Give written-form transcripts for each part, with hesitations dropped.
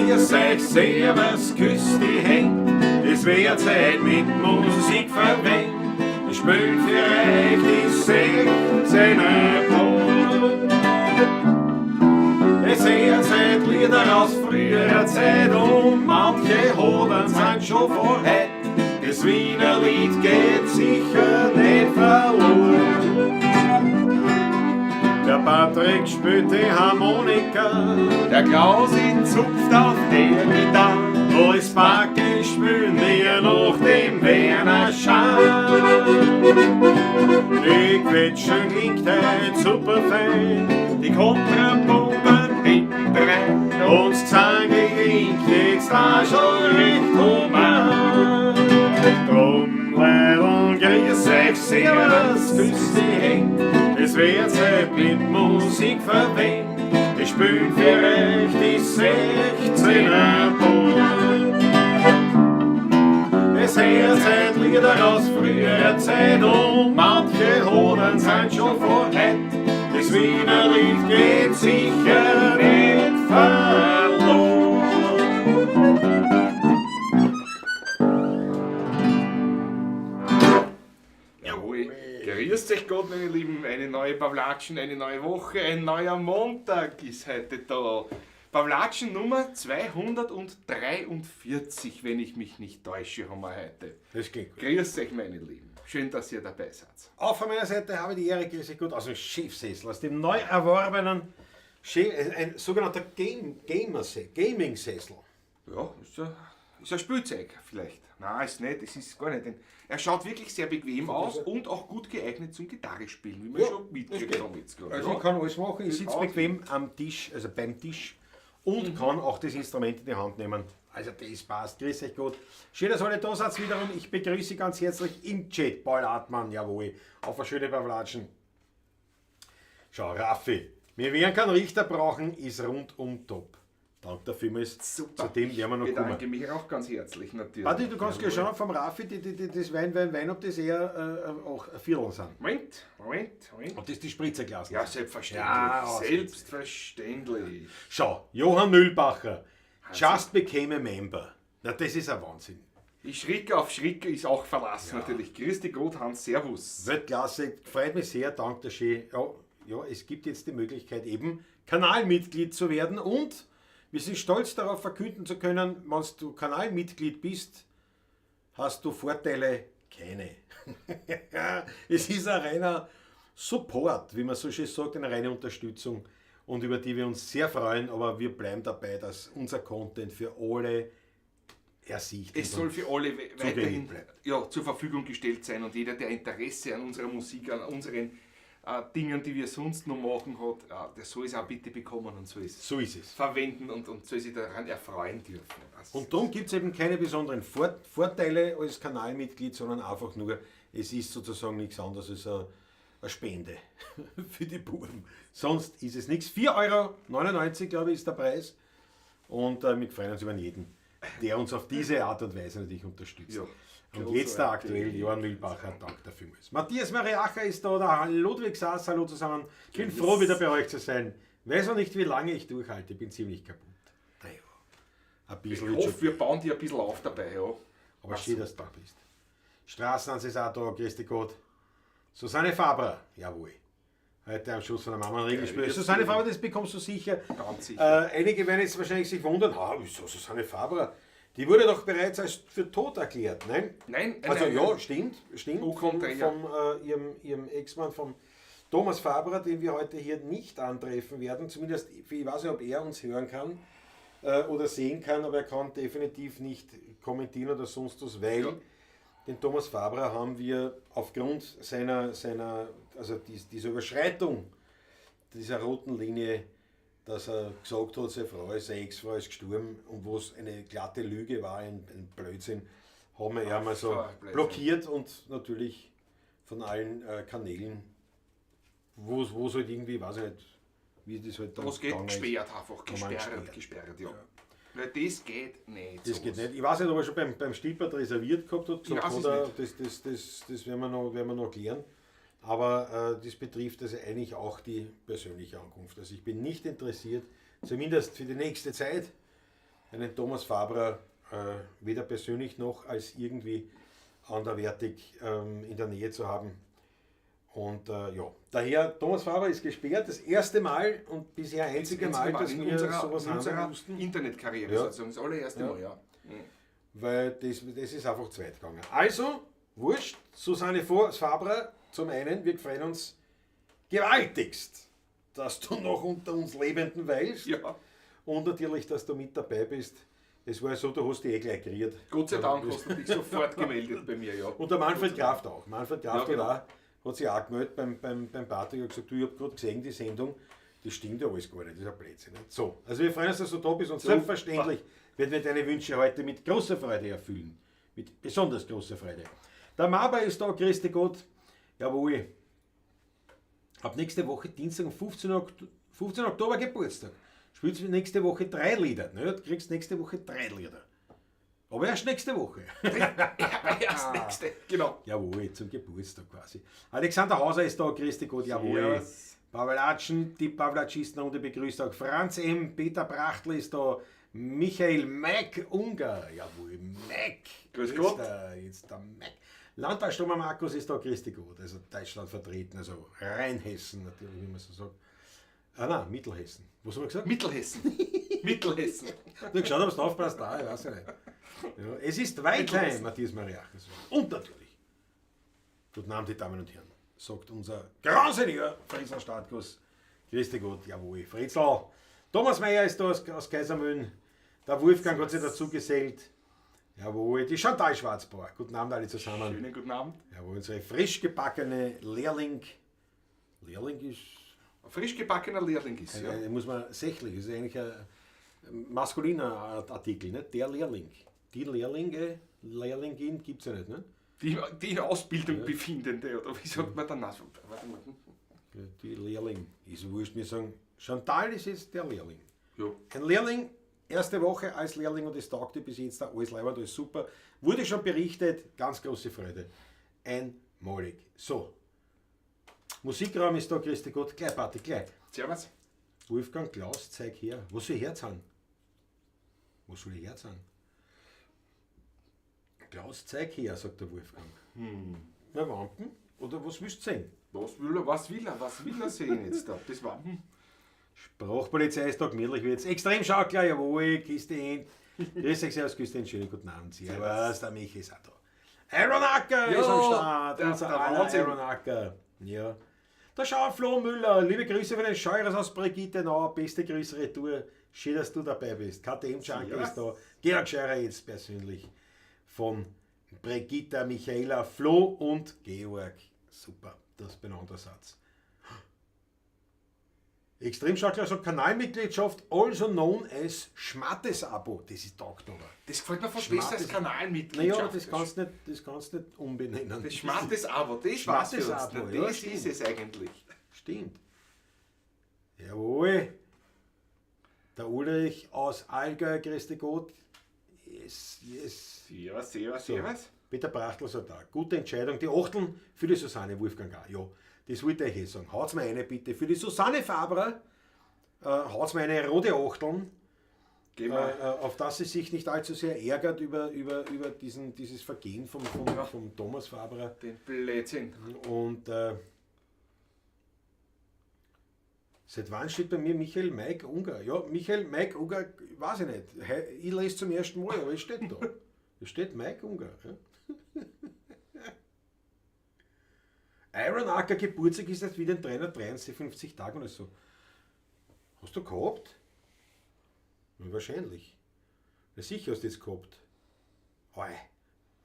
Grüß euch, servus, küss die Händ. Es wird Zeit mit Musik verwendet. Ich spiel für euch die 16er Ton. Es wird Zeit Lieder aus früherer Zeit und manche Hoden sind schon vor heut. Das Wiener Lied geht sicher nicht verloren. Der Patrick spielt die Harmonika, Der Klausi zupft auf der Gitarre. Alles Backe spielen wir noch dem Werner Schein. Die Quetschen klingt heut super fein, Die Kontrabomben hinterrein. und das Zange klingt jetzt da schon recht human. Drum, Leidl, grüß euch, servus, küss die Händ, es wird Zeit mit Musik verwendet. Ich spiel für euch die 16er Ton. Es hört seit Lieder aus früherer Zeit und manche Hoden sind schon vor heut. Das Wiener Lied geht sicher nicht verloren. Jawohl. Grüß euch Gott, meine Lieben. Eine neue Pawlatschen, eine neue Woche, ein neuer Montag ist heute da. Pawlatschen Nummer 243, wenn ich mich nicht täusche, haben wir heute. Das klingt gut. Grüß euch, meine Lieben. Schön, dass ihr dabei seid. Auch von meiner Seite habe ich die Ehre, grüß euch gut, aus dem Chefsessel, aus dem neu erworbenen, ein sogenannter Gaming-Sessel. Ja, ist ein Spielzeug vielleicht. Nein, ist nicht, es ist gar nicht. Denn er schaut wirklich sehr bequem aus und auch gut geeignet zum Gitarrespielen, wie wir Ja, schon das mitgekriegt geht. haben jetzt gerade. Also Ja. ich kann alles machen, ich Das sitze auch. bequem am Tisch, also beim Tisch und kann auch das Instrument in die Hand nehmen. Also das passt, grüß euch gut. Schön, dass alle da seid wiederum. Ich begrüße ganz herzlich im Chat Paul Hartmann, jawohl, auf eine schöne Pawlatschen. Schau, Raffi, wir werden keinen Richter brauchen, ist rundum top. Dank dafür vielmals. Super. Zu dem werden wir noch Ich kommen. bedanke mich auch ganz herzlich natürlich. Warte, du kannst gleich Jawohl. schauen vom Raffi, das Wein, Wein, Wein, ob das eher auch ein Viertel sind. Moment, Moment, Moment. Ob das die Spritzerglas Ja, sind. selbstverständlich. Ja, Selbstverständlich. Schau, Johann Mühlbacher, just became a member. Na, das ist ein Wahnsinn. Ich Schrick auf Schrick ist auch verlassen natürlich. Grüß dich Gott, Hans, Servus. Weltklasse, freut mich sehr, danke dir schön. Ja, ja, es gibt jetzt die Möglichkeit eben, Kanalmitglied zu werden und wir sind stolz darauf verkünden zu können, wenn du Kanalmitglied bist, hast du Vorteile? Keine. Es ist ein reiner Support, wie man so schön sagt, eine reine Unterstützung und über die wir uns sehr freuen, aber wir bleiben dabei, dass unser Content für alle ersichtlich Es soll für alle zugänglich weiterhin bleibt. ja, zur Verfügung gestellt sein und jeder, der Interesse an unserer Musik, an unseren Dingen, die wir sonst noch machen, hat, der soll es auch bitte bekommen und soll es So ist es. verwenden und soll sich daran erfreuen dürfen. Das Und darum gibt's eben keine besonderen Vorteile als Kanalmitglied, sondern einfach nur, es ist sozusagen nichts anderes als eine Spende für die Buben. Sonst ist es nichts. 4,99 Euro, glaube ich, ist der Preis. Und wir freuen uns über jeden, der uns auf diese Art und Weise natürlich unterstützt. Ja, und jetzt der großartig. aktuell Johann Mühlbacher, dank dafür. Matthias Mariacher ist da, der Ludwig Sass, hallo zusammen. Ich bin froh, wieder bei euch zu sein. Weiß noch nicht, wie lange ich durchhalte, bin ziemlich kaputt. Naja, ein bisschen Ich wird hoffe, schon wir bauen die ein bisschen auf dabei. Ja. Aber schön, dass du da bist. Straßenhans ist auch da, grüß dich Gott. Susanne Faber, jawohl. Heute am Schuss von der Mama Ring gespielt. Ja, Susanne Faber, das bekommst du sicher. Ganz sicher. Einige werden jetzt wahrscheinlich sich wundern, wieso Susanne Faber? Die wurde doch bereits als für tot erklärt, nein? Nein, nein, Also nein, ja, nein. stimmt. Au Von contraire. ihrem Ex-Mann, vom Thomas Faber, den wir heute hier nicht antreffen werden. Zumindest, ich weiß nicht, ob er uns hören kann oder sehen kann, aber er kann definitiv nicht kommentieren oder sonst was, weil den Thomas Faber haben wir aufgrund seiner, also dieser Überschreitung dieser roten Linie, dass er gesagt hat, seine Frau, seine Ex-Frau ist gestorben und wo es eine glatte Lüge war, ein Blödsinn, haben wir ihn mal so Ach, Blödsinn. blockiert und natürlich von allen Kanälen, wo es halt irgendwie, weiß ich nicht, wie das halt dann Was geht? gegangen ist. Gesperrt einfach, Haben wir gesperrt, gesperrt. gesperrt, ja. Weil das geht nicht. Das geht sowas. nicht. Ich weiß nicht, ob er schon beim Stippert reserviert gehabt hat, gesagt Ich weiß es hat er, nicht. das werden wir noch klären. Aber das betrifft also eigentlich auch die persönliche Ankunft. Also ich bin nicht interessiert, zumindest für die nächste Zeit. einen Thomas Fabrer weder persönlich noch als irgendwie anderwertig in der Nähe zu haben. Und ja, daher, Thomas Faber ist gesperrt, das erste Mal und bisher einzige Mal, dass in wir unserer, sowas in unserer haben mussten. Internetkarriere Ja. sozusagen, das allererste Ja. Mal, ja. Weil das ist einfach zu weit gegangen. Also, wurscht, Susanne Fabrer, zum einen, wir freuen uns gewaltigst, dass du noch unter uns Lebenden weilst. Ja. Und natürlich, dass du mit dabei bist. Es war ja so, du hast dich eh gleich geriert. Gott sei Dank hast du dich sofort gemeldet bei mir, ja. Und der Manfred Kraft auch. Manfred Kraft Ja, genau. hat sich auch gemeldet beim Patrick und gesagt, du, ich habe gerade gesehen, die Sendung, das stimmt ja alles gar nicht, das ist ein Blödsinn. Nicht? So, also wir freuen uns, dass du da bist und selbstverständlich werden wir deine Wünsche heute mit großer Freude erfüllen. Mit besonders großer Freude. Der Maber ist da, Christi Gott. Jawohl. Ab nächste Woche, Dienstag, 15. Oktober Geburtstag. Spielst du nächste Woche 3 Lieder. Ne? Du kriegst nächste Woche 3 Lieder. Aber erst nächste Woche. Erst nächste, genau. Jawohl, zum Geburtstag quasi. Alexander Hauser ist da, Christi Gott, jawohl. Servus. Pawlatschen, die Pawlatschisten und begrüßt auch Franz M., Peter Brachtl ist da, Michael Mack Unger, jawohl, Mack. Grüß jetzt Gott. Jetzt der Mack. Landtagsstürmer Markus ist da, Christi Gott, also Deutschland vertreten, also Rheinhessen natürlich, wie man so sagt. Ah nein, Mittelhessen. Was haben wir gesagt? Mittelhessen. Mittelhessen. Du geschaut, ob du aufpasst, da, ich weiß ja nicht. Ja, es ist Weidheim, Matthias Mariachis. Und natürlich, guten Abend, die Damen und Herren, sagt unser Grand Senior Fritzl Startkuss. Grüß dich Gott, jawohl, Fritzl. Thomas Meyer ist da aus Kaisermühlen. Der Wolfgang hat sich dazu gesellt. Jawohl, die Chantal Schwarzbauer. Guten Abend alle zusammen. Schönen guten Abend. Jawohl, unsere frisch gebackene Lehrling. Lehrling ist... Frisch gebackener Lehrling ist, ja. Muss man sächlich, ist eigentlich ein maskuliner Artikel, ne? Der Lehrling. Die Lehrlinge, Lehrlingin gibt es ja nicht, ne? Die in Ausbildung befindende, oder wie sagt man dann? Warte mal. Die Lehrling. Ist wurscht, wir sagen, Chantal ist jetzt der Lehrling. Ja. Ein Lehrling, erste Woche als Lehrling und es taugte bis jetzt da alles leibend, alles super. Wurde schon berichtet, ganz große Freude. Einmalig. So. Musikraum ist da, Christi Gott, gleich, Party, gleich. Servus. Wolfgang Klaus, zeig her. Was soll ich herzahlen? Was soll ich herzahlen? Klaus, zeig her, sagt der Wolfgang. Na, Wampen? Oder was willst du sehen? Was will er, was will er, was will er sehen jetzt da? Das war. Sprachpolizei ist da gemütlich wird's. Extremschaukler, jawohl, Kiste hin. Grüß euch, servus, grüß dich, schönen guten Abend. Servus, der Michi ist auch da. Iron Acker ist am Start. Unser aller Iron Acker. Ja. Da schau, Flo Müller, liebe Grüße von den Scheurers aus Brigittenau, beste Grüße retour. Schön, dass du dabei bist. KTM Junkie ist da. Georg Scheurer jetzt persönlich von Brigitta, Michaela, Flo und Georg. Super, das benannter Satz. Extremschaukler sagt Kanalmitgliedschaft, also known as Schmattes-Abo. Das ist taugt aber. Das gefällt mir fast besser als Kanalmitgliedschaft. Naja, das kannst du nicht, umbenennen. Das Schmattes-Abo, das war's für uns. Schmattes-Abo, ja, Das ist es eigentlich. Stimmt. Jawohl. Der Ulrich aus Allgäu, Christi Gott. Yes, yes. Servus, servus, servus. Peter Brachtl sagt da. Gute Entscheidung. Die Achteln für die Susanne Wolfgang auch. Ja, das wollte ich eh sagen. Haut's mir eine bitte. Für die Susanne Fabrer, haut's mir eine rote Achteln. Auf das sie sich nicht allzu sehr ärgert über dieses Vergehen vom Thomas Fabrer. Den Blödsinn. Und seit wann steht bei mir Michael Mike Unger? Ja, Michael Mike Unger, weiß ich nicht. Ich lese zum ersten Mal, aber es steht da. Es steht Mike Unger. Ja. Iron Acker Geburtstag ist jetzt wieder in 353 Tagen oder so. Hast du gehabt? Ja, wahrscheinlich. Na, sicher hast du das gehabt. Hoi,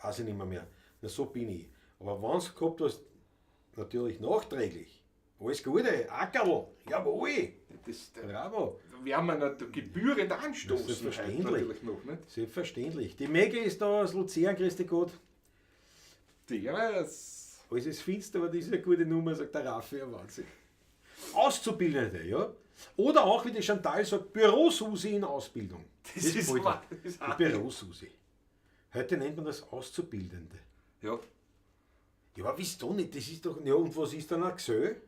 weiß ich nicht mehr. Na, so bin ich. Aber wenn du gehabt hast, natürlich nachträglich. Alles Gute, Ackerl, jawohl. Das, bravo. Wir haben ja gebührend anstoßen. Selbstverständlich. Natürlich noch, nicht? Selbstverständlich. Die Maggie ist da aus Luzern, Christi Gott. Servus. Alles ist finster, aber das ist eine gute Nummer, sagt der Raffi, ja, Wahnsinn. Auszubildende, ja. Oder auch, wie die Chantal sagt, Bürosusi in Ausbildung. Das ist wahr, das ist die Bürosusi. Heute nennt man das Auszubildende. Ja. Ja, aber wieso nicht? Das ist doch. Ja, und was ist dann ein Gesell?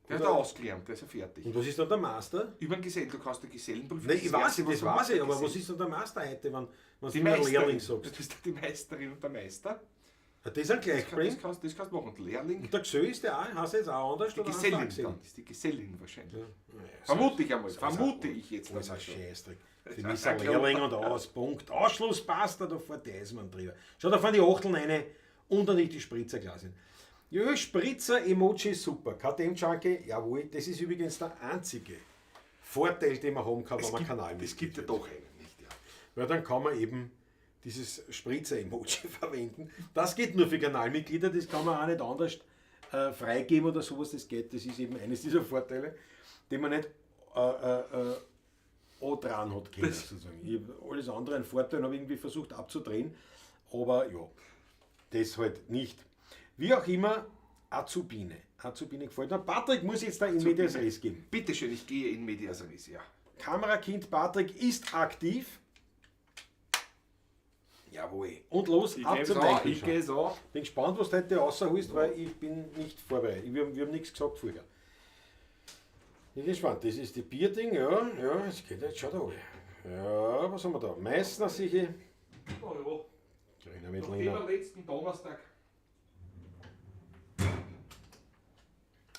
Der hat er ausgelernt, der ist ja fertig. Und was ist dann der Master? Über den Gesellen, du kannst den Gesellenprüfung. Nein, ich weiß, das weiß ich, aber was ist ist dann der Master heute, wenn die du nur Meisterin? Lehrling sagst? Das ist die Meisterin und der Meister. Ja, die sind gleich Das geblieben. kannst, das kannst du machen. Und Lehrling, Und der Gesell ist der auch, heißt er jetzt auch anders die oder heißt er auch Gesellin Gesell? dann. Das ist die Gesellin wahrscheinlich. Ja. Vermute ich einmal. ist alles Vermute ich jetzt. Alles einmal ein schon. Scheißdreck. Für ist mich ist ein ein Lehrling und aus. Punkt. Ausschluss passt, da fährt der Eismann drüber. Schau, da fahren die Achteln rein und dann nicht die Spritzerglas. Ja, Spritzer-Emoji ist super. KTM-Junkie, jawohl, das ist übrigens der einzige Vorteil, den man haben kann, wenn Es man gibt, Kanal es gibt ja doch einen, nicht? Ja. Weil dann kann man eben dieses Spritzer-Emoji verwenden. Das geht nur für Kanalmitglieder, das kann man auch nicht anders freigeben oder sowas. Das geht, das ist eben eines dieser Vorteile, den man nicht auch dran hat können, sozusagen. Ich hab alles andere an Vorteilen habe ich irgendwie versucht abzudrehen, aber ja, das halt nicht. Wie auch immer, Azubine. Azubine gefällt mir. Patrick muss jetzt da in Medias Res geben. Bitte schön, ich gehe in Medias Res, ja. Kamerakind Patrick ist aktiv. Jawohl. Und los, Ich ab gehe zum so, Teich. ich gehe so. Bin gespannt, was du heute rausholst, weil ich bin nicht vorbereitet. Wir haben nichts gesagt vorher. Bin gespannt. Das ist die Bierding, ja, ja, es geht jetzt schon da. Ja, was haben wir da? Meißner sicher. Oh ja. Grüner Nachdem Veltliner. wir letzten Donnerstag.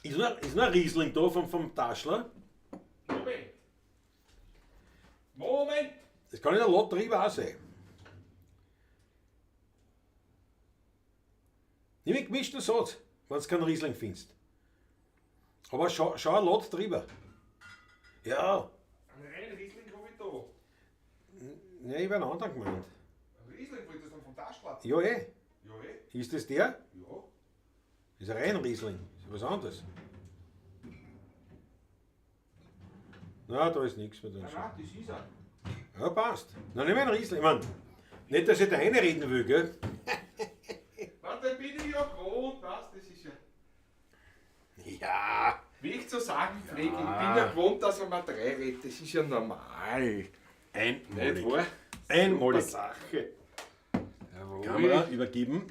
Ist noch ein Riesling da vom Taschler? Moment! Moment! Das kann in der Lotterie auch sein. Nimm einen gemischten Satz, wenn du keinen Riesling findest. Aber schau ein Lot drüber. Ja, Einen reinen Riesling habe ich da. ne, ich hab einen anderen gemeint. Einen Riesling wollte das dann vom Taschler. Ja, eh. Ja, eh. Ist das der? Ja. Ist ein Rheinriesling. Ist was anderes. Na, da ist nichts mehr drin. Nein, nein, das ist er. Ja, passt. Na, nimm einen Riesling. Ich mein, nicht, dass ich da reinreden will, gell? Warte, bin ich ja gewohnt, was? Das ist ja. Ja. Wie ich zu sagen pflege, ich bin ja gewohnt, dass man mal drei redet. Das ist ja normal. Nicht Einmalig. wahr? Einmalig. Super Sache. Jawohl. Kamera übergeben.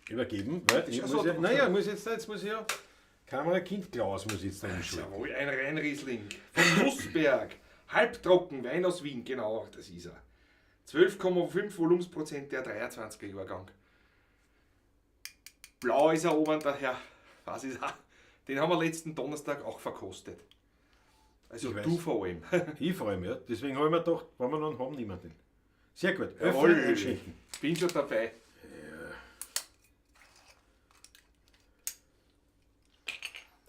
Übergeben, weil ich Ach muss so, ja, du- naja, muss jetzt muss ich ja. Kamerakind Klaus muss jetzt da umschalten. Jawohl, ein Rheinriesling. Vom Nussberg. Halbtrocken, Wein aus Wien, genau, das ist er. 12,5 Volumensprozent der 23er Jahrgang. Blau ist er oben daher. Was ist er? Den haben wir letzten Donnerstag auch verkostet. Also Ich weiß. du vor allem. Ich freue mich, ja. Deswegen habe ich mir gedacht, wenn wir noch einen haben, niemand den. Sehr gut. Jawohl. Öffnen, einschenken. Bin schon dabei.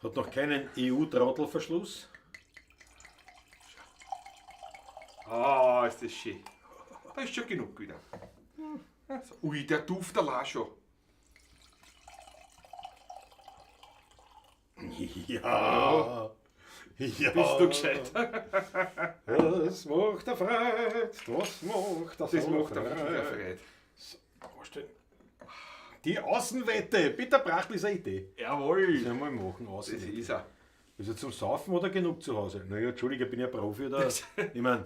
Hat noch keinen EU-Trottelverschluss. Ah, ist das schön. Da ist schon genug wieder. So, ui, der Duft allein schon. Ja. Ja. Bist du gescheit? Das macht der Freude. Das macht der Das macht der Freude. Freude. Vorstellen. Die Außenwette. Peter Brachtl ist eine Idee. Jawohl. Sollen wir mal machen, Das Außenwette. ist er. Ist er zum Saufen oder genug zu Hause? Naja, Entschuldige, ich bin ja Profi da. Ich meine,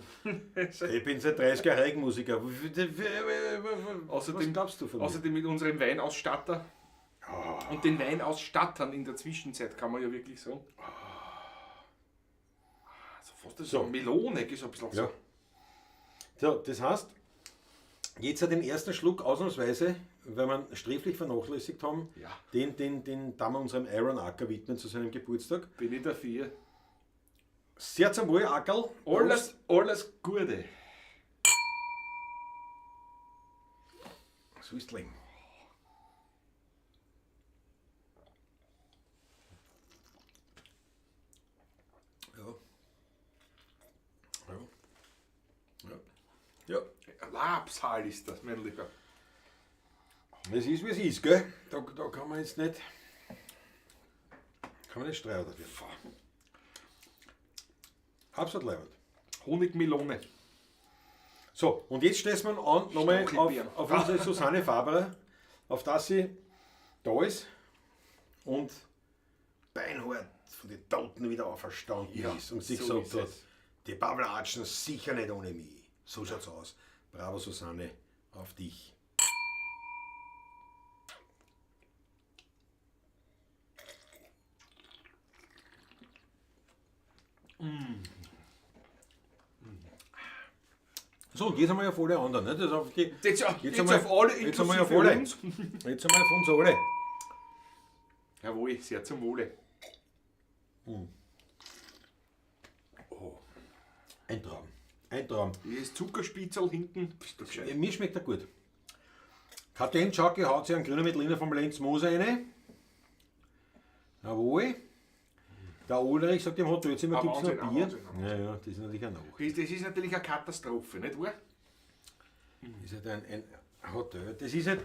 ich bin seit 30 Jahren Reigenmusiker. Außerdem, Was glaubst du von mir? Außerdem mit unserem Weinausstatter und den Weinausstattern in der Zwischenzeit, kann man ja wirklich sagen. Also fast so So. Melone, ist ein bisschen Ja. so. So, das heißt, jetzt hat den ersten Schluck ausnahmsweise, weil wir ihn sträflich vernachlässigt haben, Ja. den da wir unserem Iron Acker widmen zu seinem Geburtstag. Bin ich dafür. Sehr zum Wohl, Ackerl. Alles, alles Gute. So ist Leben. Ja. Ja. Ja. Ja. Labsal ist das, mein Lieber. Es ist, wie es ist, gell? Da kann man jetzt nicht. Kann man nicht streiten dafür. Absolut leibend. Honigmelone. So, und jetzt stößt man an nochmal Stachelbeeren. auf unsere Susanne Faberer, auf dass sie da ist und beinhart von den Toten wieder auferstanden Ja, ist und sich so gesagt ist hat, es. die Pavlatschen sicher nicht ohne mich. So schaut's aus. Bravo Susanne, auf dich. So, und jetzt haben wir ja voll alle anderen. Ne? Das auf die, Jetzt, jetzt haben wir- auf alle, jetzt haben wir ja inklusive alle. uns. Jetzt haben wir auf uns alle. Jawohl, sehr zum Wohle. Ein Traum. Ein Traum. Das Zuckerspitzel hinten, bist du gescheit. Ja, mir schmeckt er gut. KTM Jockey haut sich einen grünen Veltliner vom Lenz Moser rein. Jawohl. Der Ulrich sagt, im Hotelzimmer Ah, gibt es noch Wahnsinn, ah, Bier. Wahnsinn, ah, Ja, ja, das ist natürlich ein Nach. Das ist natürlich eine Katastrophe, nicht wahr? Das ist halt ein Hotel. Das ist halt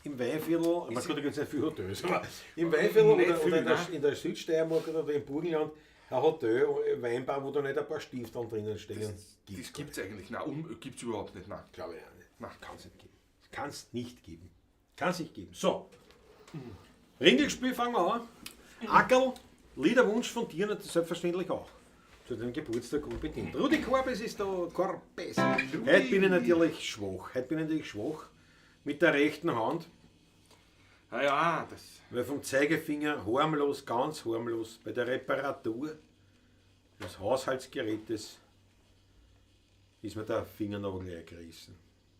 im Weinviertel, man kann da gibt es nicht viele Hotels, aber im Weinviertel Nicht oder, viel, oder nein. in der Südsteiermark oder im Burgenland ein Hotel, ein Weinbar, wo da nicht ein paar Stifteln drinnen stehen. Das gibt es eigentlich, nein, gibt es überhaupt nicht, nein. Glaube ich auch nicht. Nein. Kann es nicht geben. Kann es nicht geben. Kann es nicht geben. So. Ringelspiel fangen wir an. Ackerl, Liederwunsch von dir natürlich selbstverständlich auch. Zu deinem Geburtstag unbedingt. Rudi Korbes ist da. Korbes. Heute bin ich natürlich schwach. Heute bin ich natürlich schwach. Mit der rechten Hand. Ah ja, das. Weil vom Zeigefinger harmlos, ganz harmlos, bei der Reparatur des Haushaltsgerätes ist mir der Fingernagel eingerissen.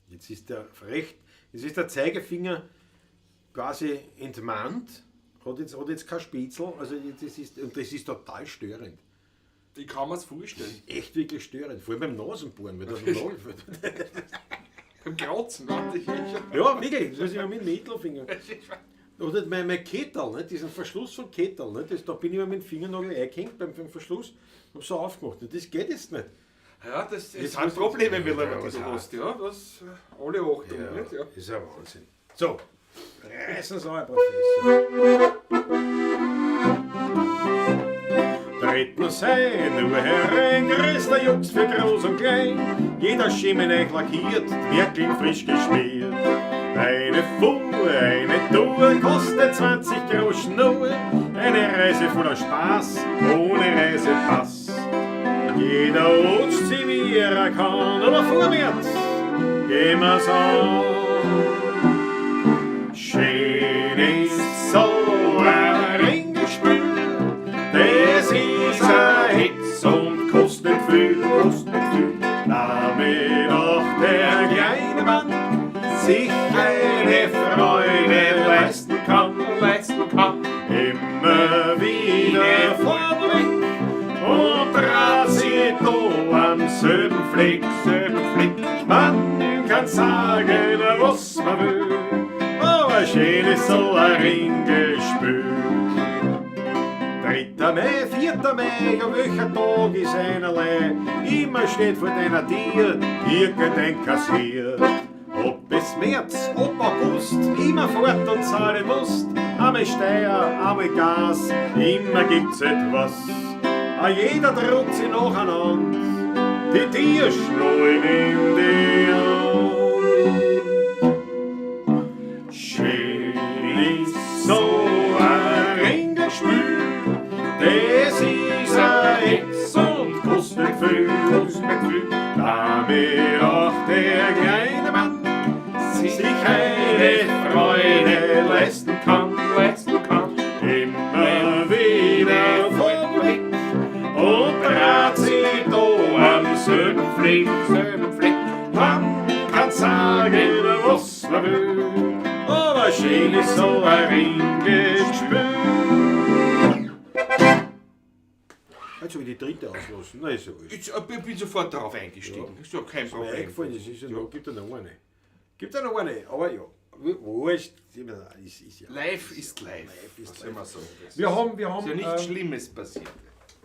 Jetzt ist der Zeigefinger quasi entmannt, hat jetzt kein Spitzel, also das ist, und das ist total störend. Ich kann mir's vorstellen. Echt wirklich störend, vor allem beim Nasenbohren, weil das Nagel. Beim Kratzen, warte ich. Ja, wirklich, das muss ich mit dem Mittelfinger. Oder mein Kettel, ne, diesen Verschluss von Kettel, ne, das, da bin ich mir mit dem Fingernagel eingehängt beim Verschluss, hab so aufgemacht. Und das geht jetzt nicht. Ja, das Jetzt sind muss- Probleme Ja, mittlerweile, die was du heißt? hast. Ja, das, alle Achtung, nicht? Ja. Ist ja Wahnsinn. So, reißen Sie an, Herr Professor. Treten sei nur herein, größter Jux für groß und klein. Jeder Schimmel lackiert, wirklich frisch geschmiert. Eine Fuhr, eine Tour kostet 20 Groschen nur. Eine Reise voller Spaß, ohne Reisepass. Jeder rutscht sie wie er kann, aber vorwärts gehen wir's an. Schön ist so ein Ringelspiel, das ist ein Hetz und kostet viel, kostet viel. Damit auch der kleine Mann sich eine Freude leisten kann, Leisten kann. Immer wieder vorweg und trat sie da am selben Fleck, selben Fleck. Man kann sagen, was man will, aber schön ist so ein Ringelspiel. 3. Mai, 4. Mai, ja welcher Tag ist einerlei, immer steht vor deiner Tür irgendein Kassier. Ob es März, ob August, immer fort und zahlen musst, einmal Steuer, einmal Gas, immer gibt's etwas. A jeder droht sie nacheinander, die Tierschnallen in die Hand. Schön ist so ein Ringelspiel, das ist ein Hetz und kostet viel, kostet viel. Damit auch der kleine Mann sich eine Freude leisten kann, Leisten kann. Immer wieder vorweg und trat sie da am selben Fleck, Selben Fleck. Man kann sagen, was man will, aber schön ist so ein Ringelspiel. Jetzt habe ich die dritte auslassen. Na, ist ja wurscht. Ich bin sofort darauf eingestiegen. Ist ja kein Ist mir Problem. eingefallen, das ist ja noch, gibt ja noch eine. Gibt ja noch eine, aber ja. Wurscht. Ist ja. Live ist live. Live ist Was soll man sagen? Das Wir ist- haben, ist ja nichts Schlimmes passiert.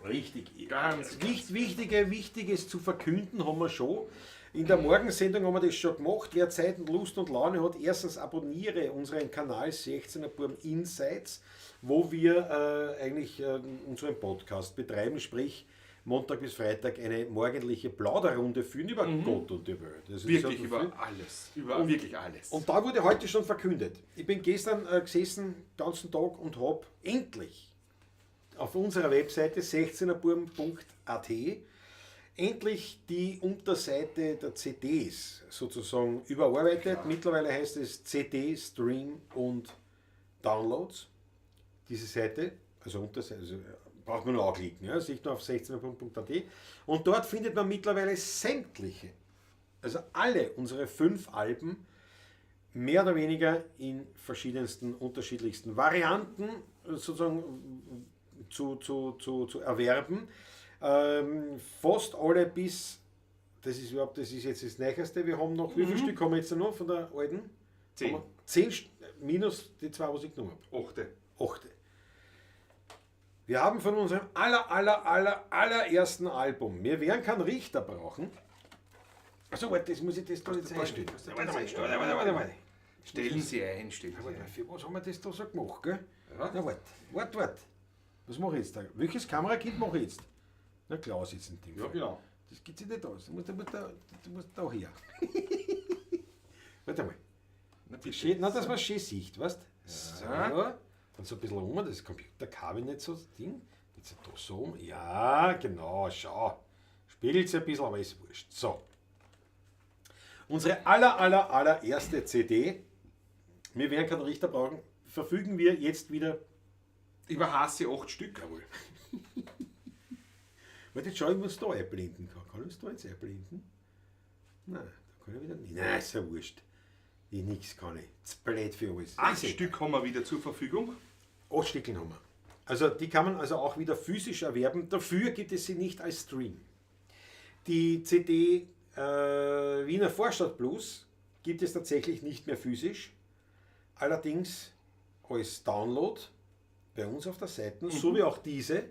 Richtig. Ganz, Nicht Wichtiges zu verkünden haben wir schon. In der Morgensendung haben wir das schon gemacht. Wer Zeit und Lust und Laune hat, erstens abonniere unseren Kanal 16er Burm Insights, wo wir eigentlich unseren Podcast betreiben, sprich Montag bis Freitag eine morgendliche Plauderrunde führen über Gott und die Welt. Das ist Wirklich so über viel. alles. Über wirklich alles. Und da wurde heute schon verkündet. Ich bin gestern gesessen, den ganzen Tag und habe endlich auf unserer Webseite 16erburm.at endlich die Unterseite der CDs sozusagen überarbeitet. Ja. Mittlerweile heißt es CD, Stream und Downloads. Diese Seite, also Unterseite, also Braucht man nur anklicken, ja, sieht man auf 16er.at. Und dort findet man mittlerweile sämtliche, also alle unsere 5 Alben, mehr oder weniger in verschiedensten, unterschiedlichsten Varianten sozusagen zu erwerben. Fast alle bis, das ist überhaupt, das ist jetzt das Neueste, wir haben noch, wie viele Stück haben wir jetzt noch von der alten? 10. 10 minus die 2, was ich genommen habe. 8. 8. Wir haben von unserem allerersten Album, wir werden keinen Richter brauchen. Achso, warte, das muss ich das da jetzt einstellen. Warte mal, warte. Stellen Sie ein, stellen Sie ein. Für was haben wir das da so gemacht, gell? Ja. Na, warte. Was mache ich jetzt da? Welches Kamerakind mache ich jetzt? Na, Klaus jetzt in dem Ja, Fall. genau. Das geht sich nicht aus. Du musst da her. Warte mal. Na, bitte. Schön, na, dass man schön sieht, weißt du? Ja. So. Dann so ein bisschen rum, das Computerkabel nicht so, das Ding. Jetzt da so um. Ja, genau, schau. Spiegelt sich ein bisschen, aber ist wurscht. So. Unsere allererste CD, wir werden keinen Richter brauchen, verfügen wir jetzt wieder. Über hasse 8 Stück. Jawohl. Warte, jetzt schau ich, ob ich es da einblenden kann. Kann ich es da jetzt einblenden? Nein, da kann ich wieder nicht. Nein, ist ja wurscht. Ich nix kann ich. Zu blöd für alles. 8 Stück haben wir wieder zur Verfügung. 8 Stückchen haben wir. Also die kann man also auch wieder physisch erwerben. Dafür gibt es sie nicht als Stream. Die CD Wiener Vorstadt Blues gibt es tatsächlich nicht mehr physisch. Allerdings als Download bei uns auf der Seite, so wie auch diese.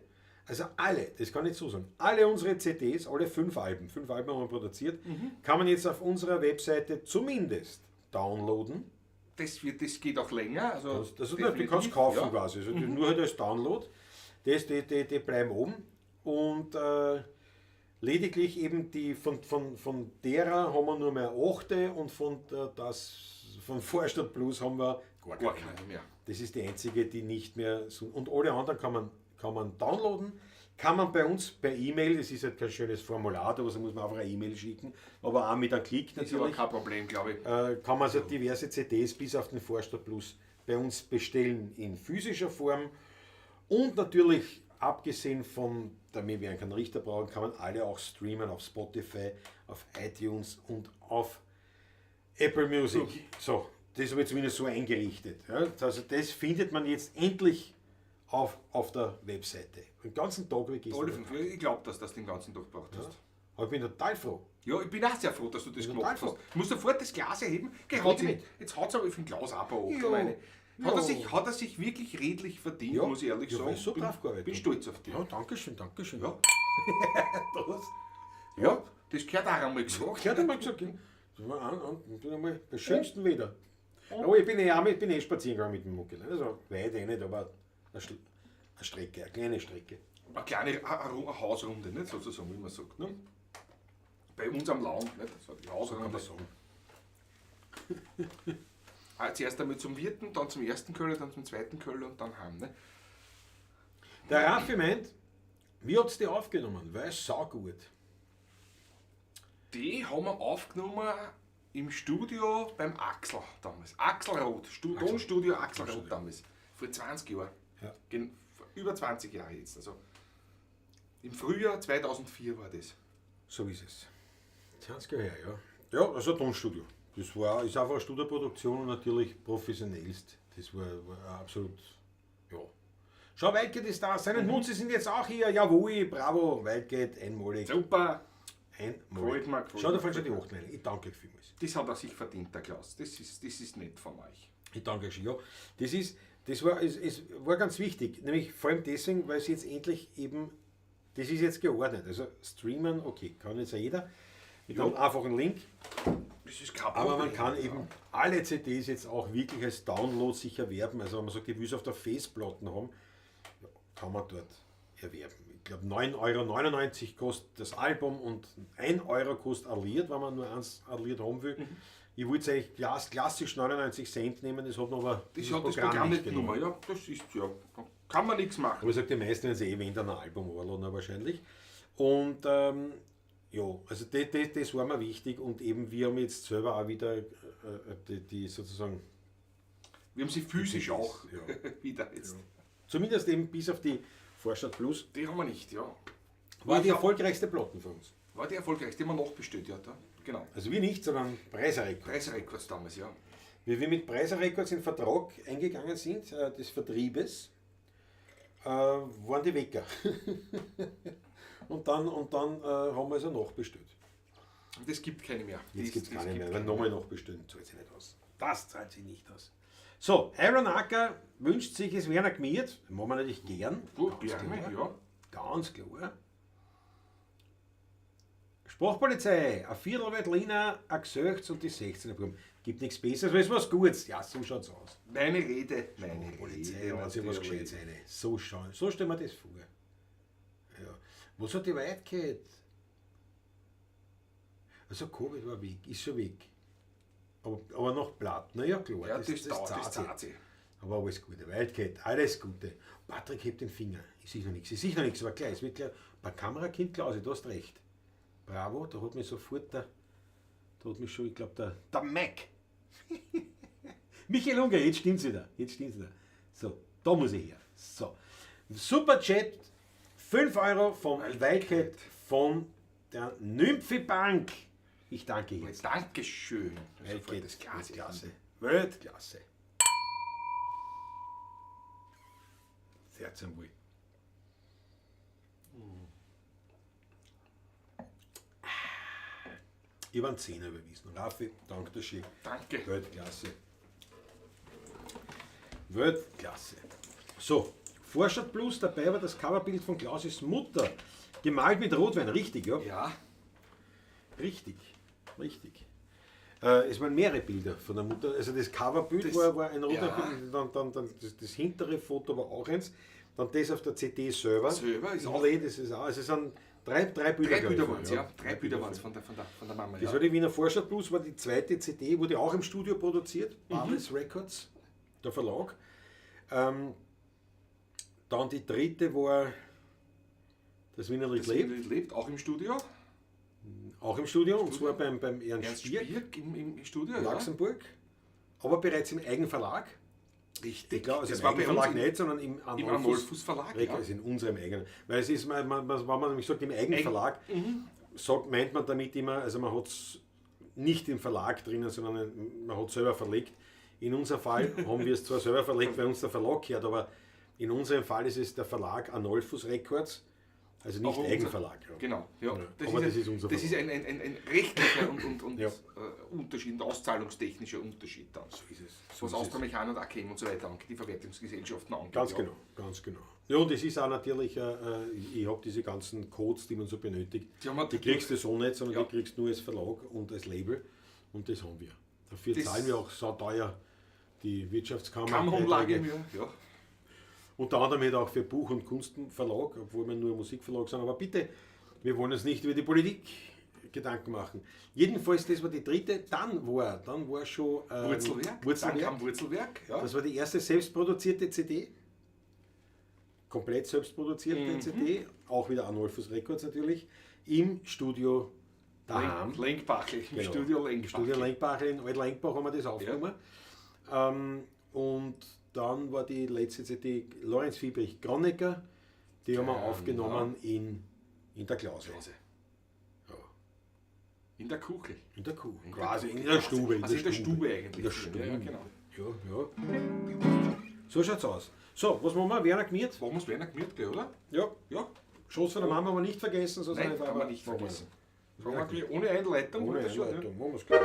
Also alle, das kann ich so sagen, alle unsere CDs, alle 5 Alben, 5 Alben haben wir produziert, kann man jetzt auf unserer Webseite zumindest downloaden. Das geht auch länger. Also Du kannst kaufen ja. quasi, also nur halt als Download. Die bleiben oben. Und lediglich eben die von derer haben wir nur mehr 8 und von Vorstadt Blues haben wir gar Gar keine. keine mehr. Das ist die einzige, die nicht mehr so. Und alle anderen kann man downloaden, kann man bei uns per E-Mail, das ist halt kein schönes Formular, da muss man einfach eine E-Mail schicken, aber auch mit einem Klick Das ist aber natürlich. kein Problem, glaube ich. Kann man also diverse CDs bis auf den Vorstadt Blues bei uns bestellen in physischer Form. Und natürlich, abgesehen von, damit wir keinen Richter brauchen, kann man alle auch streamen auf Spotify, auf iTunes und auf Apple Music. Okay. So, das habe ich zumindest so eingerichtet. Ja, also das findet man jetzt endlich auf der Webseite. Den ganzen Tag habe ich gestern. Alle 5. Ich glaube, dass du das den ganzen Tag gebraucht hast. Aber ich bin total froh. Ja, ich bin auch sehr froh, dass du das bin gemacht total hast. Du musst sofort das Glas erheben. Geh, Ich hat's bin ihm, jetzt hat es aber auf den Glas auch bei Ja. meine. Hat, Ja. er sich wirklich redlich verdient, Ja. muss ich ehrlich Ja, sagen. weil ich so drauf gearbeitet bin habe. stolz auf dich. Ja, danke schön, danke schön. Ja. Das. Ja, das gehört auch einmal gesagt. Gehört einmal gesagt, ja. Das war an, einmal bei schönstem Wetter. Aber ich bin eh spazieren gegangen mit dem Muckel. Also weit eh nicht, aber eine Strecke, eine kleine Strecke. Eine kleine eine Hausrunde, nicht, sozusagen, wie man sagt. Ne? Bei uns am Land, nicht? So die Hausrunde. Kann man sagen. Ah, zuerst einmal zum Wirten, dann zum ersten Köller, dann zum zweiten Köller und dann heim. Ne? Der Raffi meint, wie hat's die aufgenommen? Weil es saugut. Die haben wir aufgenommen im Studio beim Axel damals. Axel Roth, Tonstudio Axel Roth damals. Vor 20 Jahren. Ja. Vor über 20 Jahre jetzt. Also im Frühjahr 2004 war das. So ist es. 20 Jahre her, ja. Ja, also Tonstudio. Das ist einfach eine Studioproduktion und natürlich professionellst. Das war absolut, ja. Schau, Waldgate ist da. Seine Nutzer sind jetzt auch hier. Jawohl, bravo, Waldgate, einmalig. Super. Einmalig. Gefällt mir, gefällt Schau, da mir. fallen schon die 8 rein. Ich danke euch vielmals. Das hat er sich verdient, der Klaus. Das ist nett von euch. Ich danke euch schon. Ja, das ist, das war, es, es war ganz wichtig. Nämlich vor allem deswegen, weil es jetzt endlich eben, das ist jetzt geordnet. Also streamen, okay, kann jetzt ja jeder. Mit einem einfachen Link. Das ist kein Aber man Problem. kann eben alle CDs jetzt auch wirklich als Download sich erwerben. Also wenn man sagt, ich will es auf der Festplatte haben, ja, kann man dort erwerben. Ich glaub, 9,99 € kostet das Album und 1 Euro kostet ein Lied, wenn man nur eins ein Lied haben will. Ich wollte es eigentlich klassisch 99 Cent nehmen, das hat noch aber Das dieses hat das Programm nicht genommen. genommen. Ja, das ist ja. Da kann man nichts machen. Aber ich sag, die meisten werden sie eh wenn dann ein Album runterladen wahrscheinlich. Und ja, also das war mir wichtig und eben wir haben jetzt selber auch wieder die sozusagen. Wir haben sie physisch Die auch ja. wieder jetzt. Ja. Zumindest eben bis auf die Vorstadt Plus. Die haben wir nicht, ja. War die erfolgreichste Platten für uns. War die erfolgreichste, die haben wir nachbestellt, ja. Da. Genau. Also wir nicht, sondern Preiser Records. Preiser Records damals, ja. Wie wir mit Preiser Records in Vertrag eingegangen sind, des Vertriebes, waren die Wecker. Und dann haben wir es ja nachbestellt. Und es gibt keine mehr. Jetzt gibt es keine mehr. Wenn nochmal nachbestellen, zahlt sich nicht aus. Das zahlt sich nicht aus. So, Iron Acker wünscht sich, es Werner gmiert. Machen wir natürlich gern. Gut, gerne, ja. Ganz klar. Sprachpolizei, ein Viertel Veltliner, ein Gesöchts und die 16er Buben. Gibt nichts Besseres, weil es was Gutes. Ja, so schaut's aus. Meine Rede. Meine Polizei, Rede. wenn sie was Gescheites rein. So stellen wir das vor. Ja. Was hat die Wildcat? Also Covid war weg, ist schon weg. Aber noch Blatt, na ja klar. Ja, das zahlt zahlt sich. sich. Aber alles Gute, Wildcat, alles Gute. Patrick hebt den Finger, ich sehe noch nichts, ich sehe noch nichts, aber gleich, es wird gleich. Bei Kamerakind Klausi, du hast recht. Bravo, da hat mich sofort der, da hat mich schon, ich glaube, der Mac. Michael Unger, jetzt stimmt's wieder, jetzt stimmt's wieder. So, da muss ich her. So, Superchat, 5 Euro vom Wildcat von der Nymphi Bank. Ich danke jetzt. Dankeschön. Wildcat, Das Glas. Weltklasse. Weltklasse. Sehr zum Wohl. Ich habe einen Zehner überwiesen. Raffi, danke dir schön. Danke. Weltklasse. Weltklasse. So, Vorstadt Plus, dabei war das Coverbild von Klausis Mutter. Gemalt mit Rotwein, richtig, ja? Ja. Richtig, richtig. Es waren mehrere Bilder von der Mutter. Also das Coverbild Das- war ein roter ja. Bild, dann das hintere Foto war auch eins. Dann das auf der CD selber. Selber ist auch- Nee, das ist auch. Also es sind drei Bilder. Drei glaub ich, Bilder waren es, ja. Drei Drei Bilder waren es von der Mama. Das Ja. war die Wiener Vorstadt Blues, war die zweite CD, wurde auch im Studio produziert. Barnes Records, der Verlag. Dann die dritte war das Wiener Lied Das lebt. Wiener Lied lebt, auch im Studio. Auch im Studio, und zwar beim Ernst Ernst Spirk, Spirk im Studio, ja. Luxemburg, aber bereits im Eigenverlag. Richtig. Ich glaube, also das im war bei uns Eigenverlag nicht, sondern im im Arnolfus Verlag. Records, Ja. also in unserem eigenen. Weil es ist, wenn man nämlich sagt, im Eigenverlag, meint man damit immer, also man hat es nicht im Verlag drinnen, sondern man hat es selber verlegt. In unserem Fall haben wir es zwar selber verlegt, weil uns der Verlag gehört, aber in unserem Fall ist es der Verlag Arnolfus Records, also nicht Aber unser- Eigenverlag. Ja. Genau, ja. Ja, Das aber ist, das ist unser Das ist Verlag. ein rechtlicher und Ja. Unterschied, ein auszahlungstechnischer Unterschied dann. So ist es. So Was ist es. Austriamechan und AKM und so weiter angeht, die Verwertungsgesellschaften angeht. Ganz ja. genau, ganz genau. Ja, und es ist auch natürlich, ich habe diese ganzen Codes, die man so benötigt, Die haben wir die kriegst du so nicht, sondern Ja. die kriegst du nur als Verlag und als Label und das haben wir. Dafür Das zahlen wir auch so teuer die Wirtschaftskammer. Kammerumlage, Beiträge. ja. Unter anderem halt auch für Buch- und Kunstverlag, obwohl wir nur Musikverlag sind. Aber bitte, wir wollen uns nicht über die Politik Gedanken machen. Jedenfalls, das war die dritte. Dann war schon Wurzelwerk. Wurzelwerk. Dann kam Wurzelwerk. Ja. Das war die erste selbstproduzierte CD. Komplett selbstproduzierte CD. Auch wieder Arnolfus Records natürlich. Im Studio daheim. Lenkbachl, im Genau. Studio Lenkbachl. Studio Lenkbachl, in Alt-Lenkbach haben wir das aufgenommen. Und dann war die letzte CD Lorenz Fiebrich Kronecker. Die haben wir aufgenommen in der Klause. Klause. Ja. In der Kuchel. In der Kuh. In der Quasi Kuh. in der Stube. Also in der Stube eigentlich. In der Stube. Ja, genau. Ja, ja. So schaut's aus. So, was machen wir? Werner Gmiert? Machen wir's Werner Gmiert, gell, oder? Ja. Ja. Schoß von der Mama haben wir nicht vergessen. So Nein, kann man nicht vergessen. Machen wir ohne Einleitung. Ohne wird das schon, ja. Einleitung. Machen wir's gleich.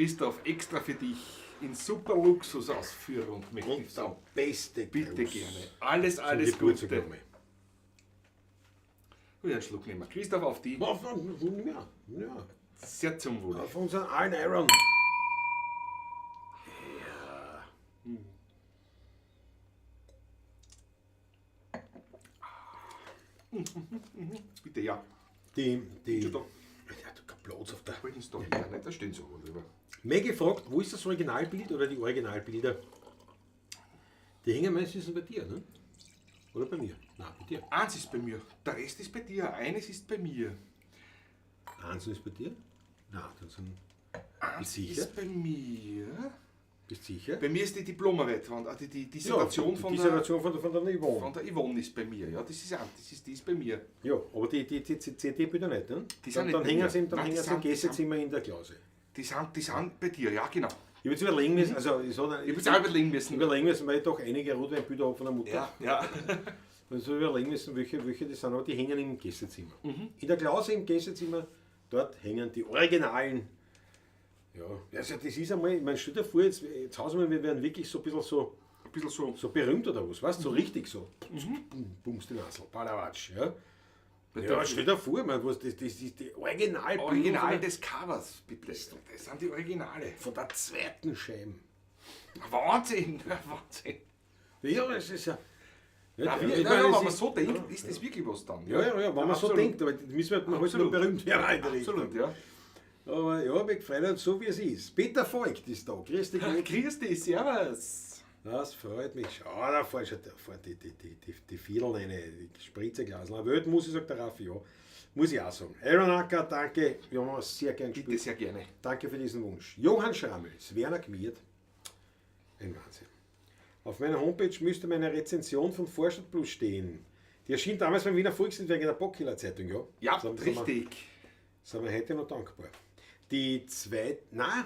Christoph, extra für dich in super Luxusausführung, möchte ich Und der sagen. beste Bitte Gruß gerne. Alles, zum alles Geburtstag Gute. nochmal. Ich einen Schluck nehmen. Christoph, auf die. Ja, ja. Sehr zum Wohle. Auf unseren allen Iron. Bitte, ja. Die, Schon da. Ja, du kein Platz auf der. Wollten Sie doch nicht, da stehen sie aber drüber. Maggie fragt, wo ist das Originalbild oder die Originalbilder? Die hängen meistens bei dir, ne? Oder bei mir? Nein, bei dir. Eins ist bei mir, der Rest ist bei dir, eines ist bei mir. Eins ist bei dir? Nein, das sind. Eins sicher? ist bei mir. Bist du sicher? Bei mir ist die Diplomarbeit, die Dissertation ja, von, die Dissertation von der Yvonne. der Yvonne ist bei mir. Ja, das ist, das ist, die ist bei mir. Ja, aber die CD-Bilder nicht, ne? Die sind Dann, nicht dann bei hängen mir. sie, dann Nein, hängen die sie im sind- die Gästezimmer in der Klause. Die sind bei dir, ja genau. Ich habe jetzt überlegen müssen, also ich, Ich habe jetzt auch überlegen müssen. überlegen müssen, weil ich doch einige Rotweinbilder habe von der Mutter. Ja, ja. Und so überlegen müssen, welche das sind, aber die hängen im Gästezimmer. In der Klause im Gästezimmer, dort hängen die originalen. Ja, also das ist einmal, ich meine, stell dir vor, jetzt haus mal, wir werden wirklich so ein bisschen so, Ein bisschen so. so berühmt oder was, weißt du, so richtig so. Bum, bums die Nasel, Balawatsch, ja. Ja, stell dir vor, man, was, das ist die Originalbilder Original des Covers, bitte. Das sind die Originale. von der zweiten Scheibe. Wahnsinn, Wahnsinn. Ja, das ist ja. Na, Ja, wir, ich na, meine, ja, es wenn man ist- so denkt, ist das wirklich was dann. Ja, ja, ja, wenn man so Absolut. denkt, aber das müssen wir halt noch Absolut. berühmt werden. in der Richtung. Absolut, ja. Aber ja, mich gefreut hat, so wie es ist. Peter Voigt ist da. Grüß dich, Gott. Grüß dich, servus. Das freut mich. Schau, da fahren schon die Viertel rein, die Spritzerglasel. Weltmusik, sagt der Raffi, ja. Muss ich auch sagen. Aaron Acker, danke. Wir haben uns sehr gern Bitte gespielt. sehr gerne. Danke für diesen Wunsch. Johann Schrammels, Werner Gmiert. Ein Wahnsinn. Auf meiner Homepage müsste meine Rezension von Vorstadt Plus stehen. Die erschien damals beim Wiener Volkslied wegen der Bockkiller Zeitung, ja? Ja, Sind wir- richtig. Sind wir heute noch dankbar. Die zweite, nein,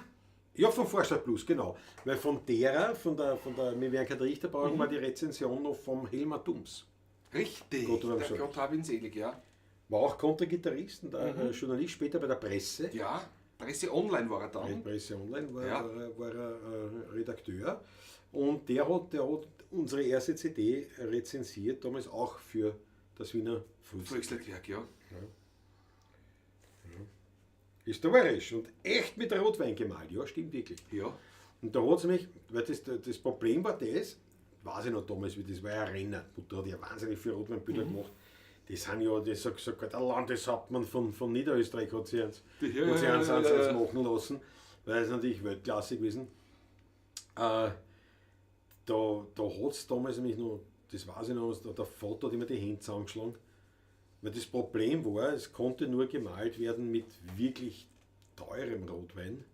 ja, von Vorstadt Plus, genau. Weil von derer, von der, wir werden kein Richter brauchen, war die Rezension noch vom Helmut Dums. Richtig. Gott hab ihn Der selig. Gott hab ihn selig, ja. War auch Kontergitarrist und Journalist später bei der Presse. Ja, Presse Online war er dann. Presse Online war, Ja. war er Redakteur. Und der hat unsere erste CD rezensiert, damals auch für das Wiener Volkslied. Volksliedwerk, ja. Historisch und echt mit Rotwein gemalt, ja, stimmt wirklich. Ja. Und da hat es mich, weil das Problem war das, weiß ich noch damals, wie das war ja ein Renner. Mutter hat ja wahnsinnig viel Rotweinbilder gemacht. Die sind ja, das sagt sogar der Landeshauptmann von Niederösterreich hat sich eins, Ja, hat sich ja, eins, ja, eins, ja, eins ja. machen lassen, weil es natürlich Weltklasse gewesen. Da hat es damals nämlich noch, das weiß ich noch, der Vater hat immer die Hände zusammengeschlagen. Weil das Problem war, es konnte nur gemalt werden mit wirklich teurem Rotwein,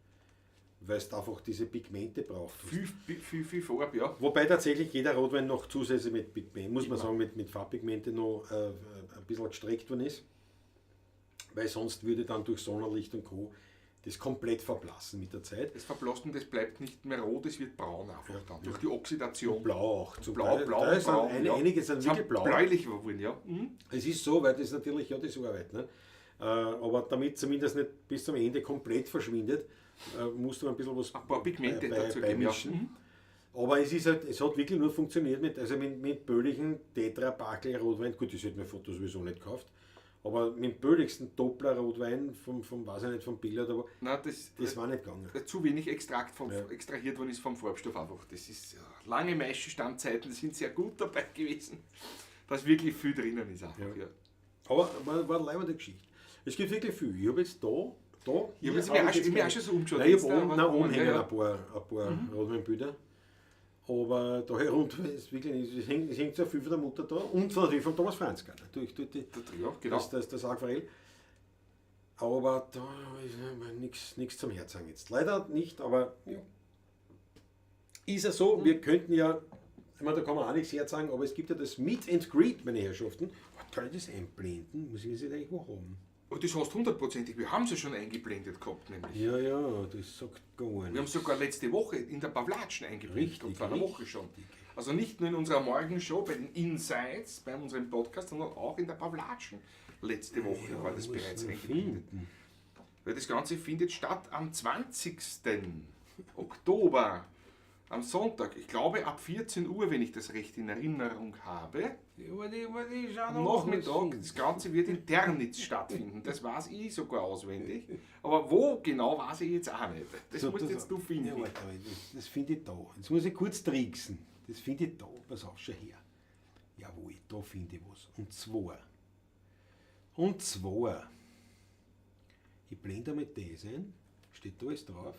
weil es einfach diese Pigmente braucht. Viel, viel, viel Farbe, ja. Wobei tatsächlich jeder Rotwein noch zusätzlich mit Pigment, muss man sagen, mit Farbpigmente noch ein bisschen gestreckt worden ist. Weil sonst würde dann durch Sonnenlicht und Co. das komplett verblassen mit der Zeit. Das verblasst und das bleibt nicht mehr rot, es wird braun einfach dann. Durch die Oxidation. Blau auch. Zum Blau, Teil. blau, Da sind braun. ja. Einige sind wirklich blau. Bläulich geworden, ja. Mhm. Es ist so, weil das natürlich ja das Arbeit. Ne? Aber damit zumindest nicht bis zum Ende komplett verschwindet, musst du ein bisschen was Ein paar Pigmente dazu geben, ja. beimischen. Mhm. Aber es ist halt, es hat wirklich nur funktioniert mit bölligen Tetra Backel Rotwein. Gut, das hätte mein Foto sowieso nicht gekauft. Aber mit dem bölligsten Doppler Rotwein vom weiß ich nicht, vom Billard, aber Nein, das war nicht gegangen. zu wenig Extrakt extrahiert worden ist vom Farbstoff einfach. Das ist ja, lange Maischestandzeiten sind sehr gut dabei gewesen, dass wirklich viel drinnen ist einfach. Ja. Aber war eine leibende Geschichte. Es gibt wirklich viel. Ich habe jetzt da Ich habe jetzt hab mir auch schon so umgeschaut. Nein, ich Jetzt habe da, oben, aber- nein, oben ja, hängen ja. ein paar Rotweinbilder. Aber da herunter ist wirklich nicht. Es hängt sehr viel von der Mutter da und natürlich von Thomas Franzka. Natürlich durch die, Ja, genau. das Aquarell. Aber da ist nichts zum Herzagen jetzt. Leider nicht, aber ja. Ist ja so, wir könnten ja, ich meine, da kann man auch nichts herzagen, aber es gibt ja das Meet and Greet, meine Herrschaften. Was kann ich das einblenden? Muss ich das jetzt eigentlich wo haben? Und das hast hundertprozentig, wir haben sie schon eingeblendet gehabt, nämlich. Ja, ja, das sagt gar nichts. Wir haben sogar letzte Woche in der Pavlatschen eingeblendet, Richtig, vor einer Woche schon. Also nicht nur in unserer Morgenshow bei den Insights, bei unserem Podcast, sondern auch in der Pavlatschen. Letzte Woche war das bereits eingeblendet. Finden. Weil das Ganze findet statt am 20. Oktober, am Sonntag. Ich glaube ab 14 Uhr, wenn ich das recht in Erinnerung habe. Am Nachmittag, das Ganze wird in Ternitz stattfinden. Das weiß ich sogar auswendig. Aber wo genau, weiß ich jetzt auch nicht. Das So, musst jetzt du finden. Ja, warte, aber das finde ich da. Jetzt muss ich kurz tricksen. Das finde ich da. Pass auf, schau her. Jawohl, da finde ich was. Und zwar, ich blende einmal das ein. Steht da alles drauf.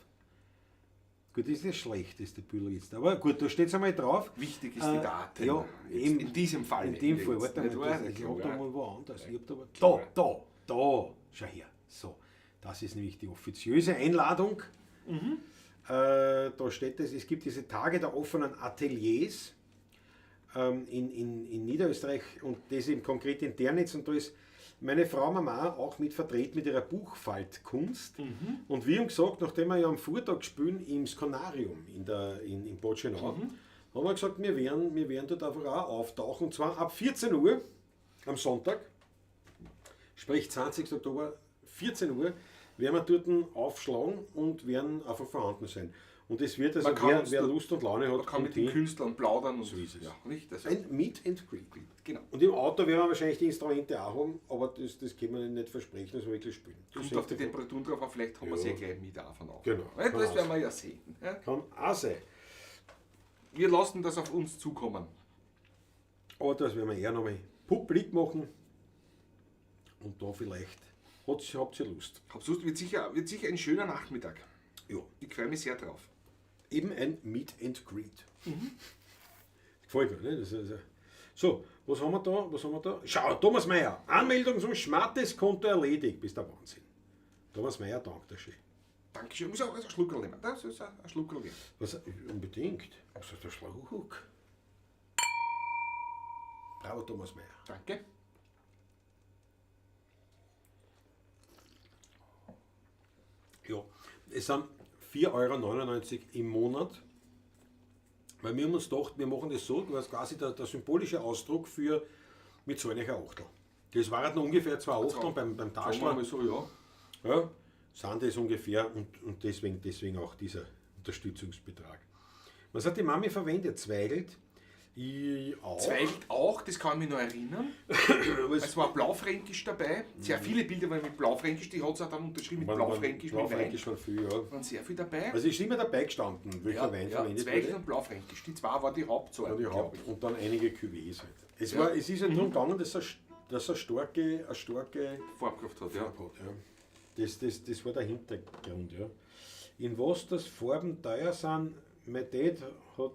Gut, das ist das schlechteste Bild jetzt. Aber gut, da steht es einmal drauf. Wichtig ist die Daten. Ja, Jetzt eben, in diesem Fall. In dem Fall, Jetzt, warte nicht mal, wahr? das, ich hab da Klar. mal woanders. Ich hab da, da, da, da, schau her. So, das ist nämlich die offiziöse Einladung. Da steht es, es gibt diese Tage der offenen Ateliers in Niederösterreich und das eben konkret in Ternitz und da ist meine Frau Mama auch mit vertreten mit ihrer Buchfaltkunst. Und wir haben gesagt, nachdem wir ja am Vortag spielen im Skonarium in Bad Schönau, haben wir gesagt, wir werden dort einfach auch auftauchen und zwar ab 14 Uhr am Sonntag, sprich 20. Oktober, 14 Uhr, werden wir dort aufschlagen und werden einfach vorhanden sein. Und es wird also, Man kann uns wer dort- Lust und Laune hat, Man kann mit kommt den hin. Künstlern plaudern und So ist es. Ja, nicht? Also, Ein Meet and Greet. genau. Und im Auto werden wir wahrscheinlich die Instrumente auch haben, aber das können wir nicht versprechen, dass wir wirklich spielen. Das Kommt hängt auf die davon- Temperaturen drauf an, vielleicht haben wir Ja. sie ja gleich mit davon auf. Genau. Ja, Kann das auch werden wir ja sehen. Ja. Kann auch sein. Wir lassen das auf uns zukommen. Aber das werden wir eher nochmal publik machen. Und da vielleicht habt ihr Lust. Hab's Lust, wird sicher ein schöner Nachmittag. Ja. Ich freue mich sehr drauf. Eben ein Meet and Greet. Gefällt mir, ne? Das ist also so, was haben wir da? Was haben wir da? Schau, Thomas Mayer, Anmeldung zum Schmattes-Konto erledigt. Bist der Wahnsinn. Thomas Mayer, danke schön. Dankeschön. Muss auch ein Schluckerl nehmen. Das ist ein Schluckerl wert. Was? Unbedingt. Was ist der Schluck? Bravo, Thomas Mayer. Danke. Ja, es sind 4,99 € im Monat. Weil wir haben uns gedacht, wir machen das so, das war quasi der symbolische Ausdruck für mit so einer Achtel. Das waren noch ungefähr 2 Achteln beim Sagen wir Taschler. mal so, ja. Ja, sind das ungefähr und deswegen auch dieser Unterstützungsbetrag. Was hat die Mami verwendet? Zweigelt? Ich auch. Zweigelt auch, das kann ich mich noch erinnern. Aber es Es war Blaufränkisch dabei. Sehr viele Bilder waren mit Blaufränkisch, die hat es auch dann unterschrieben mit Blaufränkisch, mit Wein. Blaufränkisch war viel, ja. Waren sehr viel dabei. Also ist immer dabei gestanden, welcher Wein verwendet Zweigelt wurde. und Blaufränkisch, die zwei waren die Hauptsorten, Ja, die glaub Haupt ich. und dann einige Cuvées halt. Es, Ja. war, es ist halt darum gegangen, dass er eine starke Farbkraft hat, ja. Farbe hat. Ja. Das war der Hintergrund, ja. In was das Farben teuer sind, mein Dad hat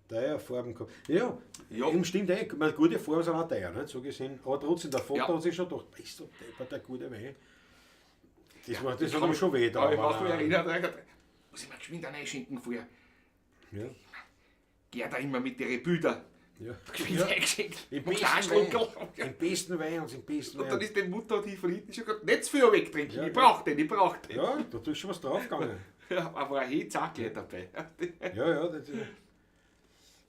teuer Farben gehabt. Ja, Ja. eben stimmt eh. Ich meine, gute Farben sind auch teuer, nicht? So gesehen. Aber trotzdem, der Vater Ja. hat sich schon gedacht, bist du deppert, der gute Wein. Das, war, das Ich hat kann ihm schon weh da. Aber ich kann mich erinnern, da hat er gesagt, muss ich mir geschwind einen einschenken vorher. Ja. Geh da immer mit ihren Bildern. Ja. Geschwind eingeschenkt. Im Und besten einen Schluckerl. Wein. Im besten Wein und im besten Und dann Wein. ist die Mutter, die von hinten schon gesagt, nicht zu viel wegtrinken, Ja, ich brauch den, ich brauch den. Ja, da ist schon was draufgegangen. Ja, aber ein Hezack gleich dabei. Ja, ja. Das ist,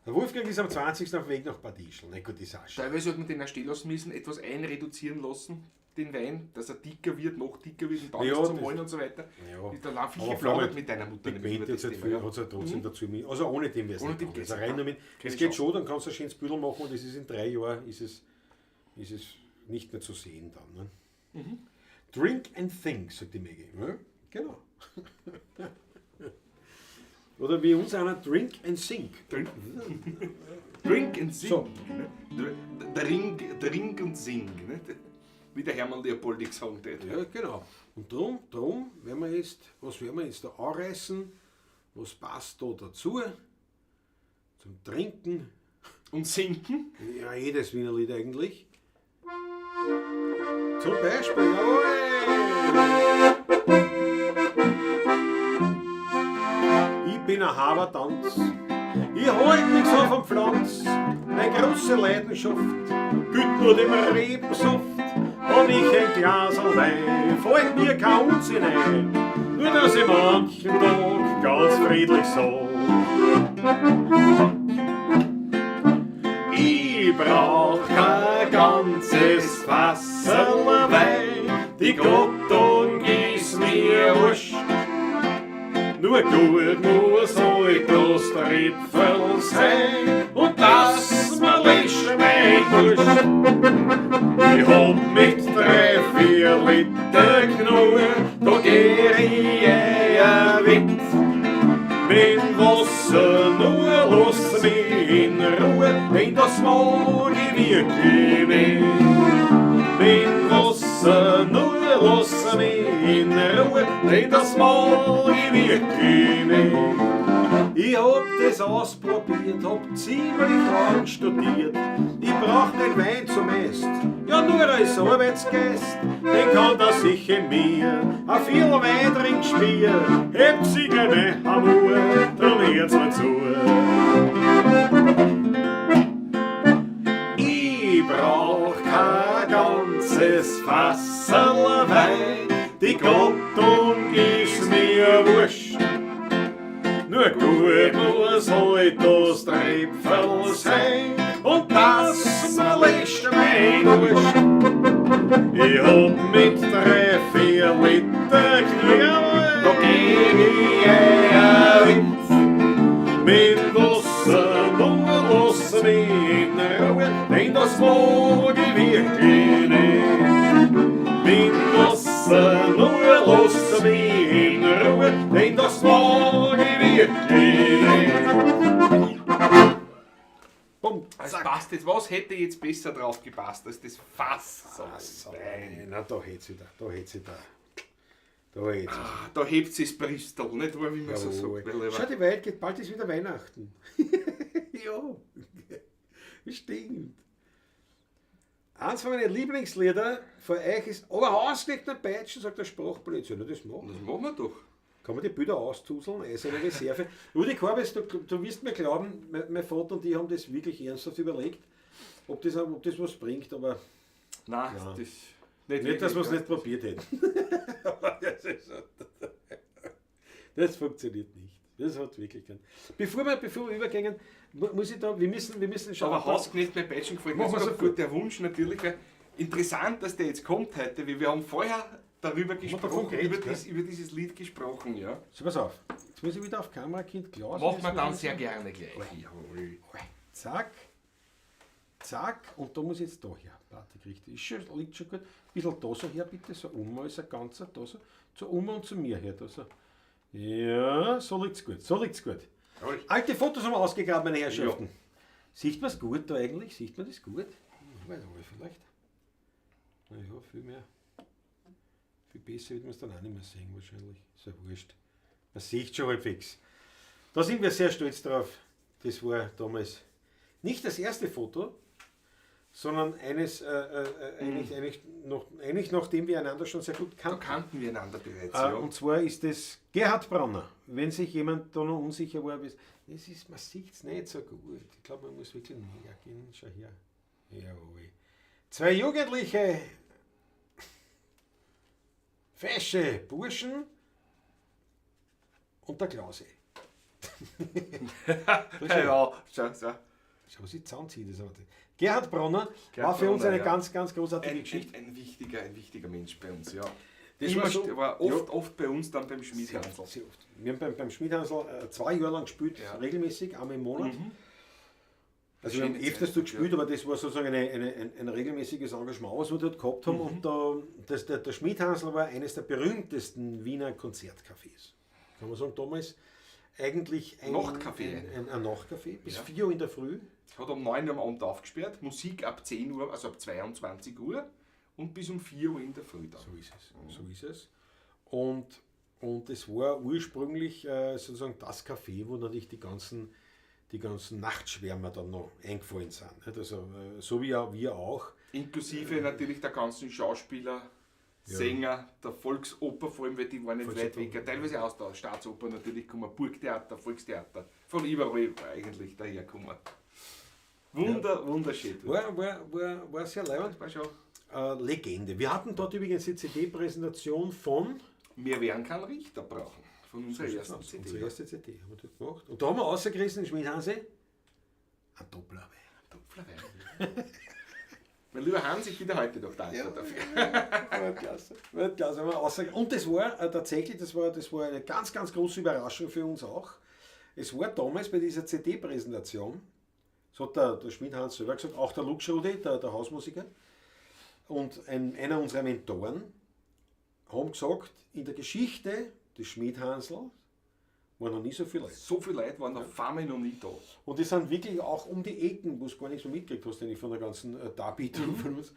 der Wolfgang ist am 20. auf dem Weg nach Bad Ischl. Na gut, ist auch schon. Teilweise hat man den auch stehen lassen müssen, etwas einreduzieren lassen, den Wein, dass er dicker wird, noch dicker wird und dann Ja, ist zum das- Holen und so weiter. Ja. Da haben viele Aber geplaudert mit deiner Mutter. nämlich Pigment über das hat's halt Thema, viel, ja. hat's halt trotzdem dazu. Also ohne dem wäre es Ohne nicht dem gegangen. geht's Also rein nicht. damit, Keine es geht Chance. schon, dann kannst du ein schönes Büdel machen und es ist in 3 Jahren ist es nicht mehr zu sehen dann. Ne? Drink and think, sagt die Maggie. Ja, genau. Oder wie uns einer Drink and Sink. Drink, Drink and Sing. So. Drink and Sing. Ne? Wie der Hermann Leopoldi gesagt hat. Ja, genau. Und drum werden wir jetzt, was werden wir jetzt da anreißen? Was passt da dazu? Zum Trinken. Und sinken? Ja, jedes Wiener Lied eigentlich. Zum Beispiel, jawohl! Ich bin ein Habertanz, ich halt nix auf dem Pflanz. Meine große Leidenschaft gilt nur dem Rebensaft. Und ich ein Glas Wein, fällt mir kein Unsinn ein. Nur dass ich manchen Tag ganz friedlich sag. Ich brauch kein ganzes Fassel Wein, die Gattung ist das Tripfel sein und das mir löscht mein Durst. Ich hab mit 3, 4 Liter genug, da geh ich weit. Mit Wasser nur lass mich in Ruhe, denn das mag ich wirklich nicht. Mit Wasser nur lass mich in Ruhe, denn das mag ich wirklich nicht. Ich hab das ausprobiert, hab ziemlich lang studiert. Ich brauch den Wein zum Mest, ja nur als Arbeitsgeist. Den kann da sicher mir a viel Wein trinkspiel. Hebt sie gerne am Uhr, drum hört's mir zu. Ich brauch kein ganzes Fasserl Wein, die Gattung ist mir wurscht. Nur gut muss halt das Tripfel sein und das mir löscht mein Durst. Ich hab mit 3, 4 Liter genug, da geh ich weit. Mit Wasser nur lass mich in Ruhe, denn das mag ich wirklich nicht. Mit Wasser nur lass mich in Ruhe, denn das mag ich wirklich nicht. Bumm, Das passt jetzt. Was hätte jetzt besser drauf gepasst als das Fass? So, nein, na, da hätt's wieder, da hätt's wieder. Da hätt's wieder. Da hebt sie das Bristol, nicht wahr, wie man so sagt. Schau, die Welt geht, bald ist wieder Weihnachten. Ja, stimmt. Eins von meinen Lieblingslieder von euch ist, aber ausgelegt Peitschen, sagt der Sprachblödsinn. Na, das machen wir. Das machen wir doch. Kann man die Bilder auszuseln, eiserne Reserve. Rudi Korbes, du wirst mir glauben, mein Vater und ich haben das wirklich ernsthaft überlegt, ob das was bringt, aber Nein, ja. Das nicht, dass wir es nicht probiert hätten. Das funktioniert nicht. Das hat wirklich keinen. Bevor wir übergehen, muss ich da, wir müssen schauen. Aber Hausknecht bei Peitschen gefällt mir sogar gut, der Wunsch natürlich. Interessant, dass der jetzt kommt heute, weil wir haben vorher darüber gesprochen, über dieses Lied gesprochen, ja. So, pass auf. Jetzt muss ich wieder auf Kamera, Kind, Klaus. Machen wir dann sehr gerne gleich. Jawohl. Zack. Zack. Und da muss ich jetzt da her. Patrick, richtig. Ist schon, liegt schon gut. Ein bisschen da so her, bitte. So um, ist ein ganzer da so. Zu um und zu mir her. Da so. Ja, so liegt's gut. So liegt's gut. Jawohl. Alte Fotos haben wir ausgegraben, meine Herrschaften. Ja. Sieht man's gut da eigentlich? Sieht man das gut? Weiß aber vielleicht. Naja, viel mehr. Viel besser wird man es dann auch nicht mehr sehen, wahrscheinlich. Ist ja wurscht. Man sieht schon halbwegs. Da sind wir sehr stolz drauf. Das war damals nicht das erste Foto, sondern eines, eigentlich nachdem wir einander schon sehr gut kannten. Da kannten wir einander bereits, ja. Und zwar ist es Gerhard Brauner. Wenn sich jemand da noch unsicher war, das ist, man sieht es nicht so gut. Ich glaube, man muss wirklich näher gehen. Schau her. Jawohl. Zwei Jugendliche, fesche Burschen und der Klause. Ja, schau, schau. Schau, was ich zusammenziehe. Das aber. Gerhard Brauner war für uns eine ganz, ganz großartige Geschichte. Ein wichtiger Mensch bei uns, ja. Das war, so, war oft, ja, oft bei uns dann beim Schmiedhansl. Sehr oft. Wir haben beim Schmiedhansl 2 Jahre lang gespielt, ja, regelmäßig, einmal im Monat. Mhm. Also wir haben öfters dort gespielt, ja, aber das war sozusagen ein regelmäßiges Engagement, was wir dort gehabt haben. Mhm. Und da, der Schmiedhansl war eines der berühmtesten Wiener Konzertcafés. Kann man sagen, damals eigentlich ein Nachtcafé. Ein Nachtcafé bis ja, 4 Uhr in der Früh. Hat um 9 Uhr am Abend aufgesperrt, Musik ab 10 Uhr, also ab 22 Uhr und bis um 4 Uhr in der Früh dann. So ist es. Mhm. So ist es. Und es war ursprünglich sozusagen das Café, wo natürlich die ganzen Nachtschwärmer dann noch eingefallen sind. Also, so wie wir auch. Inklusive natürlich der ganzen Schauspieler, ja, Sänger, der Volksoper, vor allem, weil die waren nicht weit weg. Teilweise aus der Staatsoper natürlich gekommen, Burgtheater, Volkstheater, von überall eigentlich dahergekommen. Wunderschön. War sehr leibend. War schon. Legende. Wir hatten dort übrigens die CD-Präsentation von Wir werden keinen Richter brauchen. Von unserer ersten CD. Unsere erste CD haben wir dort gemacht. Und da haben wir rausgerissen, Schmiedhansi, ein Dopplerwein. Dopplerwein. Mein lieber Hans, ich bin heute noch dankbar dafür. Weltklasse. Weltklasse. Und das war tatsächlich, das war eine ganz, ganz große Überraschung für uns auch. Es war damals bei dieser CD-Präsentation, das hat der Schmidhans selber gesagt, auch der Lux Rudi, der Hausmusiker, und einer unserer Mentoren, haben gesagt, in der Geschichte des Schmidhansl waren noch nie so viele Leute. So viele Leute waren auf einmal noch nie da. Und die sind wirklich auch um die Ecken, wo du gar nicht so mitgekriegt hast, eigentlich von der ganzen Darbietung von uns,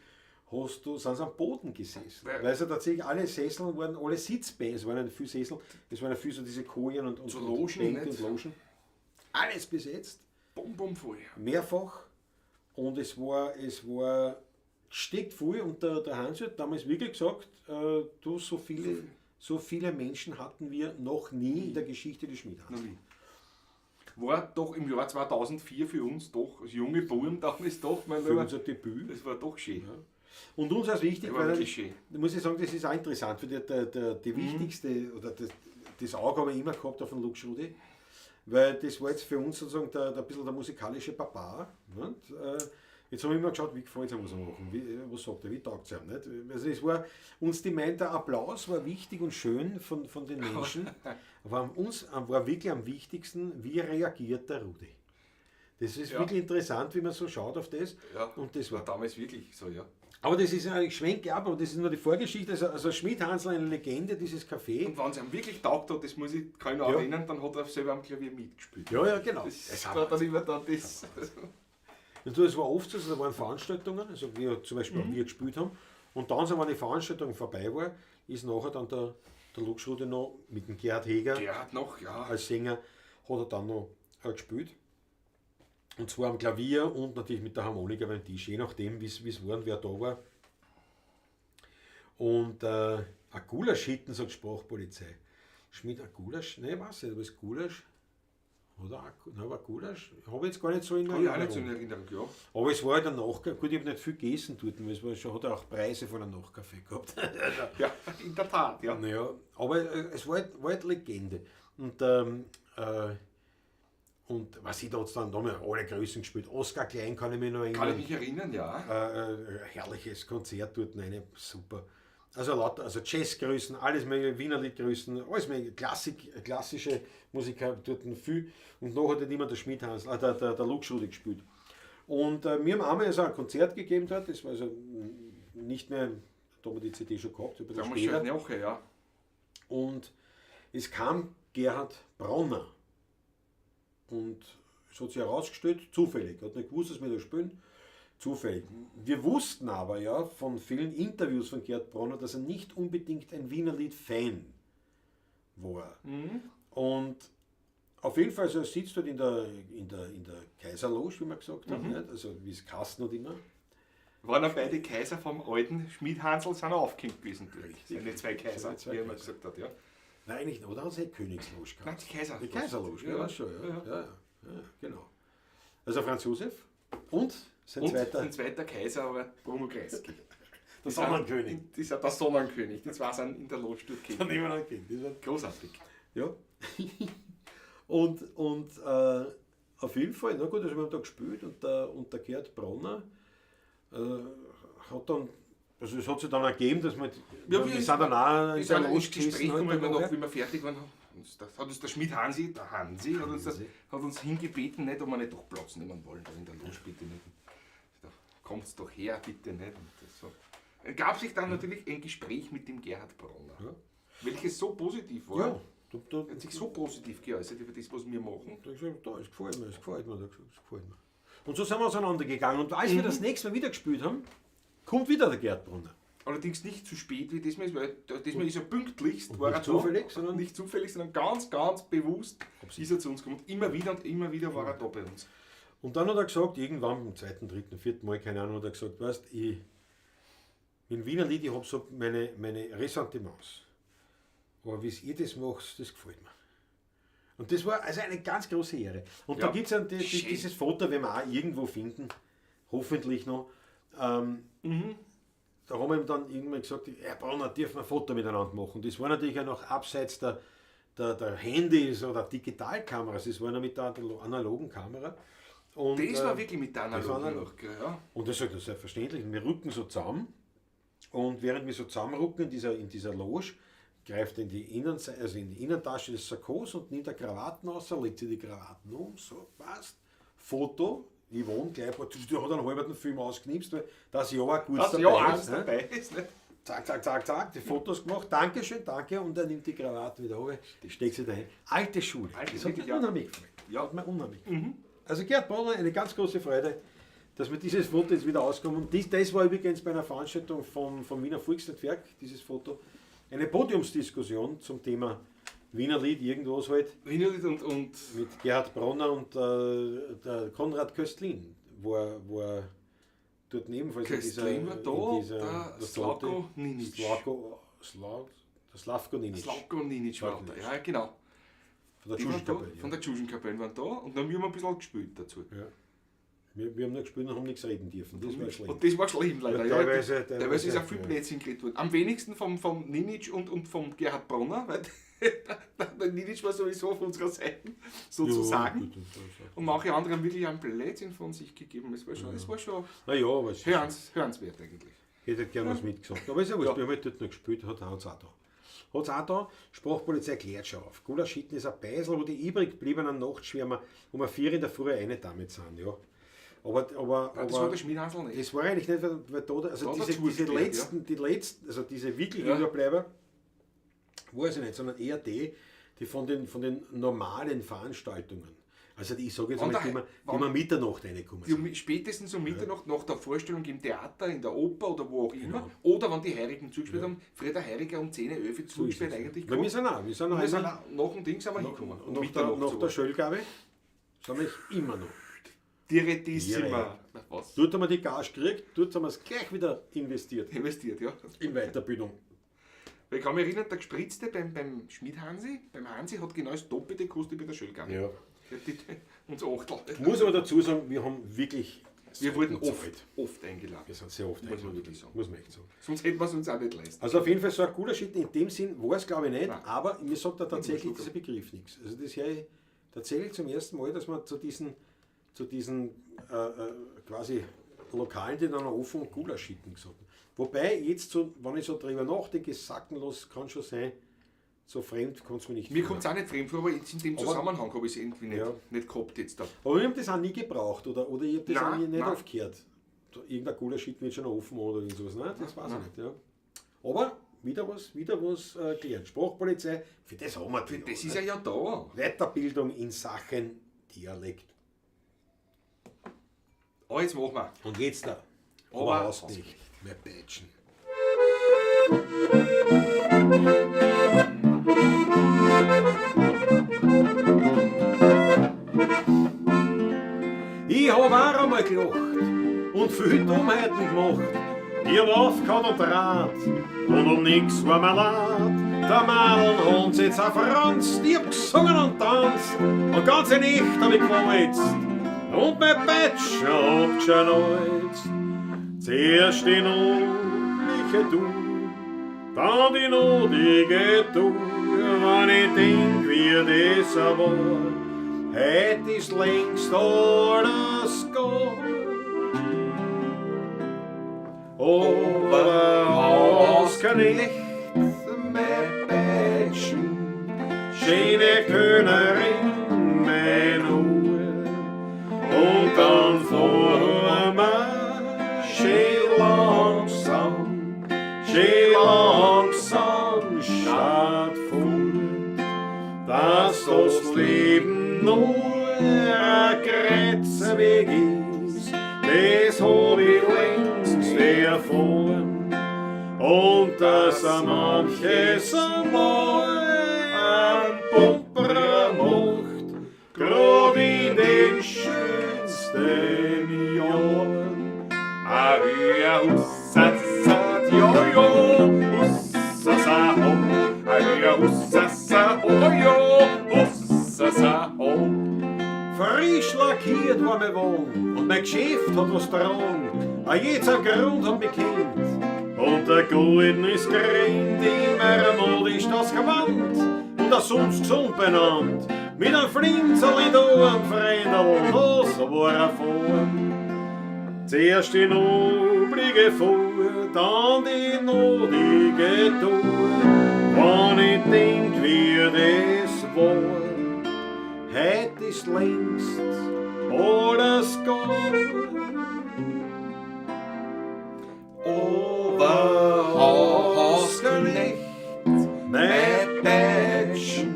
sind sie am Boden gesessen. Ja. Weil sie tatsächlich alle Sessel waren, alle Sitzbänke, es waren ja viele Sessel, es waren ja viel so diese Kojen und So Logen, Bänke nicht? und Logen. Alles besetzt, Bum, bum, voll. mehrfach. Und es war gesteckt voll und der Hans hat damals wirklich gesagt, du, so viele Menschen hatten wir noch nie in der Geschichte des Schmidhansl. Noch nie. War doch im Jahr 2004 für uns doch, als junge Buben damals doch, mein Für Lieber, unser Debüt. das war doch schön. Ja. Und uns ist wichtig, Das war weil wirklich schön. da muss ich sagen, das ist auch interessant, weil die wichtigste, oder das Auge habe ich immer gehabt auf den Lux Rudi, weil das war jetzt für uns sozusagen der bisschen der musikalische Papa. Nicht? Jetzt haben wir immer geschaut, wie gefällt es ihm, was er machen, was sagt er, wie taugt es ihm. Nicht? Also es war uns die meint, der Applaus war wichtig und schön von den Menschen, aber uns war wirklich am wichtigsten, wie reagiert der Rudi. Das ist Ja. wirklich interessant, wie man so schaut auf das. Ja, Und das war damals wirklich so, ja. Aber das ist ein Schwenk ab, aber das ist nur die Vorgeschichte. Also Schmidhansl, eine Legende, dieses Café. Und wenn es ihm wirklich taugt hat, das muss ich, kann ich noch Ja. erinnern, dann hat er selber am Klavier mitgespielt. Ja, ja, genau. Das Es war dann immer dann das. Und das war oft so, da waren Veranstaltungen, also wir zum Beispiel auch wir gespielt haben. Und dann, so, wenn die Veranstaltung vorbei war, ist nachher dann der Lux Rudi noch mit dem Gerhard Heger Gerhard noch, ja. als Sänger, hat er dann noch gespielt. Und zwar am Klavier und natürlich mit der Harmonika beim Tisch, je nachdem, wie es war und wer da war. Und ein Gulasch-Hitten, sagt Sprachpolizei. Schmidt, ein Gulasch? Nein, ich weiß nicht, aber ist Gulasch? Oder nein, war Gulasch? Habe ich jetzt gar nicht so in Habe ich auch nicht so in Erinnerung. Erinnerung, ja. Aber es war halt ein Nachkaffee. Gut, ich habe nicht viel gegessen dort, weil es war schon, hat er auch Preise von einem Nachkaffee gehabt. Ja, in der Tat, ja. Naja, aber es war halt Legende. Und, und was ich da hat's dann, da haben wir alle Größen gespielt. Oskar Klein kann ich mich noch erinnern. Kann ich mich erinnern, ja. Herrliches Konzert dort, rein, super. Also lauter, also Jazzgrößen, alles mögliche, Wienerliedgrößen, alles mögliche, klassische Musiker dort viel. Und nachher hat immer der Schmidhansl, der Lux Rudi gespielt. Und wir haben einmal also ein Konzert gegeben dort, das war also nicht mehr, da haben wir die CD schon gehabt, ein bisschen Da haben wir später. schon nachher, ja. Und es kam Gerhard Bronner. Und es hat sich herausgestellt, zufällig, hat nicht gewusst, dass wir da spielen, zufällig. Wir wussten aber ja von vielen Interviews von Gerhard Bronner, dass er nicht unbedingt ein Wienerlied-Fan war. Und auf jeden Fall, also er sitzt dort in der Kaiserloge, wie man gesagt hat, nicht? Also wie es Kasten und immer. Waren auch beide Kaiser vom alten Schmidhansl sind auch aufgehängt gewesen. Dort. Sind die zwei Kaiser, Sind die zwei wie er immer Kaiser. gesagt hat, ja. Nein, eigentlich nicht, oder? Hat es nicht Königsloge gehabt? Nein, die Kaiserloge. Die Kaiserloge, ja, Ja. schon, ja. Ja. Ja, ja, ja, genau. Also Franz Josef und sein Und zweiter, sein zweiter Kaiser war Bruno Kreisky. der Sonnenkönig. Das ist ja der Sonnenkönig. Die zwei sind in der Loge dort Der gewesen. Sonnenkönig, das war Großartig. Ja. Und auf jeden Fall, na gut, also wir haben da gespielt und der Gerhard Bronner hat dann, also es hat sich dann ergeben, dass wir, Ja, wir wir sind dann auch in Wir der sind Loge ins Gespräch gesessen gekommen, halt weil wir dann noch, wie wir fertig waren, hat uns der Schmidt Hansi, der Hansi, hat uns, das, Hansi. hat uns hingebeten, nicht, ob wir nicht doch Platz nehmen wollen, da in der Loge, bitte nicht. Da kommt's doch her, bitte nicht. Und das so. Gab sich dann natürlich ein Gespräch mit dem Gerhard Bronner, Ja. welches so positiv war. Ja, da, Er hat sich so positiv geäußert über das, was wir machen. Da hab ich gesagt, da, es gefällt mir, es gefällt mir, es gefällt mir. Und so sind wir auseinandergegangen. Und als wir das nächste Mal wieder gespielt haben, kommt wieder der Gerhard Bronner. Allerdings nicht zu spät wie diesmal, weil diesmal ist er pünktlichst. War nicht er zufällig, da, sondern- nicht zufällig, sondern ganz, ganz bewusst ist er zu uns gekommen. Und immer wieder war er da bei uns. Und dann hat er gesagt, irgendwann beim zweiten, dritten, vierten Mal, keine Ahnung, hat er gesagt, weißt, ich, in Wiener Lied, ich habe so meine Ressentiments. Aber wie ihr das macht, das gefällt mir. Und das war also eine ganz große Ehre. Und Ja. da gibt es Schön. dieses Foto, werden wir auch irgendwo finden, hoffentlich noch. Da haben wir ihm dann irgendwann gesagt, Herr Bronner, dürfen wir ein Foto miteinander machen. Das war natürlich auch noch abseits der Handys oder Digitalkameras, das war noch mit der analogen Kamera. Und, Das war wirklich mit der das war analogen analog. noch, gell, ja. Und das sagt er, selbstverständlich. Und wir rücken so zusammen. Und während wir so zusammenrücken in dieser Loge, Greift in die Innenseite, also in die Innentasche des Sakkos und nimmt eine Krawatten raus, legt sich die Krawatten um, so, passt. Foto, Yvonne gleich, die hat einen halben Film ausgeknipst, weil das ja auch gut Das dabei ja ist, eins ne? dabei ist. Ne? Zack, zack, zack, zack, die Fotos gemacht, Dankeschön, danke, und er nimmt die Krawatte wieder runter, steckt sie dahin. Alte Schule. Alte Das hat wirklich, mir ja. unheimlich gefallen. Ja. Hat mir unheimlich gefallen. Also Gerhard Brunner, eine ganz große Freude, dass wir dieses Foto jetzt wieder auskommen. Und das war übrigens bei einer Veranstaltung vom Wiener Volksnetzwerk, dieses Foto, eine Podiumsdiskussion zum Thema Wiener Lied, irgendwas halt, Wiener Lied und mit Gerhard Bronner und der Konrad Köstlin, war dort ebenfalls in dieser, Köstlin war da, in dieser der der Slavko Sorte. Ninic. Slavko Ninic. Slavko Ninic war Slavko da. Ninic. Ja, genau. Von der Die waren da, Tschuschenkapelle. von der Tschuschenkapelle waren da und dann haben wir ein bisschen gespielt dazu. Ja. Wir haben nur gespielt und haben nichts reden dürfen. Das war schlimm. Und das war schlimm leider. Ja, Ja, teilweise, ist auch viel ja. Blödsinn geredet worden. Am wenigsten vom Ninic und vom Gerhard Bronner, weil der Ninic war sowieso auf unserer Seite, sozusagen. Ja, gut, das Und manche andere haben wirklich einen Blödsinn von sich gegeben. Es war schon, Naja, aber es hörenswert eigentlich. Ich hätte gern was mitgesagt. Aber ist ja wurscht, Ja. wir haben halt dort noch gespielt, hat es auch da. Hat's auch da, Sprachpolizei klärt schon auf. Gulaschitten ist ein Beisel, wo die übrig gebliebenen Nachtschwärmer um 4 in der Früh eine damit sind, ja. Aber Nein, das war der Schmidhansl nicht. Das war eigentlich nicht, weil da, also Da diese, dazu diese gespielt, letzten, die letzten, also diese wirklichen Ja. Überbleiber, weiß ich nicht, sondern eher die von den normalen Veranstaltungen. Also die, ich sage jetzt Wann einmal, die man Mitternacht reinkommen Die sind. spätestens um Mitternacht nach der Vorstellung im Theater, in der Oper oder wo auch immer, oder wenn die Heurigen zugespielt haben, früher der Heuriger um 10, 11 Uhr zugespielt eigentlich. Weil wir sind auch, wir sind Und wir sind einmal auch nach dem Ding sind wir hingekommen. Um nach Mitternacht der Schöllgabe sind wir immer noch. Direttissima. Was? Dort haben wir die Gage gekriegt, dort haben wir es gleich wieder investiert. Investiert, ja. In Weiterbildung. Weil ich kann mich erinnern, der Gespritzte beim Schmidhansi, beim Hansi hat genau das Doppelte gekostet wie der Schöllgabe. Ja. Uns Achtel. Muss aber dazu sagen, wir haben wirklich Wir wurden selten oft eingeladen. Wir sind sehr oft Muss man eingeladen. wirklich sagen. Muss man echt sagen. Sonst hätten wir es uns auch nicht leisten. Also auf jeden Fall so ein Gulaschitten in dem Sinn war es glaube ich nicht, Nein. aber mir sagt da tatsächlich Schluck. dieser Begriff nichts. Also das höre ich tatsächlich zum ersten Mal, dass man zu diesen quasi Lokalen, die dann noch offen Gulaschitten gesagt haben. Wobei jetzt so, wenn ich so drüber nachdenke, sackenlos kann schon sein, so fremd kann es mir nicht Mir vor. kommt es auch nicht fremd vor, aber jetzt in dem Zusammenhang habe ich es irgendwie nicht gehabt jetzt da. Aber wir haben das auch nie gebraucht oder ich habe das Nein, auch nie, nicht nein. aufgehört. Irgendein Gulaschitten wird schon noch offen oder irgend sowas. Nein, das weiß ich nicht. Ja. Aber wieder was gelernt. Sprachpolizei, für das haben wir die Das ja, ist ja da. Weiterbildung in Sachen Dialekt. Aber jetzt machen wir. Und jetzt da. Aber Aber hast nicht mehr Peitschen. Ich hab auch einmal gelacht und viel Dummheiten gemacht. Ich hab aufgehauen und draht und um nix war mir leid. Der Madeln haben jetzt auch verranzt, ich hab gesungen und tanzt und ganze Nacht hab ich gewalzt und mein Peitschen hat geschnalzt. Zuerst die nobliche Du, dann die notige Du, wenn ich denk, wie das war, heut ist längst alles gar. Aber Hausknecht, mein Peitschen, schöne Könnerin, mein Uhr, und dann fahren wir schön langsam statt fort, dass das Leben nur ein Kreuzweg ist, das hab ich längst erfahren. Und dass manches einmal ein Pumperer macht, grad in den schönsten Jahren. Ahia, hussa, jojo, hussa, ho. Ahia, hussa, ojo, hussa, ho. Frisch lackiert war mein Wagen und mein Geschäft hat was tragen. A jetzt am Grund hat mich kennt. Und der Golden ist gerannt, immer modisch das Gewand und auch sonst gesund benannt. Mit einem Flinzerl da am Freundl, das war er vorn. Zuerst die noblige Fuhr, dann die notige Tour. Wenn ich denk, wie das war, heut ist längst alles gar. Oberhausknecht, Mein Deutschen,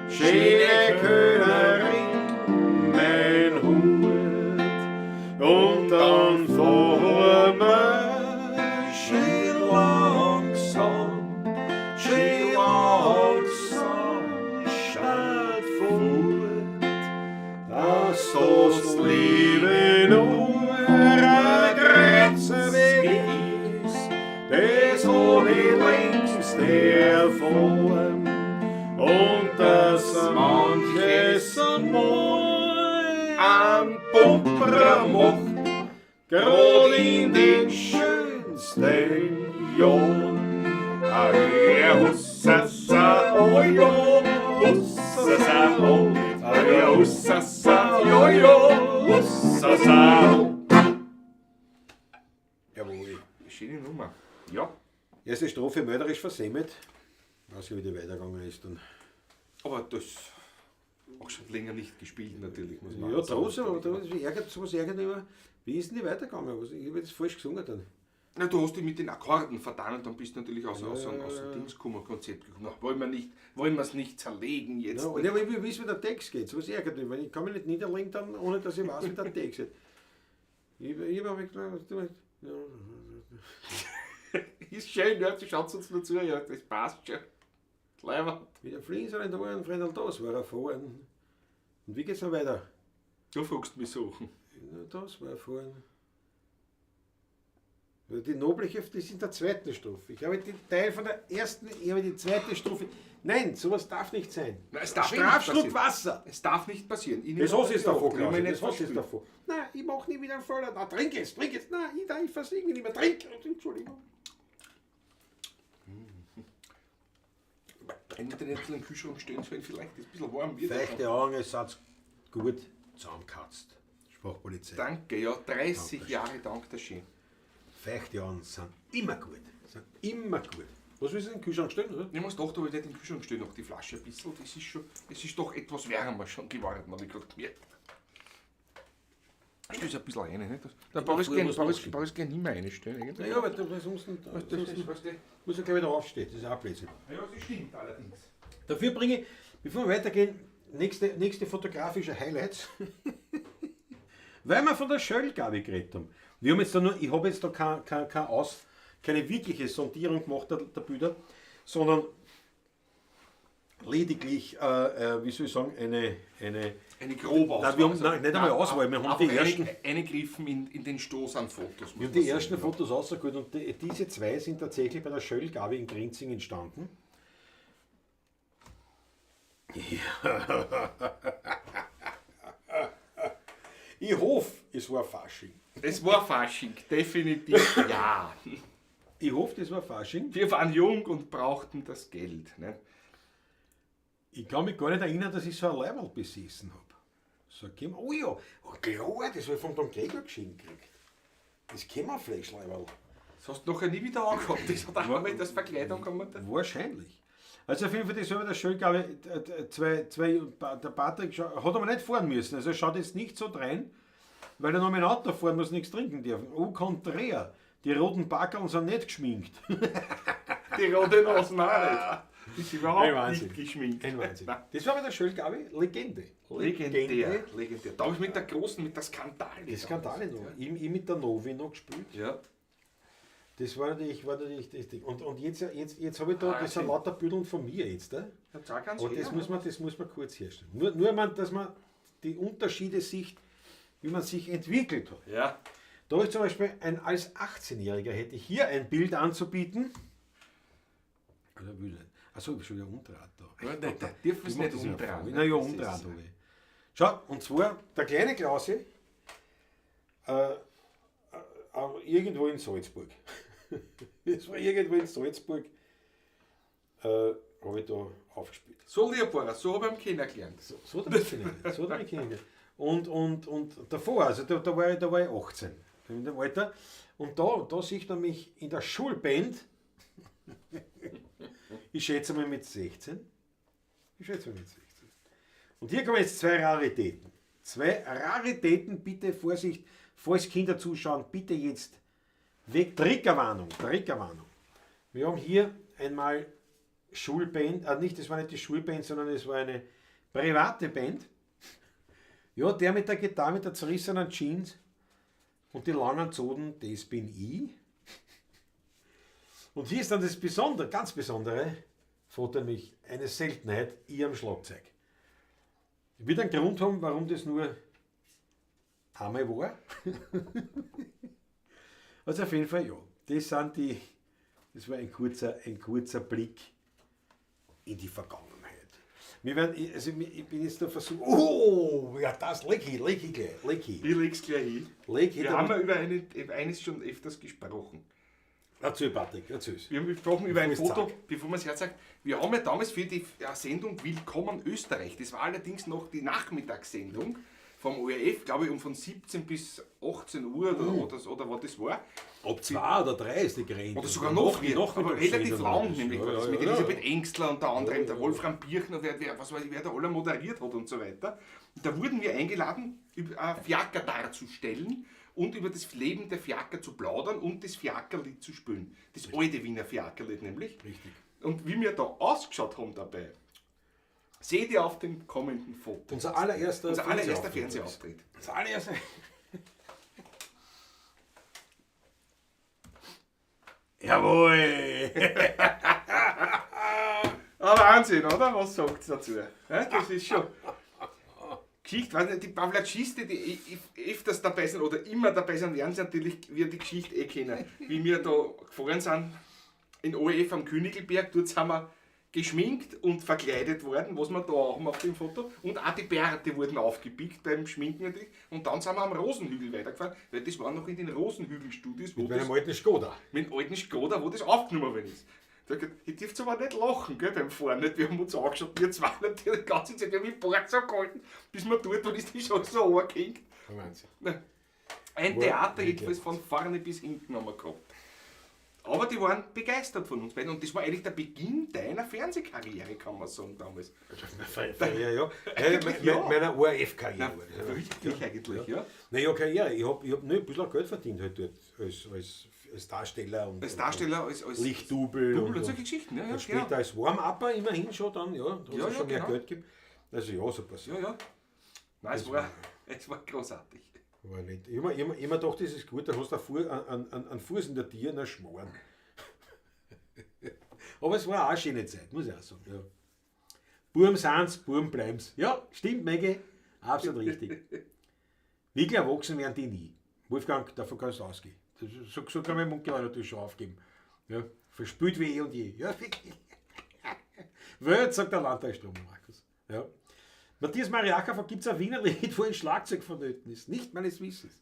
schöne Könnerin, mein Hut, und dann fahren wir schön langsam, statt fort, dass das Leben nur ein Grenzweg ist, das hab ich längst erfahren, und dass manches einmal Ein Pumperer macht, grad in den schönsten Jahren. Aja, hussasa, ojo, hussasa, oh, aja, hussasa, jojo, hussasa, oh. Jawohl. Schöne Nummer. Ja, Erste Strophe mörderisch versemmelt. Weiß nicht, wie die weitergegangen ist dann. aber das auch schon länger nicht gespielt natürlich, muss man Ja, auch sagen. trotzdem, aber da ärgert, sowas ärgert mich immer. Wie ist denn die weitergegangen? Was, ich habe das falsch gesungen dann. Na, du hast dich mit den Akkorden vertan und dann bist du natürlich aus dem Dings gekommen, Konzept gekommen. Na, wollen wir es nicht zerlegen jetzt? Ja, und ja, aber ich will wissen, wie der Text geht. Sowas ärgert mich, weil ich kann mich nicht niederlegen dann, ohne dass ich weiß, wie der Text geht. Ich hab gedacht, ja. Ist schön, ja, du schaust uns nur zu, ja, das passt schon. Leider. Wie der Fliesen in der Ohren, Freundl, das war er fahren. Und wie geht's noch weiter? Du fragst mich Sachen. Na, das war fahren. Die Nobliche, das ist in der zweiten Strophe. Ich habe den Teil von der ersten, ich habe die zweite Strophe. Nein, sowas darf nicht sein. Nein, es darf eh nicht Strafschluck passieren. Wasser. Es darf nicht passieren. Ich Das nehme hast du jetzt davor, ich will Klausi, mich das hast du jetzt nicht davor. Nein, ich mach nie wieder einen Fehler. Na, trink es, trink es. Nein, ich versinke mich nicht mehr. Trink. Entschuldigung. Hätte nicht in den Kühlschrank stehen sollen, vielleicht ist ein bisschen warm wird. Feuchte Augen, es hat's gut zusammengekatzt. Sprachpolizei. Danke, ja, 30 Jahre dank der schön. Feuchte Augen sind immer gut. Sind immer gut. Was willst du in den Kühlschrank stellen, oder? Ich muss doch, da ich nicht im Kühlschrank stehen, noch die Flasche ein bisschen. Das ist schon, es ist doch etwas wärmer schon geworden, habe ich gerade gemerkt. Stell es ein bisschen rein, nicht? Da brauche ich gleich nicht mehr reinstellen, eigentlich. Ja, weil du sonst muss ja gleich wieder aufstehen. Das ist auch Blödsinn. Ja, das stimmt allerdings. Dafür bringe ich, bevor wir weitergehen, nächste fotografische Highlights. Weil wir von der Schöllgabe geredet haben. Wir haben jetzt da nur, ich habe jetzt da keine wirkliche Sondierung gemacht der Bilder, sondern lediglich, wie soll ich sagen, eine grobe Auswahl. Nein, wir haben, nein, nicht einmal Auswahl, wir haben die ersten. Eingriffen in den Stoß an Fotos. Wir haben die ersten Fotos rausgeholt und diese zwei sind tatsächlich bei der Schöllgabe in Grinzing entstanden. Ja. Ich hoffe, es war Fasching. Es war Fasching, definitiv, ja. Ich hoffe, das war Fasching. Wir waren jung und brauchten das Geld. Ne? Ich kann mich gar nicht erinnern, dass ich so ein Leiberl besessen habe. So, oh ja, oh klar, das habe ich von Don Gregor geschenkt gekriegt. Das Kämmerfleischleiberl. Das hast du nachher nie wieder angehabt. Das hat auch einmal das Verkleidung gehabt. Wahrscheinlich. Also auf jeden Fall, das war der schön, glaube ich, zwei, der Patrick hat aber nicht fahren müssen. Also er schaut jetzt nicht so drein, weil er noch mit dem Auto fahren muss, nichts trinken dürfen. Au contraire, die roten Backerl sind nicht geschminkt. Die rote Nasen auch nicht. Die sind überhaupt nicht geschminkt. Ein Wahnsinn. Das war wieder schön, glaube ich, Legende. Legendär. Legendär. Da habe ich mit der großen, mit der Skandale. Die Skandale noch. Ich mit der Novi noch gespielt. Ja. Das war natürlich das Ding. Und jetzt habe ich da, das sind lauter Bilder von mir jetzt. Ne? Aber das muss man kurz herstellen. Nur man, dass man die Unterschiede sieht, wie man sich entwickelt hat. Ja. Da habe ich zum Beispiel, als 18-Jähriger hätte ich hier ein Bild anzubieten. Also, achso, ich habe schon wieder Undraht da. Ja, nein, da dürfen es nicht umdrahen. Na ja, umdraht habe ich. Schau, und zwar der kleine Klausi irgendwo in Salzburg. Das war irgendwo in Salzburg, habe ich da aufgespielt. So lieb war er, so habe ich ihn kennengelernt. So habe ich ihn kennengelernt. Und davor, also da war ich 18. In dem Alter. Und da sieht man mich in der Schulband. Ich schätze mal mit 16. Ich schätze mal mit 16. Und hier kommen jetzt zwei Raritäten. Zwei Raritäten, bitte Vorsicht, falls Kinder zuschauen, bitte jetzt weg. Triggerwarnung, Triggerwarnung. Wir haben hier einmal Schulband, nicht, das war nicht die Schulband, sondern es war eine private Band. Ja, der mit der Gitarre, mit der zerrissenen Jeans und die langen Zoden, das bin ich. Und hier ist dann das Besondere, ganz Besondere, Foto nämlich eine Seltenheit, ich am Schlagzeug. Wird einen Grund haben, warum das nur einmal war. Also auf jeden Fall, ja, das sind die, das war ein kurzer Blick in die Vergangenheit. Wir werden, also ich bin jetzt da versucht, oh, ja das, leg hin, leg hin gleich, leg hin. Ich leg's gleich hin. Leg hin. Wir haben ja über eines schon öfters gesprochen. Erzähl, Patrick, erzähl's. Wir haben gesprochen über ein Bevor Foto, ich's sag. bevor man es herzagt. Wir haben ja damals für die Sendung Willkommen Österreich, das war allerdings noch die Nachmittagssendung vom ORF, glaube ich, um von 17 bis 18 Uhr oder was das war. Ob 2 oder 3 ist die Grenze. Oder sogar noch früher, noch aber relativ lang, nämlich ja, war das ja, mit ja, Elisabeth ja. Engstler unter anderem, der Wolfram Birchner, wer da alle moderiert hat und so weiter. Und da wurden wir eingeladen, über Fiaker darzustellen und über das Leben der Fiaker zu plaudern und das Fiakerlied zu spielen. Das alte Wiener Fiakerlied nämlich. Richtig. Und wie wir da ausgeschaut haben dabei, seht ihr auf dem kommenden Foto. Unser allererster Unser allererster Fernsehauftritt. Fernsehauftritt. Unser allererster. Jawohl! Ah, Wahnsinn, oder? Was sagt's dazu? Ja, das ist schon. Geschichte, weiß nicht, die Pawlatschisten, die öfters dabei sind oder immer dabei sind, werden sie natürlich wir die Geschichte eh kennen. Wie wir da gefahren sind in ORF am Königelberg, dort sind wir geschminkt und verkleidet worden, was wir da auch haben auf dem Foto. Und auch die Bärte wurden aufgepickt beim Schminken natürlich. Und dann sind wir am Rosenhügel weitergefahren, weil das war noch in den Rosenhügel-Studios, wo Mit das meinem alten Skoda. mit dem alten Skoda, wo das aufgenommen worden ist. Da hab ich gedacht, ich dürft aber nicht lachen, gell, beim Fahren. Nicht? Wir haben uns angeschaut, wir zwei natürlich die ganze Zeit, wir haben die Bart so gehalten, bis wir dort waren, ist die schon so angehängt. Wahnsinn. Ein War Theater wirklich. jedenfalls von vorne bis hinten haben wir gehabt. Aber die waren begeistert von uns beiden und das war eigentlich der Beginn deiner Fernsehkarriere, kann man sagen, damals. Ja, ja. Eigentlich ja. Meiner ORF-Karriere. Na, richtig eigentlich, ja. Naja, Karriere. Ich hab nur ein bisschen Geld verdient halt dort als Darsteller. Und, Als Darsteller, als Lichtdubel. Double und solche Geschichten, ja, ja, und später genau. als Warm-Upper immerhin schon dann, ja. Da hat's Ja, ja, schon mehr genau. Geld gegeben. Also ja, so passiert. Ja, ja. Nein, es war großartig. War nicht. Ich hab mir immer gedacht, das ist gut, da hast du einen Fuß in der Tür, einen Schmoren. Aber es war auch eine schöne Zeit, muss ich auch sagen. Ja. Burm sind's, Burm bleiben's. Ja, stimmt, Maggie. Absolut richtig. Wirklich erwachsen werden die nie. Wolfgang, davon kannst du ausgehen. Das ist, so kann man Munkel natürlich schon aufgeben. Ja, verspült wie eh und je. Ja, wirklich. Welt, sagt der Landtagsstrom, Markus. Ja. Matthias Mariacher fragt, gibt's ein Wiener Lied, wo ein Schlagzeug vonnöten ist? Nicht meines Wissens.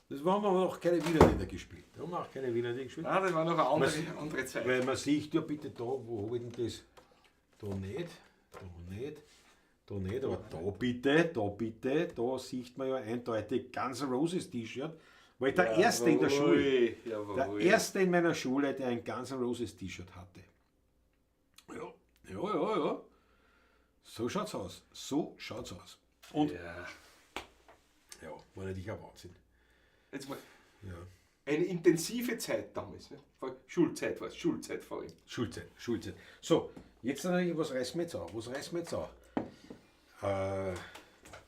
Das haben wir aber auch keine Wiener Lieder gespielt. Da haben wir auch keine Wiener Lieder gespielt. Nein, das war noch eine andere Zeit. Weil man sieht, ja bitte da, wo hab ich denn das? Da nicht, da nicht, da nicht, aber da bitte, da sieht man ja eindeutig Guns N' Roses T-Shirt. War ich der Erste in der Schule. Jawohl. Der Erste in meiner Schule, der ein Guns N' Roses T-Shirt hatte. Ja, ja, ja, ja. So schaut's aus. So schaut's aus. Und Ja. ja, war natürlich ein Wahnsinn. Jetzt mal Ja. eine intensive Zeit damals. Ne? Schulzeit war's, Schulzeit vor allem. Schulzeit, Schulzeit. So, jetzt natürlich, was reißen wir jetzt an? Was reißen wir jetzt an?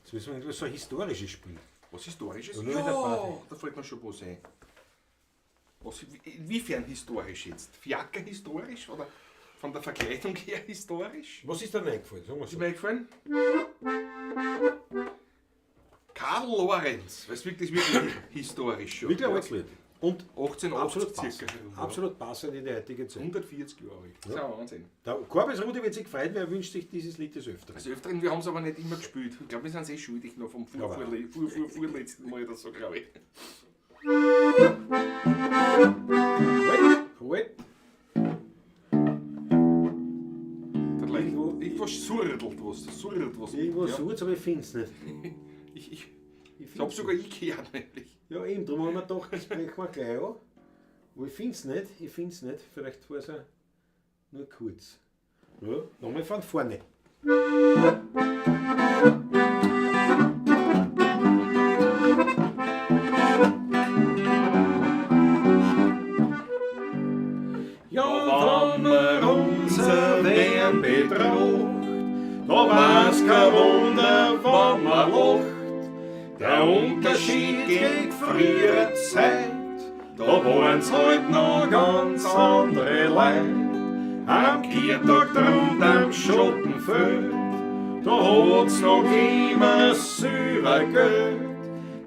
Jetzt müssen wir irgendwas so ein historisches spielen. Was Historisches? Ja, nur mit der Ja, Party. da fällt mir schon was ein. Was, inwiefern historisch jetzt? Fiaker historisch oder von der Verkleidung her historisch? Was ist da eingefallen? Sagen wir Ist so. mir eingefallen? Karl Lorenz, was wirklich, wirklich historisch schon. Wirklich ein Ja. altes Lied. Und 1880 absolut passend. circa. Absolut passend in die heutige Zeit. 140 Jahre alt. Das ist ein Wahnsinn. Der Korbes Rudi wird sich freuen, weil er wünscht sich dieses Lied des Öfteren. Also Öfteren, wir haben es aber nicht immer gespielt. Ich glaube, wir sind eh schuldig noch vom Ja, aber- vorletzten Mal oder so, glaube ich. Halt, halt. Da leicht, irgendwas surrt was. Surrt was. Irgendwas ja. surrt, aber ich finde es nicht. Ich Ich Das hab find's sogar ich gehört, nämlich. Ja, eben, darum haben wir gedacht, das sprechen wir gleich an. Aber ich finde es nicht, ich finde es nicht. Vielleicht war es ja nur kurz. Ja, nochmal von vorne. Ja, wenn wir unser Wehren betracht, da war's kein Wunder, wenn man lacht. Der Unterschied gegen frühere Zeit, da waren's halt noch ganz andere Leute. Am Kirtag drunter am Schottenfeld, da hat's noch immer sauber Geld.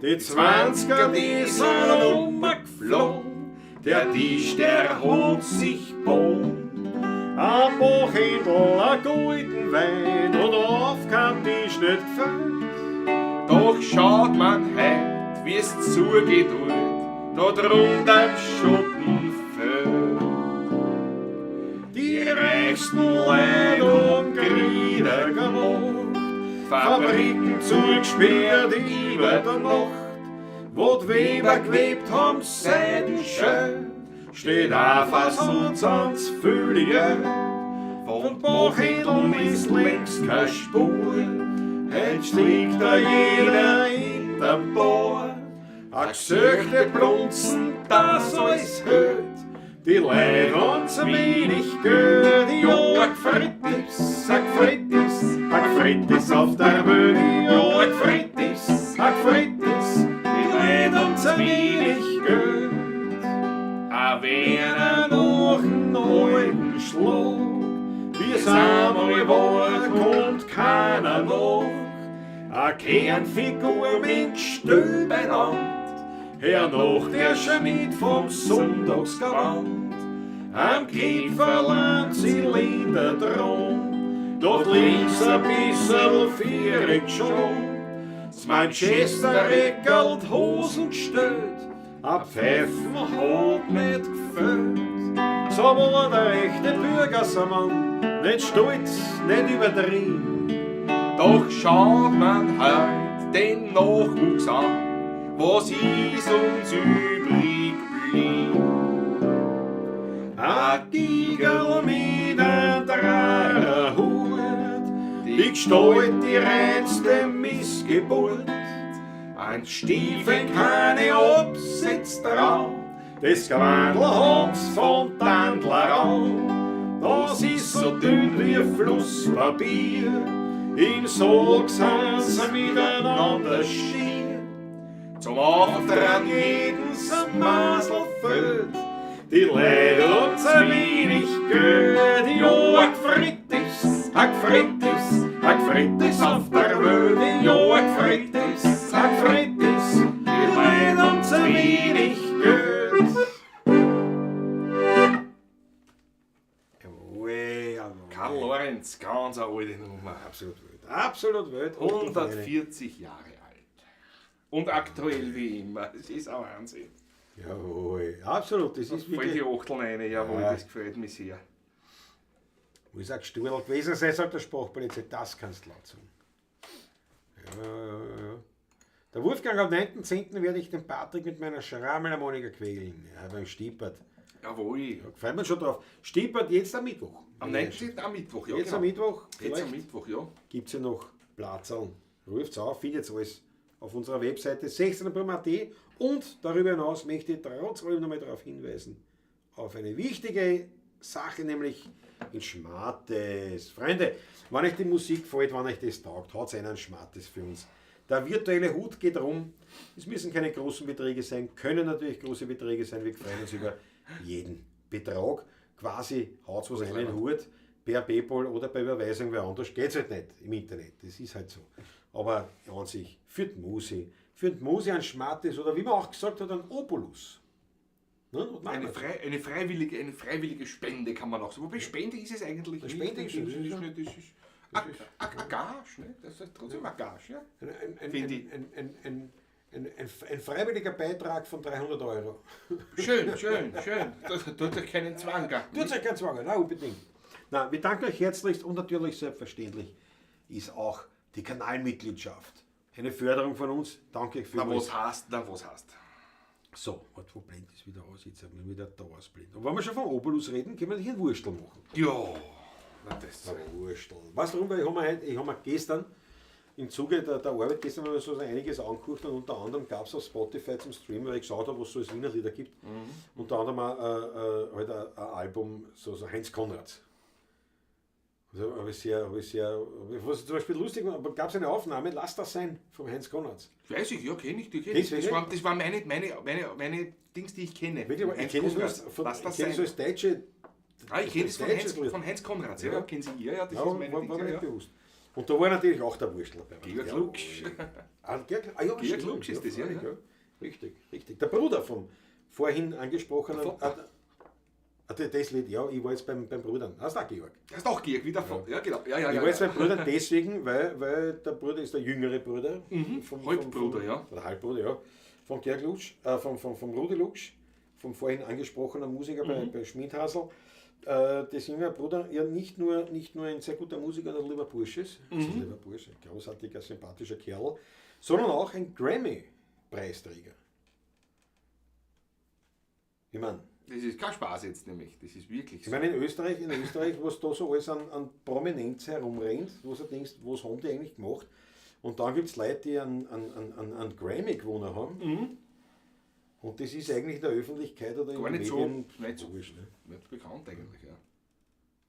Die 20er, die sind umgeflogen, der Tisch, der hat sich gebogen. Ein Bochendl, ein guten Wein und auf kein Tisch nicht gefällt. Doch schaut man heut, wie's zugeht, da drunter im Schottenfeld. Die reichsten Leute um Grieder gemacht, Fabriken zugesperrt über der Nacht, wo die Weber gewebt haben, seidenschön, steht auch fast uns ans Fühlige. Von Bochendeln ist längst keine Spur, heut liegt da jeder hinterm Tor. A Gesöchte blunzen, das alles hört, die Leute haben zu wenig Geld. Ja, a Gfrittis, a Gfrittis, a Gfrittis auf der Bühne. Ja, a Gfrittis, a Gfrittis, die Leute haben zu wenig Geld. A Wer noch einen alten Schlag, wie's einmal war, kommt keiner nach. A Kernfigur mit Gestühl beieinander, hernach der Schmied vom Sonntagsgewand. Am Kieferland Zylinder drum, dort links ein bissel vierig schon. Das Manchester reckelt Hosen gestellt, a Pfeifen hat nicht gefällt. So war der echte Bürgermann, nicht stolz, nicht übertrieben. Doch schaut man heut den Nachwuchs an, was ist uns übrig blieb? A Gigerl mit einem Dreierhut, die Gestalt die reinste Missgeburt. Ein Stiefel keine Absitz drauf, das Gewandl haben's von Tandler an. Das ist so dünn wie Flusspapier, im Sorg sind sie miteinander schier. Zum Auftran jeden sein Masel fällt, die Leute haben zu wenig Geld. Ja, a Gfrittis, a Gfrittis, a Gfrittis auf der Welt. Ja, a Gfrittis, a Gfrittis, die Leute haben zu wenig Geld. Jawohl, jawohl. Karl Lorenz, ganz eine alte Nummer. Absolut wild. Absolut wild. 140 Jahre alt. Und aktuell wie immer. Das ist ein Wahnsinn. Jawohl, absolut. Das ist Voll wirklich. die Achteln rein, jawohl, Ja. das gefällt mir sehr. Muss ein Gesturl gewesen sein, sagt der Sprachpolizei, das kannst du laut sagen. Ja, ja, ja. Der Wolfgang, am 9.10. werde ich den Patrick mit meiner Schrammelharmonika quälen. Ja, beim Stiepert. Jawohl. Da freuen wir uns schon drauf. Stiepert jetzt am Mittwoch. Am 19. am Mittwoch, ja. Jetzt genau. am Mittwoch. Jetzt am Vielleicht Mittwoch, ja. gibt es ja noch Platzerl. Ruft's auf, findet alles auf unserer Webseite 16.at. Und darüber hinaus möchte ich trotz allem nochmal darauf hinweisen, auf eine wichtige Sache, nämlich in Schmattes. Freunde, wenn euch die Musik gefällt, wenn euch das taugt, haut einen Schmattes für uns. Der virtuelle Hut geht rum. Es müssen keine großen Beträge sein, können natürlich große Beträge sein. Wir freuen uns über jeden Betrag. Quasi haut was einen Hut per PayPal oder per Überweisung, weil anders geht es halt nicht im Internet. Das ist halt so. Aber an sich, für die Musi, für die Musi ein Schmattes oder wie man auch gesagt hat, ein Opulus. Ne? Und Eine, freiwillige Spende kann man auch sagen. Wobei Spende ist es eigentlich Eine nicht. Spende ist es, Das ist ja. nicht, das ist a Gage, ne? Das ist trotzdem eine Gage, ja? Finde ich. Ein freiwilliger Beitrag von 300 Euro. Schön, schön, schön. Das tut euch keinen Zwang an. Tut euch keinen Zwang an, nein, unbedingt. Na, wir danken euch herzlichst und natürlich selbstverständlich ist auch die Kanalmitgliedschaft Eine Förderung von uns. Danke Na, vielmals. was heißt, na, was heißt. So, warte, wo blendet es wieder aus? Jetzt haben wir wieder da ausblenden. Und wenn wir schon von Obolus reden, können wir hier ein Wurstel machen. Ja, na, das. Wurstel. Weißt du warum? Weil ich habe mir, heute- ich hab mir gestern im Zuge der Arbeit, gestern haben wir so einiges angeguckt und unter anderem gab es auf Spotify zum Streamen, weil ich geschaut habe, was es so als Wiener Lieder gibt. Unter anderem auch, halt ein Album, so Heinz Konrads. Also habe ich sehr, habe ich sehr, was zum Beispiel lustig war, aber gab es eine Aufnahme, Lass das sein, vom Heinz Konrads. Weiß ich, ja, kenne ich, die kenne ich. Kennst du Das war meine Dings, die ich kenne. Wirklich, aber ich Heinz kenne es nur Konrads. als, von, Lass ich das kenne es sein. als deutsche. Ah, ich kenne es von deutsches Heinz, Lied. von Heinz Konrads, ja, Ja. ja. Kennen Sie, ja, ja, das Ja, ist meine war, Dings, war mir ja, nicht ja. bewusst. Und da war natürlich auch der Wurstel dabei. Georg Ja, Luksch. Ah, Georg, ah, ja, Georg stimmt, Luksch ist das, ja, freilich, ja. Richtig, richtig. Der Bruder vom vorhin angesprochenen. Der Vater. Ah, das Lied, ja, ich war jetzt beim Bruder. Das ist auch Georg. Das ist auch Georg, wieder von. Ja, genau. Ja, ja, Ich ja, war jetzt ja. beim Bruder deswegen, weil der Bruder ist der jüngere Bruder. Halbbruder, ja. Oder Halbbruder, ja. Von Georg Luksch, vom Rudi Luksch, vom vorhin angesprochenen Musiker bei Schmidhasel. Das jüngere Bruder ja nicht nur ein sehr guter Musiker und ein lieber Bursch ist, also ein lieber Bursch, ein großartiger, sympathischer Kerl, sondern auch ein Grammy-Preisträger. Ich meine, Das ist kein Spaß jetzt nämlich. Das ist wirklich ich so. meine, in Österreich, was da so alles an Prominenz herumrennt, wo du denkst, was haben die eigentlich gemacht? Und dann gibt es Leute, die einen Grammy gewonnen haben. Und das ist eigentlich in der Öffentlichkeit oder in Gar den nicht so, Medien nicht so wurscht, ne? nicht bekannt eigentlich, ja.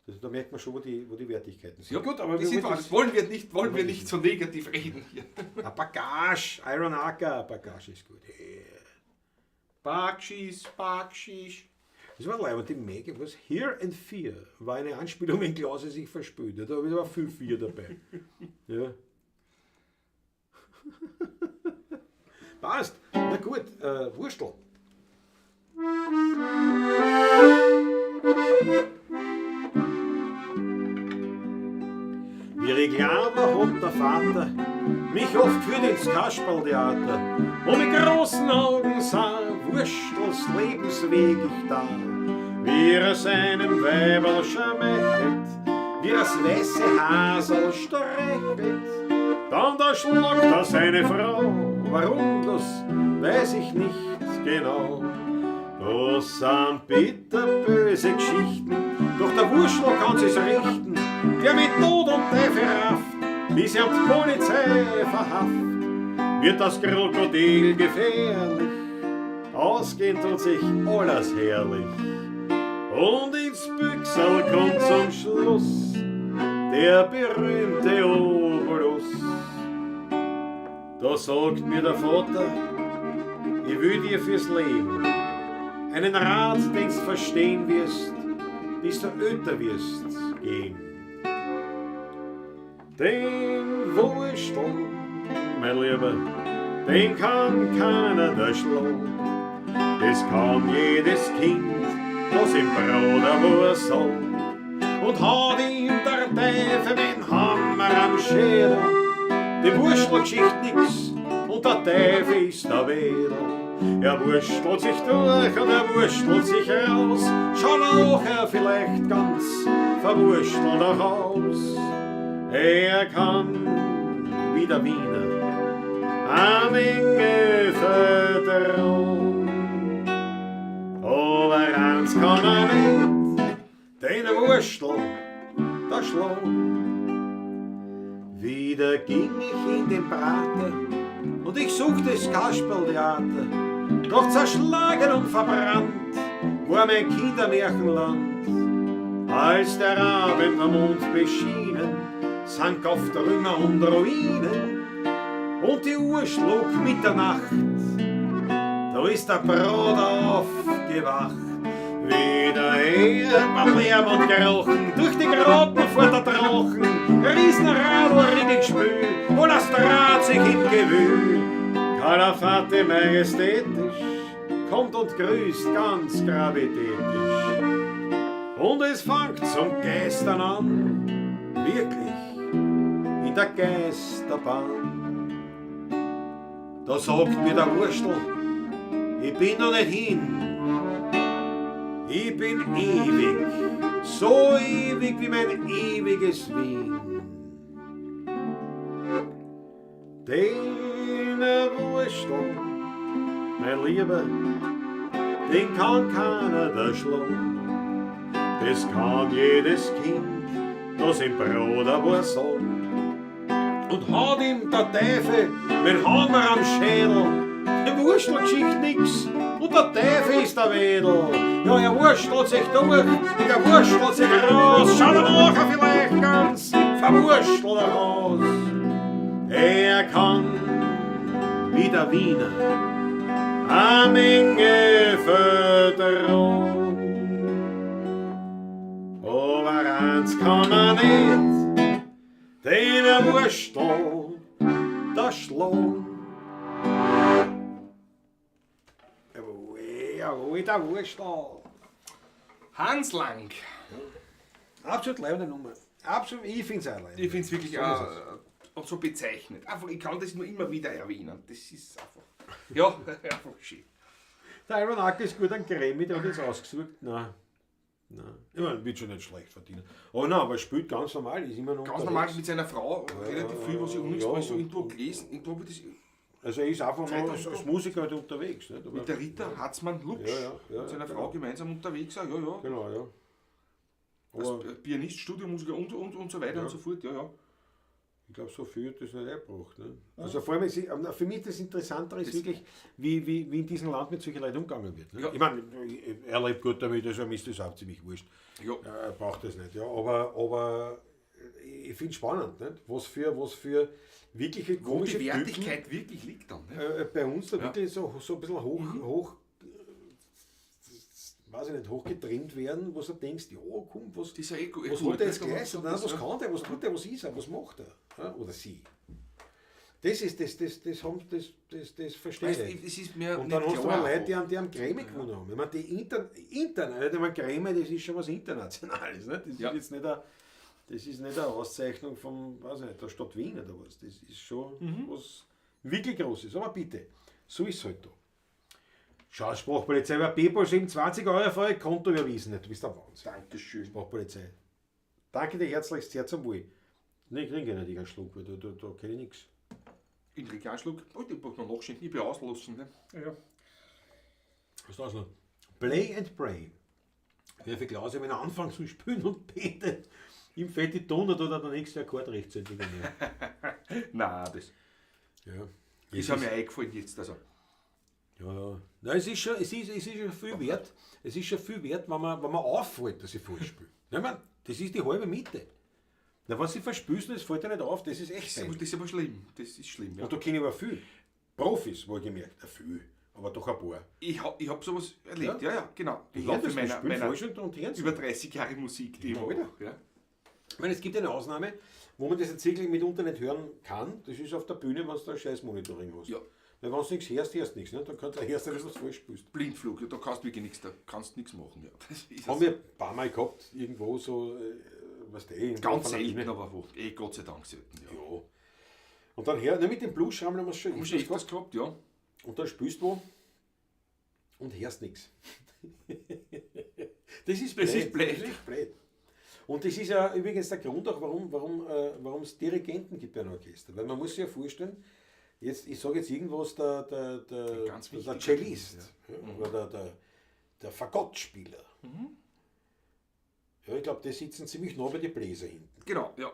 Also da merkt man schon, wo die Wertigkeiten sind. Ja, gut, aber das wir sind wollen das wollen wir nicht so negativ reden hier. Ah, Bagage, Iron Acker, Bagage ist gut. Yeah. Backschiss, Backschiss. Das war leibend, die Maggie, was? Here and Fear war eine Anspielung, wenn Klause sich verspült. Ja, da war viel Fear dabei. Ja. Passt. Na gut, Wurstel. Wie ich klein war, hat der Vater mich oft geführt ins Kasperltheater und mit großen Augen sah Wurstels Lebensweg ich da. Wie er seinem Weiberl schmeichelt, wie er das weiße Hasel streichelt. Dann da schlagt er seine Frau, warum, das weiß ich nicht genau. Das sind bitterböse Geschichten, doch der Wurstel kann sich's richten, der mit Tod und Teufel rafft, bis er die Polizei verhaft. Wird das Krokodil gefährlich, ausgehen tut sich alles herrlich. Und ins Büchsel kommt zum Schluss der berühmte Obolus. Da sagt mir der Vater, ich will dir fürs Leben einen Rat, den's verstehen wirst, bis du älter wirst, gehen. Den Wurstel, mein Lieber, den kann keiner da schlagen. Das kann jedes Kind, das im Bruder Wurstel. Und hat ihm der Teufel mit dem Hammer am Schädel. Die Wurstelgeschichte nix und der Teufel ist der Wedel. Er wurstelt sich durch und er wurstelt sich raus, schon auch er vielleicht ganz verwurstelt auch aus. Er kann wie der Wiener eine Menge vertrauen, aber eins kann er nicht, den Wurstel da schlagen. Wieder ging ich in den Prater und ich suchte das Kasperltheater. Doch zerschlagen und verbrannt war mein Kindermärchenland. Als der Abend am Mond beschienen, sank auf Trümmer und Ruinen und die Uhr schlug Mitternacht. Da ist der Bruder aufgewacht. Wieder hört man Lärm und Gerochen, durch die Grotten fuhr der Drachen, Riesenradl in Gespül, und das draht sich im Gewühl. Kalafate majestätisch, kommt und grüßt ganz gravitätisch. Und es fängt zum Geistern an, wirklich in der Geisterbahn. Da sagt mir der Wurstel, ich bin noch nicht hin. Ich bin ewig, so ewig wie mein ewiges Wien. Den Wurstel, mein Lieber, den kann keiner da schlagen. Das kann jedes Kind, das im Brot ein sagen. Und hat ihm der Teufel mit Hammer am Schädel, die Wurstelgeschichte nix, und der Teufel ist der Wedel. Ja, er wurstelt sich durch und er wurstelt sich raus, schaut er nachher vielleicht ganz verwurstelt raus. Er kann, wie der Wiener, eine Menge vertrauen. Aber eins kann man nicht, den er Wurstel da schlagen. Jawohl, jawohl, der Wurstel. Hans Lang. Absolut leibende Nummer. Absolut, ich finde es auch leibend. Ich finde es wirklich auch und so bezeichnet. Einfach, ich kann das nur immer wieder erwähnen. Das ist einfach. Ja, einfach schön. Der Iron Acker ist gut an Grammy, der hat jetzt ausgesucht. Nein. Nein. Ich meine, wird schon nicht schlecht verdienen. Oh nein, aber er spielt ganz normal, ist immer noch Ganz unterwegs. normal mit seiner Frau, relativ viel, was ich unlängst ja, mal so und- irgendwo gelesen, irgendwo habe ich das Also er ist einfach noch Zeit als, und als so. Musiker halt unterwegs. Nicht? Aber, mit der Rita Hatzmann Lutsch Ja, ja, ja, mit seiner genau. Frau gemeinsam unterwegs. Auch, ja, ja. Genau, ja. Als Aber Pianist, Studiomusiker und so weiter Ja. und so fort. Ja, ja. ich glaube, so viel hat das nicht eingebracht. Ne? Also vor allem, ist, für mich das Interessantere ist Das- wirklich, wie in diesem Land mit solchen Leuten umgegangen wird. Ne? Ja. Ich meine, er lebt gut damit, also ihm ist das auch ziemlich wurscht. Ja. Er braucht das nicht, ja. Aber ich finde es spannend, nicht? Was für wirkliche Wo komische die Typen Wertigkeit wirklich liegt dann. Ne? bei uns da Ja. Mhm. wirklich so ein bisschen hoch, weiß ich nicht, hochgetrimmt werden, wo du denkst, ja, komm, was, Das ist ja eh was gut, hat der jetzt ne? geleistet? Nein, was kann der, was tut der, was ist er, was macht er? Ja, oder sie. Das ist, das, das, das, haben, das, das, das verstehe Weißt, ich. du, es ist mir Und dann nicht hast du klar aber Leute, einfach. die haben Grammy gewonnen haben. Ich meine, die ich meine, Grammy, das ist schon was Internationales. Ne? Das Ja. ist jetzt nicht eine, das ist nicht eine Auszeichnung von, weiß ich nicht, der Stadt Wien oder was. Das ist schon was wirklich Großes. Aber bitte, so ist es halt da. Schau, Sprachpolizei, bei PayPal 27 Euro auf euer Konto überwiesen. Du bist der Wahnsinn. Dankeschön. Sprachpolizei. Danke dir herzlichst, sehr zum Wohl. Nein, ich trinke nicht einen Schluck, weil da kenne ich nichts. Ich trinke einen Schluck. Oh, den braucht man nachschenken. Ich bin auslassen. Ne? Ja. Was ist das noch? Play and Pray. Wer für Klaus, wenn er anfängt zu spielen und betet, ihm fällt die Donner oder der nächste Akkord rechtzeitig mehr. Nein, das Ja. ist ja mir eingefallen jetzt. Also. Ja, ja. Nein, es ist schon, es ist schon viel wert. Es ist schon viel wert, wenn man auffällt, dass ich falsch spiele. Nein, man, das ist die halbe Miete. Na, was sie verspüßen, das fällt ja nicht auf, das ist echt Das peinlich. ist aber schlimm. Das ist schlimm. Ja. Und da kenne ich aber viel. Profis, wohlgemerkt. Viel, aber doch ein paar. Ich habe sowas erlebt. Ja. Ja, ja, genau. Die Im hören Laufe das, die meiner, spielen meiner falsch und hören über 30 Jahre Musik, die ich Ja, mache. Alter. Ja. Ich meine, es gibt eine Ausnahme, wo man das jetzt wirklich mitunter nicht hören kann. Das ist auf der Bühne, wenn du ein scheiß Monitoring hast. Ja. Weil wenn du nichts hörst, hörst du nichts. Ne? Dann kannst du hörst du, dass du falsch spielst. Blindflug, ja, da kannst du wirklich nichts, da kannst du nichts machen. Ja. Das ist Haben also wir ein paar Mal gehabt, irgendwo so, was der irgendwo ganz auf einer selten, Bühne. aber wo. Eh, Gott sei Dank selten. Ja. Ja. Und dann her, ne, mit dem Blues-Schrammel haben wir es schon Haben wir schon öfters öfters gehabt, ja. Und dann spielst du wo und hörst nichts. Das ist blöd. Das ist blöd. Das ist blöd. Und das ist ja übrigens der Grund auch, warum es Dirigenten gibt bei einem Orchester. Weil man muss sich ja vorstellen, jetzt, ich sage jetzt irgendwas, der Ganz wichtiger Cellist, ja, oder der Fagottspieler. Ja, ich glaube, die sitzen ziemlich nah bei den Bläser hinten. Genau, ja.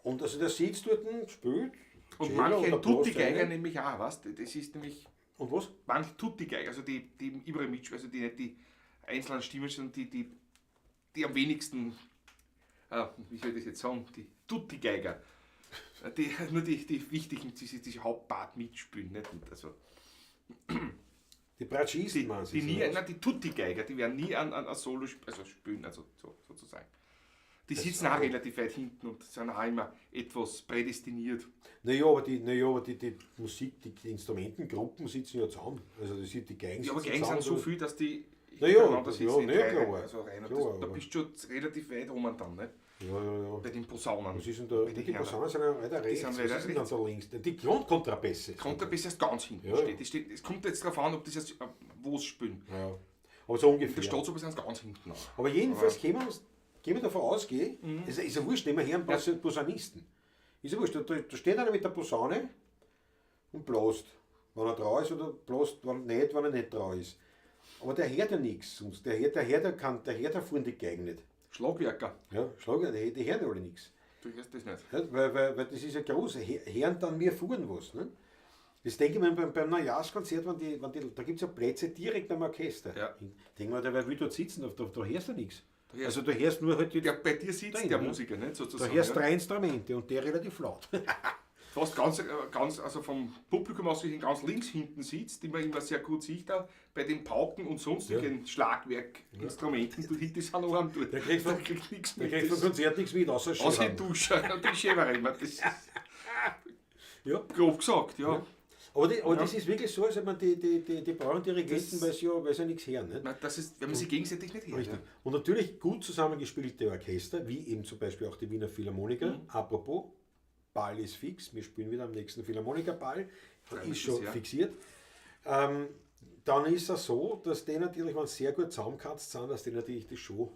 Und also der sitzt dort, spielt. Und Cello manche oder Tutti-Geiger Bläst nämlich auch, weißt du? Das ist nämlich, Und was? manche Tutti-Geiger, also die überall mitspielen, also die nicht die einzelnen Stimmen, sondern die am wenigsten, wie soll ich das jetzt sagen, die Tutti-Geiger. Die, nur die wichtigen, die Hauptpart mitspielen, nicht? Und also, Die Bratschisten, die, meinst du? die, nie, oder was? nein, die Tutti-Geiger, die werden nie an Solo also spielen, also so, sozusagen. Die sitzen auch relativ weit hinten und sind auch immer etwas prädestiniert. Naja, aber die Musik, die Instrumentengruppen sitzen ja zusammen. Also das sind die Geigen Ja, aber sitzen Geigen sind zusammen. so viel, dass die Na ja, hintereinander sitzen ja, in na ja, drei klar. Reihen, also rein. Und Klar, das, da aber- bist du schon relativ weit rum dann, ne? Ja, ja, ja. Bei den Posaunen. Was ist denn da? Bei den Die Hörnern. Posaunen sind ja weiter rechts. sind Was weiter ist denn dann da links? Die Grundkontrabässe. Kontrabass erst ganz hinten Ja, steht. ja. Das steht. Es kommt jetzt darauf an, ob das jetzt, wo sie spielen. Ja. Aber so ungefähr. Da steht sowas ganz hinten an. Aber jedenfalls können wir, uns, können wir davon ausgehen, es ist ja wurscht, nehmen wir her einen Posaunisten. Ist ja wurscht, da steht einer mit der Posaune und blast. wenn er drauf ist, oder bloß wenn, nicht, wenn er nicht drauf ist. Aber der hört ja nichts sonst. Der hört, der hört ja kein, der hört ja vorne die Geigen nicht. Schlagwerker. Ja, Schlagwerker, die hören ja alle nichts. Du hörst das nicht. Ja, weil das ist ja groß. Hören dann mir fuhren was. Ne? Das denke ich mir beim Neujahrskonzert, wenn die, da gibt es ja Plätze direkt beim Orchester. Ja. Ich denke mir, wer will dort sitzen, da hörst du nichts. Da Also du hörst nur halt die, Der, bei dir sitzt Drin, der ne? Musiker, nicht? Sozusagen. da hörst ja. drei Instrumente und der relativ laut. Fast ganz, ganz, also vom Publikum aus gesehen, ganz links hinten sitzt, die man immer sehr gut sieht, auch bei den Pauken und sonstigen Schlagwerkinstrumenten, du die sind auch am dort. Der kriegt vom- Der kriegt nichts Da mit. kriegst du vom Konzert nichts mit, außer Außer Schirm. die Dusche, die Schäferei, das ist Ja. grob gesagt, ja. Aber, aber das ist wirklich so, also man, die brauchen Dirigenten, weil sie ja nichts hören. Nicht? Na, das ist, wenn man sich gegenseitig nicht hört. Richtig. Ja. Und natürlich gut zusammengespielte Orchester, wie eben zum Beispiel auch die Wiener Philharmoniker. Apropos, Ball ist fix, wir spielen wieder am nächsten Philharmoniker-Ball, mich ist schon das, ja. fixiert. Dann ist es so, dass die natürlich, wenn sie sehr gut zusammenkatzt sind, dass die natürlich die Show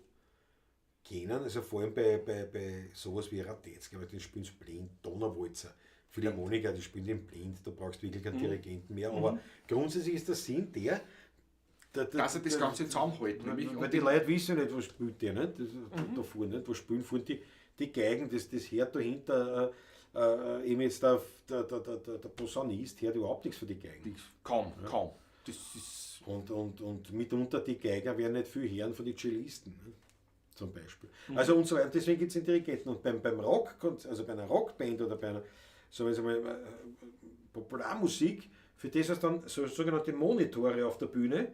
kennen. Also vor allem bei sowas wie Radetzky, aber die spielen blind, Donauwalzer, Philharmoniker, die spielen den blind, da brauchst du wirklich keinen Dirigenten mehr. Aber grundsätzlich ist der Sinn der, Dass er das Ganze zusammenhält. Nämlich, weil und die Leute wissen ja nicht, was spielt der, nicht? Das, da vorne, nicht? Was spielen vorne die Geigen, das hört dahinter, eben jetzt der Posaunist hört überhaupt nichts von den Geigen. Kaum, kaum. Das ist Und mitunter die Geiger werden nicht viel hören von den Cellisten, ne? Zum Beispiel. Also und so weiter. Deswegen gibt es den Dirigenten. Und beim Rock, also bei einer Rockband oder bei einer, so wie mal, Popularmusik, für das hast du dann so sogenannte Monitore auf der Bühne,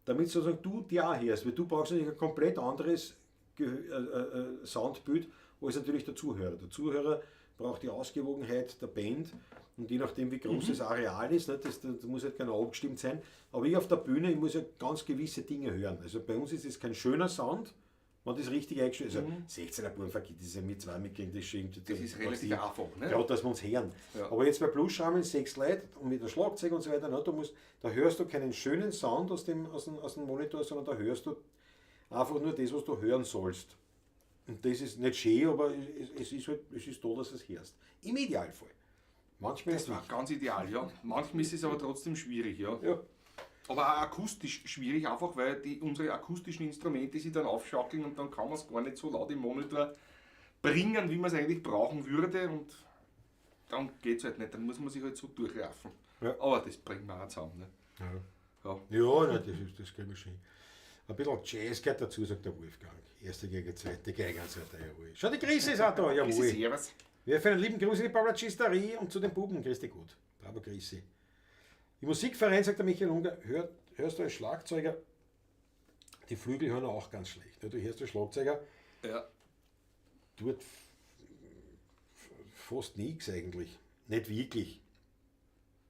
damit sozusagen du die auch hörst, weil du brauchst natürlich ein komplett anderes Soundbild, als natürlich der Zuhörer. Der Zuhörer braucht die Ausgewogenheit der Band und je nachdem, wie groß das Areal ist, ne, das muss halt genau abgestimmt sein. Aber ich auf der Bühne, ich muss ja ganz gewisse Dinge hören. Also bei uns ist es kein schöner Sound, wenn das richtig eingestellt ist. Also 16er Buben vergeht, das ist ja mit zwei mitkriegen, das stimmt. Das ist relativ einfach, ne? Ja, dass wir uns hören. Ja. Aber jetzt bei Bluesschrammen 6 Leute und mit der Schlagzeug und so weiter, ne, da hörst du keinen schönen Sound aus dem Monitor, sondern da hörst du einfach nur das, was du hören sollst. Und das ist nicht schön, aber es ist halt, es ist da, dass du es hörst. Im Idealfall. Manchmal Das ist war nicht. ganz ideal, ja. Manchmal ist es aber trotzdem schwierig, ja. Ja. Aber auch akustisch schwierig, einfach weil unsere akustischen Instrumente sich dann aufschaukeln und dann kann man es gar nicht so laut im Monitor bringen, wie man es eigentlich brauchen würde. Und dann geht es halt nicht, dann muss man sich halt so durchraffen. Ja. Aber das bringt man auch zusammen. Ne? Ja. Ja. Ja, nein, das kriegen wir schon hin. Ein bisschen Jazz gehört dazu, sagt der Wolfgang. Erste Geige, zweite Geige und so weiter. Jawohl. Schau, die Grüße ist auch da. Jawohl. Grüße, servus. Wir für einen lieben Gruß in die Paulacisterie und zu den Buben. Grüß dich gut. Bravo, Grüße. Im Musikverein, sagt der Michael Unger, hörst du als Schlagzeuger, die Flügel hören auch ganz schlecht. Du hörst als Schlagzeuger, Ja. tut fast nichts eigentlich. Nicht wirklich.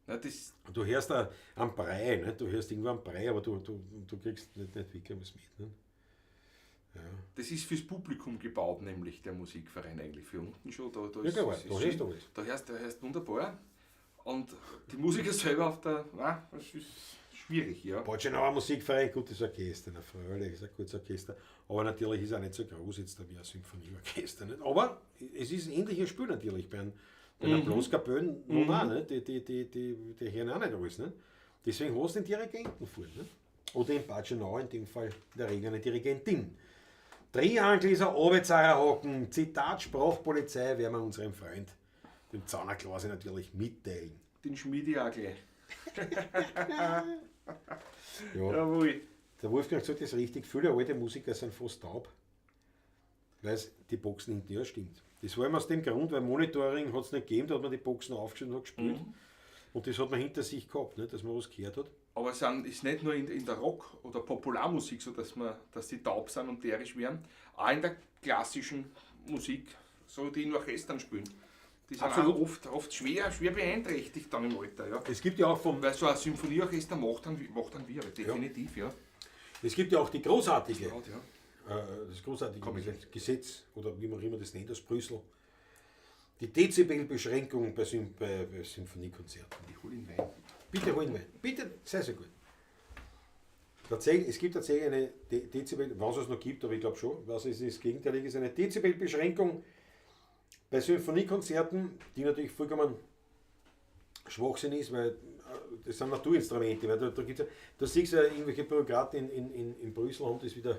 Na, das Du hörst da am Brei, ne? Du hörst irgendwo am Brei, aber du kriegst nicht wirklich was mit. Ne? Ja. Das ist fürs Publikum gebaut, nämlich der Musikverein eigentlich. Für unten schon. Da Ja, klar, da hörst du alles. Da hörst wunderbar. Und die Musiker selber auf der. Nein, das ist schwierig, ja. Batschenauer Musikverein, gutes Orchester, na freilich, ist ein gutes Orchester. Aber natürlich ist er nicht so groß jetzt wie ein Symphonieorchester. Nicht? Aber es ist ein ähnliches Spiel natürlich bei einer Blaskapelle, nun auch, nicht? Die hören auch nicht alles. Nicht? Deswegen hast du den Dirigenten vor. Nicht? Oder in Batschenau in dem Fall in der Regel eine Dirigentin. Triangel ist ein Arbeitsarer-Hocken. Zitat Sprachpolizei werden wir unserem Freund, dem Zauner Klause, natürlich mitteilen. Den schmiede ich auch gleich. Ja. Jawohl. Der Wolfgang sagt das richtig, viele alte Musiker sind fast taub, weil es die Boxen hinten, ja stimmt. Das war immer aus dem Grund, weil Monitoring hat es nicht gegeben, da hat man die Boxen aufgestellt und hat gespielt. Und das hat man hinter sich gehabt, ne, dass man was gehört hat. Aber es ist nicht nur in der Rock- oder Popularmusik so, dass die taub sind und derisch werden, auch in der klassischen Musik, so die in Orchestern spielen. Die sind Absolut. auch oft schwer beeinträchtigt dann im Alter. Ja. Es gibt ja auch vom, Weil so ein Symphonieorchester macht dann wir, definitiv, ja. Es gibt ja auch die großartige, Ja, ja. das großartige Gesetz, oder wie man immer das nennt, aus Brüssel, die Dezibelbeschränkung bei Symphoniekonzerten. Ich hol ihn Wein. Bitte hol ihn Wein. Bitte, sehr, sehr gut. Tatsächlich, es gibt tatsächlich eine Dezibel, was es noch gibt, aber ich glaube schon, was es ist, das Gegenteilige ist, eine Dezibelbeschränkung bei Symphoniekonzerten, die natürlich vollkommen Schwachsinn ist, weil das sind Naturinstrumente, weil da gibt's ja, da siehst du ja irgendwelche Bürokraten in Brüssel haben das wieder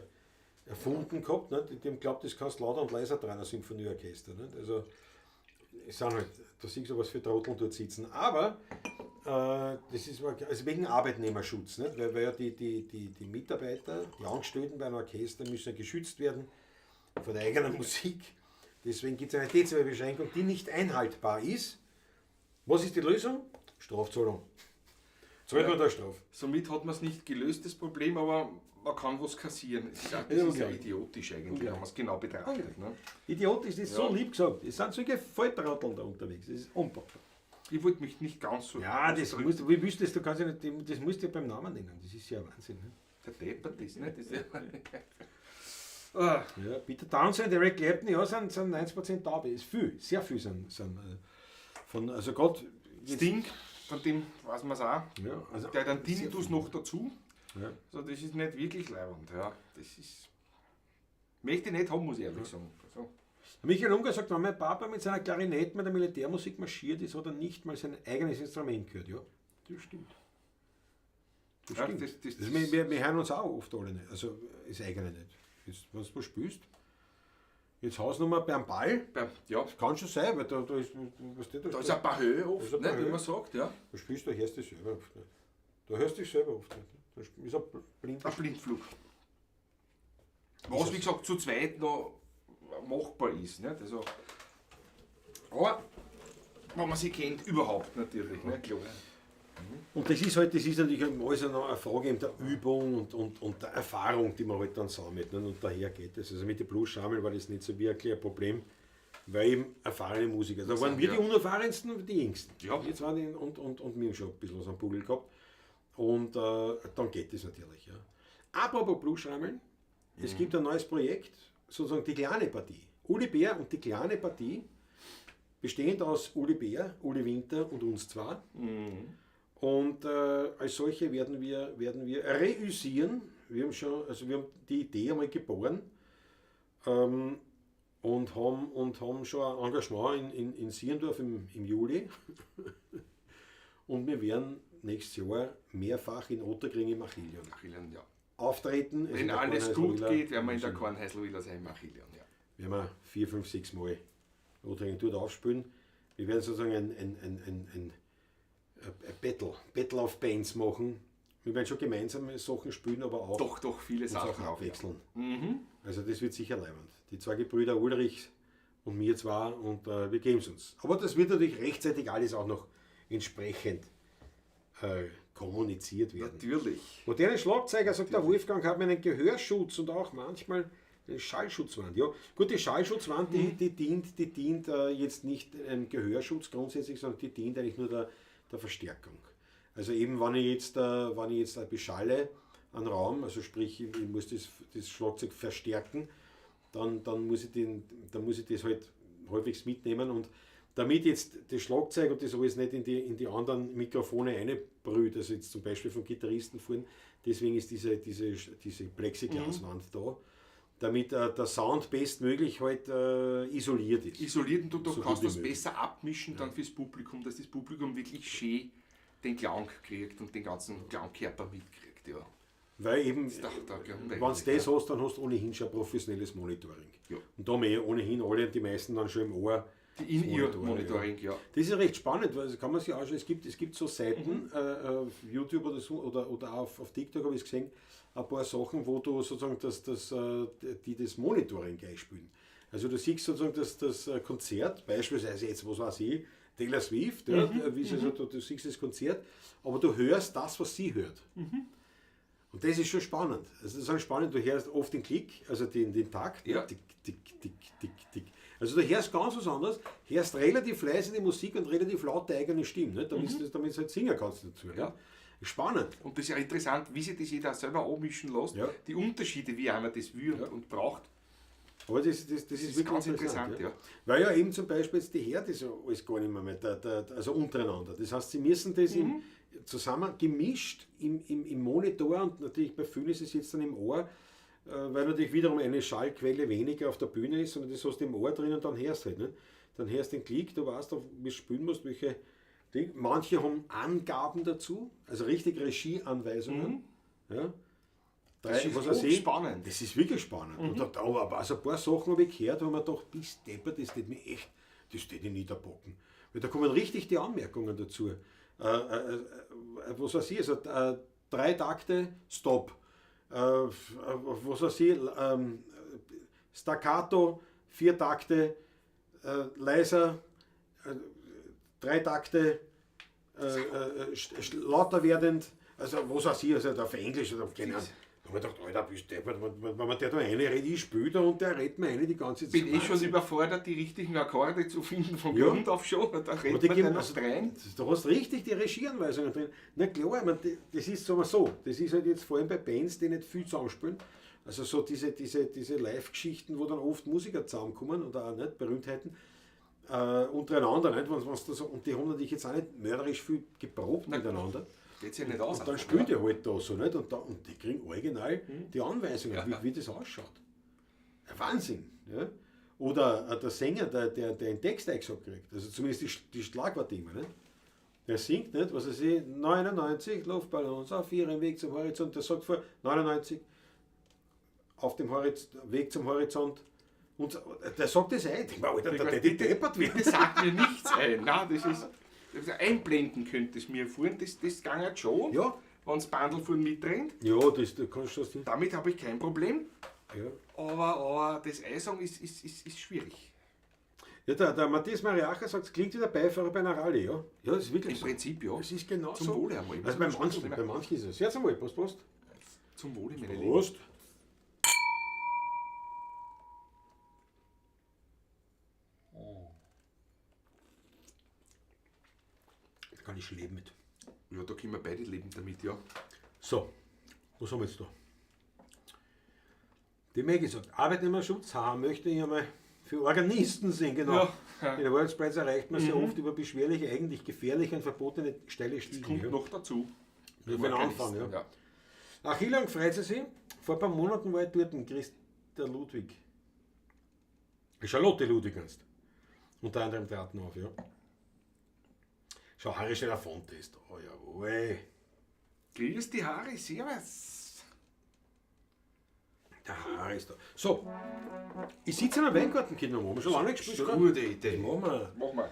erfunden gehabt, ne? Die haben geglaubt, das kannst du lauter und leiser dran, ein Symphonieorchester. Ne? Also, es sind halt, da siehst du, was für Trotteln dort sitzen. Aber das ist also wegen Arbeitnehmerschutz, nicht? Weil ja die Mitarbeiter, die Angestellten bei einem Orchester müssen ja geschützt werden von der eigenen Musik. Deswegen gibt es eine Dezibelbeschränkung, die nicht einhaltbar ist. Was ist die Lösung? Strafzahlung. Zahlt man da Strafe. Somit hat man es nicht gelöst, das Problem, aber man kann was kassieren. Das ist ja idiotisch eigentlich, wenn man es genau betrachtet. Ne? Idiotisch, das ist so lieb gesagt. Es sind solche Volltrotteln da unterwegs. Das ist unpackbar. Ich wollte mich nicht ganz so. Ja, das musst, wie willst du das? Du kannst ja nicht, das musst du ja beim Namen nennen. Das ist ja Wahnsinn. Ne? Der Deppert ist, ne? Das ist ja ja, Peter Townshend, Eric Clapton, ja, sind 90% taub. Ist viel, sehr viel sind von, also Gott. Sting, von dem weiß man es auch. Ja, also der hat einen Tinnitus noch dazu. Ja. Also das ist nicht wirklich leibend. Ja. Das ist. Möchte ich nicht haben, muss ich ehrlich sagen. Also. Michael Unger sagt, wenn mein Papa mit seiner Klarinette mit der Militärmusik marschiert ist, hat er nicht mal sein eigenes Instrument gehört. Ja, das stimmt. Das ja, stimmt. Wir hören uns auch oft alle nicht. Also das eigene nicht. Jetzt, was du spielst, jetzt Hausnummer beim Ball, ja. Das kann schon sein, weil da ist, was da ist ein paar Höhe oft, nicht, wie man sagt. Ja. Da spielst du, hörst dich selber oft nicht. Da hörst du dich selber oft nicht. Da ist ein Blindflug. Was, wie gesagt, zu zweit noch machbar ist. Nicht? Also, aber wenn man sie kennt, überhaupt natürlich. Ne? Klar. Und das ist halt, das ist natürlich alles noch eine Frage der Übung und der Erfahrung, die man halt dann sammelt. Ne? Und daher geht es. Also mit den Blues-Schamel war das nicht so wirklich ein Problem, weil eben erfahrene Musiker. Da waren wir die unerfahrensten und die Jüngsten. Ja. Jetzt waren die und wir haben schon ein bisschen was am Bugel gehabt. Und dann geht das natürlich. Ja. Apropos Blues-Schammeln, es gibt ein neues Projekt, sozusagen die kleine Partie. Uli Bär und die kleine Partie, bestehend aus Uli Bär, Uli Winter und uns zwei. Mhm. Und als solche werden wir reüssieren. Wir haben schon, also wir haben die Idee einmal geboren und haben schon ein Engagement in Sierndorf im Juli. Und wir werden nächstes Jahr mehrfach in Ottakring im Achillion, ja. auftreten. Wenn alles gut geht, werden wir in der Kornheißl-Villa sein im Achillion. Ja. Werden wir 4, 5, 6 Mal Ottakring dort aufspielen. Wir werden sozusagen ein Battle of Bands machen. Wir werden schon gemeinsame Sachen spielen, aber auch doch viele Sachen abwechseln. Ja. Mhm. Also das wird sicher leibend. Die zwei Gebrüder Ulrich und mir zwar und wir geben es uns. Aber das wird natürlich rechtzeitig alles auch noch entsprechend kommuniziert werden. Natürlich. Moderne Schlagzeuger, sagt der Wolfgang, haben einen Gehörschutz und auch manchmal eine Schallschutzwand. Ja, gut, die Schallschutzwand, die dient jetzt nicht einem Gehörschutz grundsätzlich, sondern die dient eigentlich nur der Verstärkung. Also eben, wenn ich jetzt beschalle einen Raum, also sprich, ich muss das Schlagzeug verstärken, dann muss ich das halt häufigst mitnehmen und damit jetzt das Schlagzeug und das alles nicht in die anderen Mikrofone reinbrüht, also jetzt zum Beispiel vom Gitarristen vorhin, deswegen ist diese Plexiglaswand da, damit der Sound bestmöglich halt isoliert ist. Isoliert und du kannst das besser abmischen dann fürs Publikum, dass das Publikum wirklich schön den Klang kriegt und den ganzen Klangkörper mitkriegt. Ja. Weil eben, wenn du das hast, dann hast du ohnehin schon ein professionelles Monitoring. Ja. Und da haben wir ohnehin alle, die meisten dann schon im Ohr. Die In-Ear-Monitoring, ja. Das ist recht spannend, weil das kann man sich anschauen. Es gibt so Seiten, auf YouTube oder so, oder auf TikTok habe ich es gesehen, ein paar Sachen, wo du sozusagen die das Monitoring gleich spielen. Also du siehst sozusagen das Konzert, beispielsweise jetzt, was weiß ich, Taylor Swift, ja, also, du siehst das Konzert, aber du hörst das, was sie hört. Mhm. Und das ist schon spannend. Also das ist auch spannend, du hörst oft den Klick, also den Takt, ja. Tick, tick, tick, tick, tick. Also du hörst ganz was anderes, hörst relativ leise die Musik und relativ laut die eigene Stimme, ne? Damit du halt singen kannst dazu. Ja. Ne? Spannend. Und das ist ja interessant, wie sich das jeder selber anmischen lässt, ja. Die Unterschiede, wie einer das will und braucht. Aber das ist wirklich ganz interessant, ja. Weil ja eben zum Beispiel jetzt die Herde so alles gar nicht mehr, also untereinander. Das heißt, sie müssen das zusammen gemischt im Monitor und natürlich bei vielen ist es jetzt dann im Ohr, weil natürlich wiederum eine Schallquelle weniger auf der Bühne ist, sondern das hast du im Ohr drin und dann hörst du halt. Ne? Dann hörst du den Klick, du weißt, wie du spielen musst, welche Ding. Manche haben Angaben dazu, also richtig Regieanweisungen. Ja. Drei, Das ist was weiß ich. hochspannend. Das ist wirklich spannend. Und da, aber also ein paar Sachen habe ich gehört, wo man doch bis deppert, das tät mich echt, das tät ich niederbocken. Weil da kommen richtig die Anmerkungen dazu. Was weiß ich, also 3 Takte, Stop. Was weiß ich, Staccato, 4 Takte, leiser, 3 Takte, lauter werdend, also was weiß ich, also auf Englisch oder auf keine Ahnung. Da hab ich gedacht, Alter, bist du deppert, wenn man der da eine redet, ich spiele da und der redet mir eine die ganze Zeit. Bin eh schon überfordert, die richtigen Akkorde zu finden von Ja. Grund auf schon, da Aber redet die man geben dann noch also, rein. Da hast du richtig die Regieanweisungen drin. Na klar, ich mein, das ist so, so, das ist halt jetzt vor allem bei Bands, die nicht viel zusammenspielen. Also so diese Live-Geschichten, wo dann oft Musiker zusammenkommen oder auch nicht, Berühmtheiten, untereinander, nicht? Wenn's da so, und die haben natürlich jetzt auch nicht mörderisch viel geprobt Na, miteinander. Geht's ja nicht aus. Und dann einfach, spielt ja. er halt da so, nicht? Und die kriegen original die Anweisungen, wie das ausschaut. Ein Wahnsinn. Ja? Oder der Sänger, der den Text eingesagt kriegt, also zumindest die Schlagworte immer, nicht? Der singt, nicht? Was weiß ich, 99 Luftballons auf ihrem Weg zum Horizont, der sagt vor 99 auf dem Weg zum Horizont. Und der sagt das ein. Ich denk mir, Alter, der die deppert wird. Das sagt mir nichts ein. Nein, das ist, das ist einblenden könnte es mir vorhin, das ging halt schon, Ja. wenn's Bandel vorhin mitrennt. Ja, das kannst du das nicht. Damit habe ich kein Problem. Ja. Aber das Einsagen ist schwierig. Ja, der Matthias Mariacher sagt, es klingt wie der Beifahrer bei einer Rallye, ja? Ja, das ist wirklich Im so. Prinzip, ja. Es ist genau Zum so. Wohle einmal. Also bei manchen ist es. Ja, zum Wohl. Prost, Prost. Zum Wohle, meine Lieben. Prost. Da kann ich schon leben mit. Ja, da können wir beide leben damit, ja. So, was haben wir jetzt da? Die Maggie sagt, Arbeitnehmerschutz, ha, möchte ich einmal für Organisten sehen, genau. Ja. In der World Spreads erreicht man sehr oft über beschwerliche, eigentlich gefährliche und verbotene steile Stiegen. Kommt ja. noch dazu. Ja, für den Anfang, ja. Ja. Achillang freut sie sich. Vor ein paar Monaten war ich dort, Christa Ludwig. Charlotte Ludwig kannst. Unter anderem traten auf, ja. Schau, Harry Belafonte ist da, jawohl. Grüß die Harry, servus. Der Harry ist da. So, ich sitze in einem Weingarten, Kinder, haben wir schon lange gespielt, oder? Gute Idee. Machen wir. Machen wir.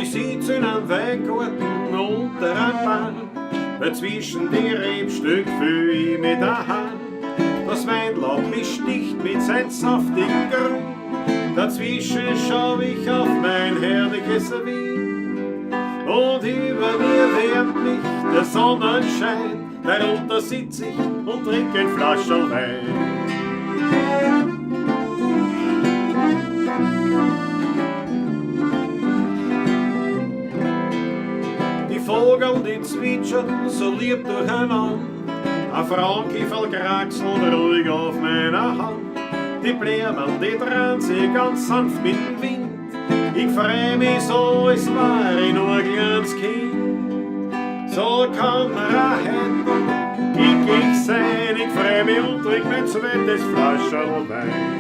Ich sitze in einem Weingarten unter einem Baum, weil zwischen die Rebstück fühl ich mich daheim. Das Weinlaub mich sticht mit sein saftigen Grün, dazwischen schau ich auf mein herrliches Wien. Und über mir wärmt mich der Sonnenschein, darunter sitz ich und trink ein Flascherl Wein. Die Vögel, die zwitschern so lieb durcheinander, ein Frauenkiefel kraxelt ruhig auf meiner Hand. Die Blumen, die drehen sich ganz sanft mit dem Wind. Ich freu mich so, als wär ich nur ein kleines Kind. So kann man auch heut noch glücklich sein. Ich freu mich und trink mein zweites Flascherl Wein.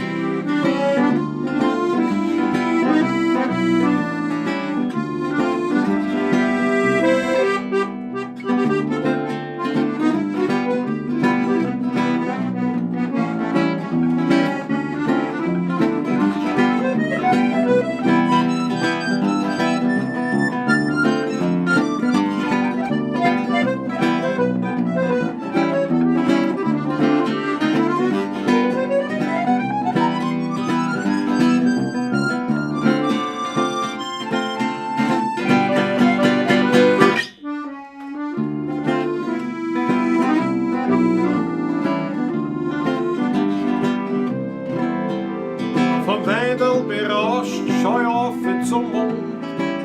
Vom Weidel berauscht schau ich auf zum Mond,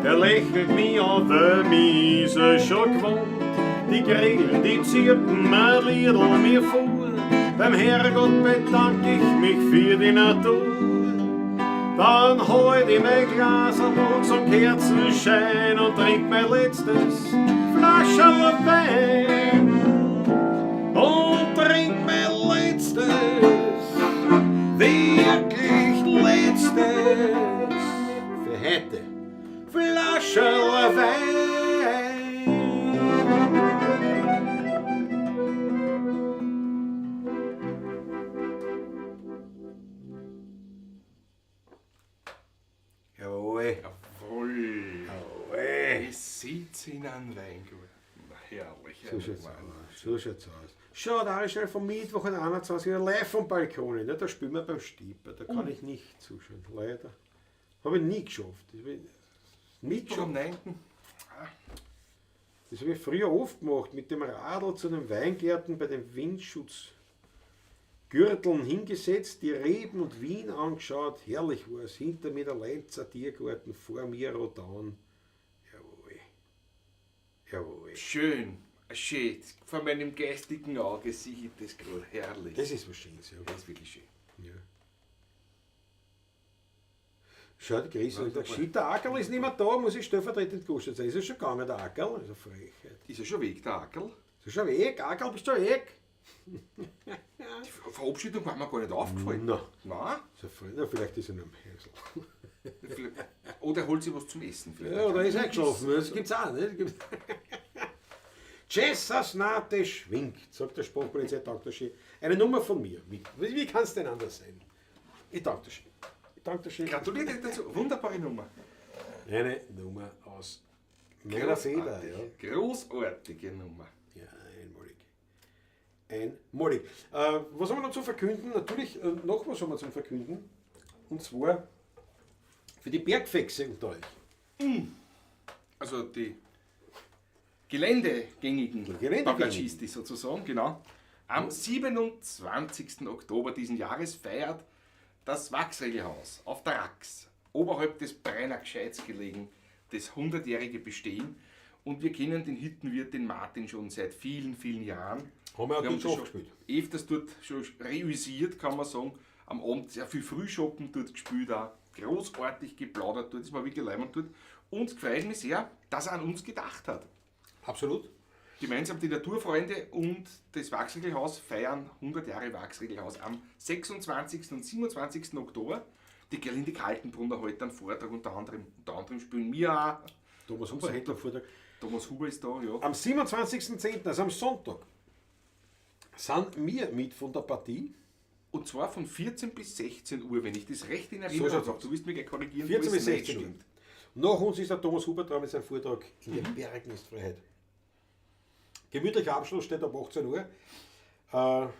der lächelt mich an, weil mich ist er schon gewohnt. Die Grillen, die zirpen mein Liedl mir vor, beim Herrgott bedank ich mich für die Natur. Dann halt ich mein Glas zum Kerzenschein und trink mein letztes Flascherl Wein. Und trink mein letztes letztes für heute Flascherl Wein. Jawohl. Jawohl. Jawohl. Es sitzt in einem Weingut. Na, herrlich. So schaut's aus. So schaut's aus. Schau, da ist schnell vom Mittwoch um 21 Uhr live vom Balkon. Ne? Da spielen wir beim Stieper. Da kann ich nicht zuschauen. Leider. Habe ich nie geschafft. Das habe ich nie Mittwoch am geschafft. 9. Das habe ich früher oft gemacht. Mit dem Radl zu den Weingärten bei den Windschutzgürteln hingesetzt, die Reben und Wien angeschaut. Herrlich war es. Hinter mir der Lenzer Tiergarten, vor mir Rodan. Jawohl. Jawohl. Schön. Schön. Vor meinem geistigen Auge sehe ich das gerade. Herrlich. Das ist was Schönes, ja. Das ist wirklich schön. Ja. Schau, die Grüße. Der Shit, der Ackerl ist nicht mehr da, muss ich stellvertretend gehostet sein. Ist er schon gegangen, der Ackerl? Das ist eine Frechheit. Ist er schon weg, der Ackerl? Ist er schon weg? Ackerl, bist du weg? Die Verabschiedung war mir gar nicht aufgefallen. Nein. Nein? Ist eine Frechheit. Na, vielleicht ist er noch am Häusl. Oder er holt sich was zum Essen. Vielleicht. Ja, oder ist er eingeschlafen. Das gibt's auch, ne? Das gibt's. Jesus Nate schwingt, sagt der Sprachpolizei Dr. Schee. Eine Nummer von mir. Wie kann es denn anders sein? Ich danke dir schön. Ich danke dir schön. Gratuliere dazu. Wunderbare Nummer. Eine Nummer aus meiner Feder. Ja. Großartige Nummer. Ja, einmalig. Einmalig. Was haben wir noch zu verkünden? Natürlich, noch was haben wir zum Verkünden. Und zwar für die Bergfexe unter euch. Also die geländegängigen Geländegängigen. Bagatschisten sozusagen, genau. Am 27. Oktober diesen Jahres feiert das Wachsriegelhaus auf der Rax, oberhalb des Breiner Gscheits gelegen, das 100-jährige Bestehen. Und wir kennen den Hüttenwirt, den Martin, schon seit vielen, vielen Jahren. Haben wir auch Wir haben dort schon schon gespielt. Öfters dort schon reüssiert, kann man sagen. Am Abend sehr viel Frühschoppen dort gespielt auch. Großartig geplaudert dort, das war wirklich leibend dort. Und es freut mich sehr, dass er an uns gedacht hat. Absolut. Gemeinsam die Naturfreunde und das Wachsriegelhaus feiern 100 Jahre Wachsriegelhaus am 26. und 27. Oktober. Die Gerlinde Kaltenbrunner hält einen Vortrag, unter anderem spielen wir auch. Thomas Huber hält einen Vortrag. Thomas Huber ist da, ja. Am 27.10., also am Sonntag, sind wir mit von der Partie. Und zwar von 14 bis 16 Uhr, wenn ich das recht in Erinnerung So schaut's habe. aus. Du wirst mich gleich korrigieren. 14 wo bis es nicht 16 Uhr. stimmt. Nach uns ist der Thomas Huber dran mit seinem Vortrag in den Bergen ist Freiheit. Gemütlicher Abschluss steht ab 18 Uhr. Ja,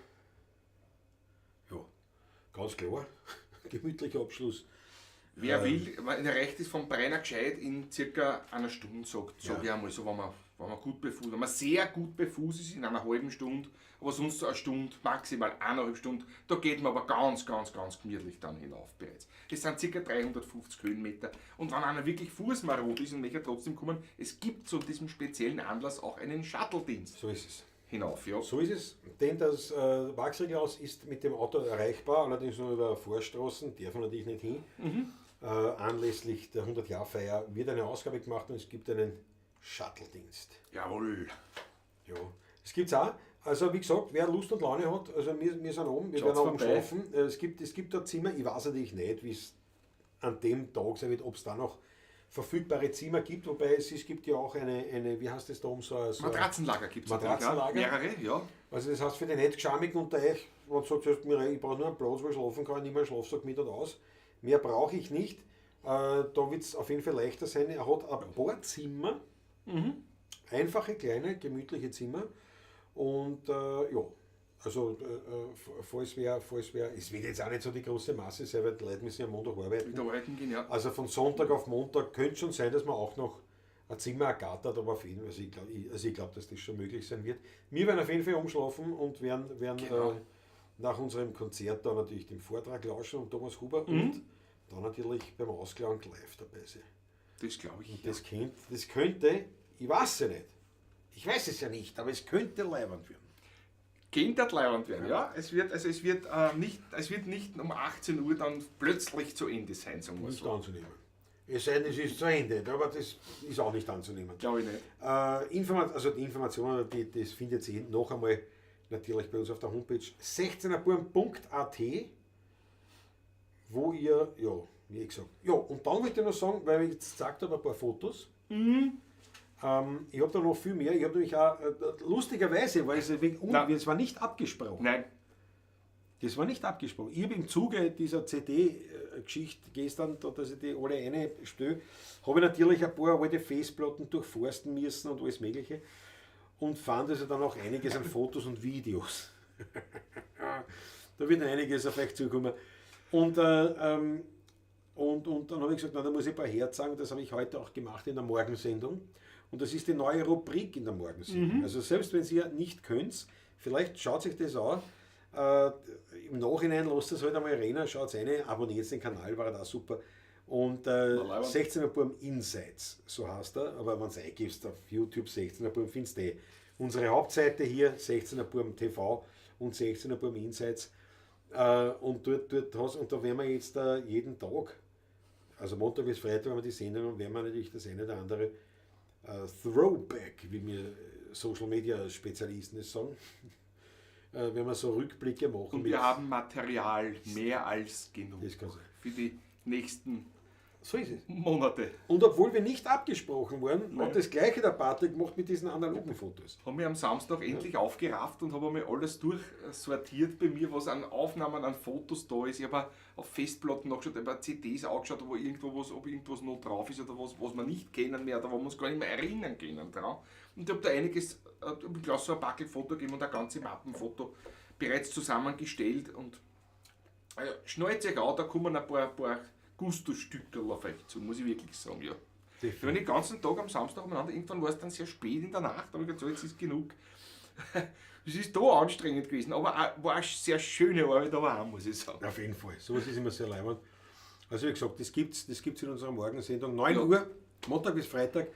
ganz klar. Gemütlicher Abschluss. Wer will, erreicht ist vom Breiner Gscheid in circa einer Stunde, sag ich einmal so, wenn man gut befußt, wenn man sehr gut befußt ist, in einer halben Stunde, aber sonst so eine Stunde, maximal eineinhalb Stunden, da geht man aber ganz, ganz, ganz gemütlich dann hinauf bereits. Das sind circa 350 Höhenmeter und wenn einer wirklich fußmarot ist und möchte trotzdem kommen, es gibt zu diesem speziellen Anlass auch einen Shuttle-Dienst. So ist es. Hinauf, ja. So ist es, denn das Wachsriegelhaus ist mit dem Auto erreichbar, allerdings nur über Vorstraßen, darf man natürlich nicht hin. Anlässlich der 100-Jahr-Feier wird eine Ausgabe gemacht und es gibt einen Shuttle-Dienst. Jawohl. Ja, es gibt's auch. Also wie gesagt, wer Lust und Laune hat, also wir sind oben, wir Schaut's werden oben vorbei. schlafen. Es gibt da Zimmer, ich weiß natürlich nicht, wie es an dem Tag sein wird, ob's da noch verfügbare Zimmer gibt, wobei es gibt ja auch eine, wie heißt das da oben, so ein Matratzenlager gibt's natürlich auch. Matratzenlager. Mehrere, ja. Also das heißt, für den nicht Geschamigen unter euch, wenn du sagst, ich brauche nur einen Platz, wo ich schlafen kann, ich nehme einen Schlafsack mit und aus. Mehr brauche ich nicht. Da wird's auf jeden Fall leichter sein. Er hat ein paar Zimmer, einfache, kleine, gemütliche Zimmer. Und ja, also falls wer, es wird jetzt auch nicht so die große Masse sein, weil die Leute müssen ja am Montag arbeiten. Wieder arbeiten gehen, ja. Also von Sonntag auf Montag könnte schon sein, dass man auch noch ein Zimmer ergattert, aber auf jeden Fall, also ich glaub, dass das schon möglich sein wird. Wir werden auf jeden Fall umschlafen und werden nach unserem Konzert da natürlich den Vortrag lauschen und Thomas Huber und dann natürlich beim Ausklang live dabei sein. Das glaub ich. Und das könnte, ich weiß es nicht, ich weiß es ja nicht, aber es könnte leiwand werden. Könnte leiwand werden, ja. Es wird nicht um 18 Uhr dann plötzlich zu Ende sein, sagen wir Nicht so. anzunehmen. Es sei denn, es ist zu Ende, aber das ist auch nicht anzunehmen. Glaube ich nicht. Also die Informationen, das findet ihr noch einmal natürlich bei uns auf der Homepage 16erbuam.at. Wo ihr, ja, wie gesagt. Ja, und dann wollte ich noch sagen, weil ich jetzt gesagt habe, ein paar Fotos. Ich habe da noch viel mehr. Ich habe nämlich auch, lustigerweise, weil es wegen es war nicht abgesprochen. Nein. Das war nicht abgesprochen. Ich habe im Zuge dieser CD-Geschichte gestern, da, dass ich die alle reinstelle, habe ich natürlich ein paar alte Festplatten durchforsten müssen und alles Mögliche. Und fand also dann auch einiges an Fotos und Videos. Da wird einiges auf euch zukommen. Und dann habe ich gesagt, na, da muss ich ein paar herzagen. Das habe ich heute auch gemacht in der Morgensendung. Und das ist die neue Rubrik in der Morgensendung. Also selbst wenn ihr nicht könnt, vielleicht schaut sich das an. Im Nachhinein lasst es halt einmal rein, schaut rein, abonniert den Kanal, war da super. Und 16er Burm Insights, so heißt er. Aber wenn du eingibst auf YouTube 16er Burm, findest du eh. Unsere Hauptseite hier, 16er Burm TV und 16er Burm Insights. Und dort hast, und da werden wir jetzt jeden Tag, also Montag bis Freitag, wenn wir die Sendung haben, werden wir natürlich das eine oder andere Throwback, wie wir Social Media Spezialisten es sagen, wenn wir so Rückblicke machen. Und wir haben Material mehr als genug. Das kann sein. Für die nächsten so ist es. Monate. Und obwohl wir nicht abgesprochen waren, hat das gleiche der Patrick gemacht mit diesen analogen Fotos. Haben wir am Samstag endlich aufgerafft und habe einmal alles durchsortiert bei mir, was an Aufnahmen, an Fotos da ist. Ich habe auf Festplatten nachgeschaut, ich habe CDs angeschaut, wo irgendwo was, ob irgendwas noch drauf ist oder was, was wir nicht kennen mehr oder wo wir uns gar nicht mehr erinnern können dran. Und ich habe da einiges, ich glaube so ein Backelfoto gegeben und ein ganze Mappenfoto bereits zusammengestellt. Und schnallt euch an, da kommen ein paar Gusto-Stückerl auf euch zu, muss ich wirklich sagen, ja. Ich war den ganzen Tag am Samstag umeinander, irgendwann war es dann sehr spät in der Nacht, aber ich gesagt, so, jetzt ist genug. Es ist da anstrengend gewesen, aber auch, war eine sehr schöne Arbeit, aber auch, muss ich sagen. Auf jeden Fall, sowas ist immer sehr leibend. Also wie gesagt, das gibt's in unserer Morgensendung, 9 Uhr, Montag bis Freitag.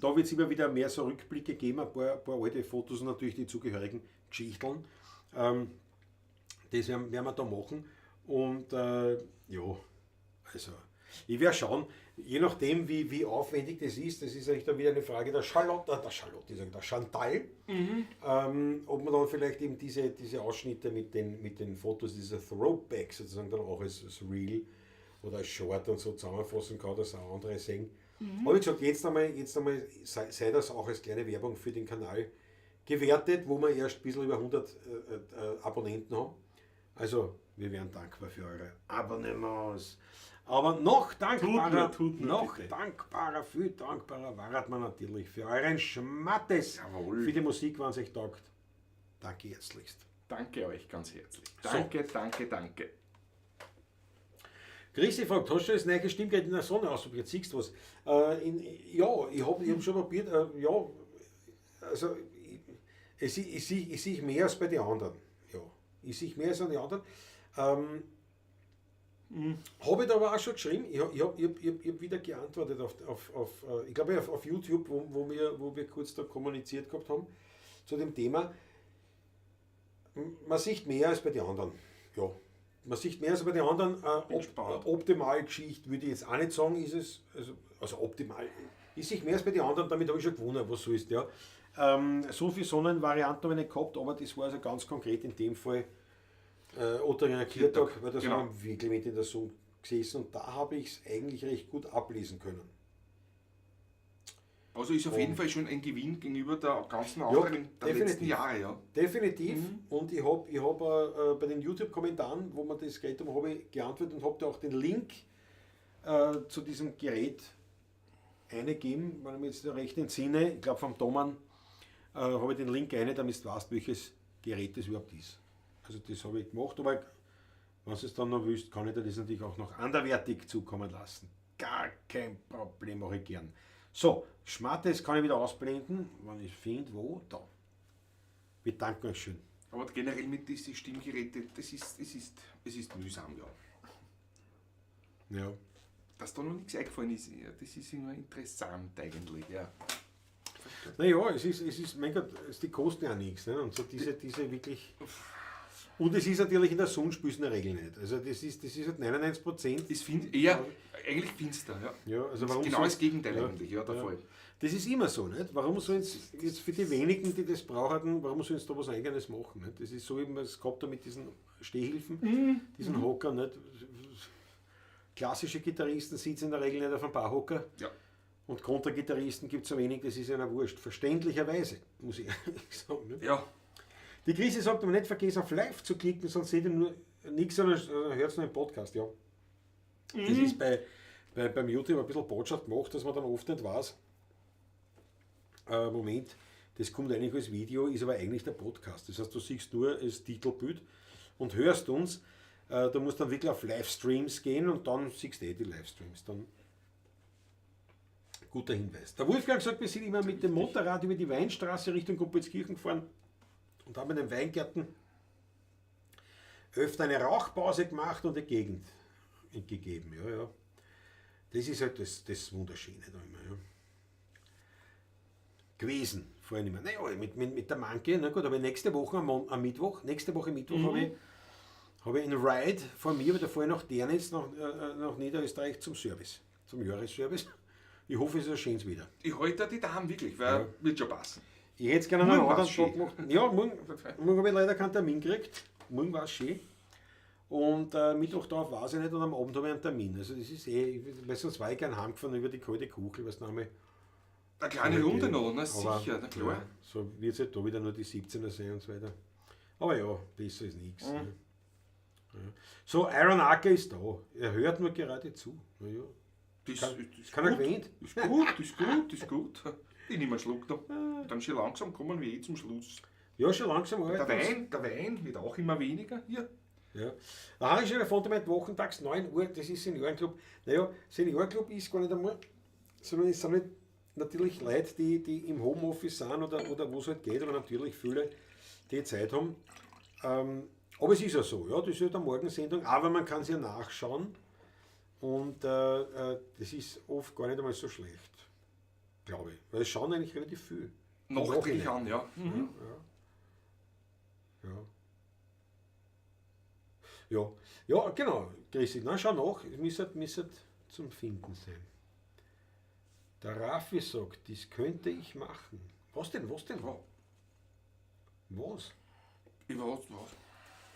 Da wird es immer wieder mehr so Rückblicke geben, ein paar alte Fotos und natürlich die zugehörigen Geschichten. Das werden wir da machen. Und ja, also ich werde schauen, je nachdem wie aufwendig das ist eigentlich dann wieder eine Frage der Charlotte, der Chantal, ob man dann vielleicht eben diese Ausschnitte mit den Fotos, diese Throwbacks sozusagen dann auch als Reel oder als Short und so zusammenfassen kann, dass auch andere sehen. Aber wie gesagt, jetzt einmal sei das auch als kleine Werbung für den Kanal gewertet, wo wir erst ein bisschen über 100 Abonnenten haben. Also wir wären dankbar für eure Abonnements. Aber noch dankbarer, viel dankbarer waret man natürlich für euren Schmattes. Jawohl. Für die Musik, wenn es euch taugt. Danke herzlichst. Danke euch ganz herzlich. Danke, so. Danke, danke. Christi fragt, hast du das neue Stimmgerät in der Sonne ausprobiert? Siehst du was? Ja, ich hab schon probiert. Ja, also ich sehe mehr als bei den anderen. Ja, ich sehe mehr als bei den anderen. Habe ich da aber auch schon geschrieben, ich hab wieder geantwortet auf ich glaube auf YouTube, wo wir kurz da kommuniziert gehabt haben, zu dem Thema. Man sieht mehr als bei den anderen. Ja, man sieht mehr als bei den anderen. Optimal Geschichte würde ich jetzt auch nicht sagen, ist es, also optimal, ist sich mehr als bei den anderen, damit habe ich schon gewonnen, was so ist, ja. So viele Sonnenvarianten habe ich nicht gehabt, aber das war also ganz konkret in dem Fall Otteringer Kirtag, weil da sind wir wirklich mit in der Sonne gesessen und da habe ich es eigentlich recht gut ablesen können. Also ist auf jeden Fall schon ein Gewinn gegenüber der ganzen anderen der letzten Jahre. Ja. Definitiv. Und ich hab bei den YouTube-Kommentaren, wo man das Gerät haben, habe ich geantwortet und habe da auch den Link zu diesem Gerät eingegeben, wenn ich mich jetzt recht entsinne. Ich glaube vom Thomann habe ich den Link eine, damit du weißt, welches Gerät das überhaupt ist. Also das habe ich gemacht, aber wenn du es dann noch willst, kann ich dir das natürlich auch noch anderweitig zukommen lassen. Gar kein Problem, mache ich gern. So, Schmattes kann ich wieder ausblenden, wenn ich finde, wo, da. Wir danken euch schön. Aber generell mit diesen Stimmgeräten, es ist mühsam, ja. Ja. Dass da noch nichts eingefallen ist, ja, das ist immer interessant eigentlich, ja. Naja, es ist, mein Gott, die kosten ja nichts, ne? Und so diese wirklich... Und es ist natürlich in der Sonne spürst du in der Regel nicht. Also das ist halt 99%. Ist eher eigentlich finster, ja. Ja, also warum genau das Gegenteil eigentlich, ja, der Fall. Das ist immer so, nicht? Warum sollen es jetzt für die wenigen, die das brauchen, warum sollen sie da was Eigenes machen? Nicht? Das ist so, wie man es gehabt hat mit diesen Stehhilfen, diesen Hockern, nicht? Klassische Gitarristen sitzen in der Regel nicht auf einem Barhocker. Ja. Und Kontragitarristen gibt es so wenig, das ist einer wurscht. Verständlicherweise, muss ich ehrlich sagen. Ne? Ja. Die Chrissy sagt, aber nicht vergessen, auf Live zu klicken, sonst seht ihr nur nichts, sondern hört es nur im Podcast. Ja. Das ist beim YouTube ein bisschen Botschaft gemacht, dass man dann oft nicht weiß. Moment, das kommt eigentlich als Video, ist aber eigentlich der Podcast. Das heißt, du siehst nur das Titelbild und hörst uns. Du musst dann wirklich auf Livestreams gehen und dann siehst du die Livestreams. Dann guter Hinweis. Der Wolfgang sagt, wir sind immer mit dem Motorrad über die Weinstraße Richtung Gumpoldskirchen gefahren und haben in den Weingärten öfter eine Rauchpause gemacht und die Gegend gegeben. Ja, ja. Das ist halt das Wunderschöne da immer. Ja. Gewesen, vorher nicht mehr. Naja, mit der Manke, na gut, aber nächste Woche am Mittwoch, nächste Woche Mittwoch habe ich einen Ride vor mir, aber da fahre ich nach Ternitz, nach Niederösterreich zum Service, zum Jahresservice. Ich hoffe, es ist ein schönes Wieder. Ich halte die Daumen wirklich, weil wird schon passen. Ich hätte es gerne einen Morgen anderen war's Tag schön. gemacht. Ja, morgen habe ich leider keinen Termin gekriegt. Morgen war es schön. Und Mittwoch darauf weiß ich nicht und am Abend habe ich einen Termin. Also das ist eh, weil sonst war ich gern heimgefahren über die kalte Kuchel, was Name. Eine kleine Runde noch, na Aber, sicher, na klar. Ja, so wird es halt da wieder nur die 17er sein und so weiter. Aber ja, besser ist nichts. Ne? Ja. So, Iron Acker ist da. Er hört nur gerade zu. Na ja. Das, ist Keiner gut. gewähnt. Ist gut, ist gut, ist gut. Ich nehme einen Schluck da. Dann schon langsam kommen wir eh zum Schluss. Ja, schon langsam. Der Wein wird auch immer weniger hier. Ja. Da habe ich schon erfunden, mit wochentags 9 Uhr, das ist Seniorenclub. Naja, Seniorenclub ist gar nicht einmal, sondern es sind halt natürlich Leute, die im Homeoffice sind oder wo es halt geht, aber natürlich viele, die Zeit haben. Aber es ist ja so, ja, das ist halt eine Morgensendung, aber man kann es ja nachschauen und das ist oft gar nicht einmal so schlecht, glaube ich. Weil es schauen eigentlich relativ viel. Nachträglich an, ja. Mhm. Ja. Ja, ja, genau, Christi. Na, schau nach, es müsste zum Finden sein. Der Raffi sagt, das könnte ich machen. Was denn, was denn? Ja. Was? Ich weiß, was.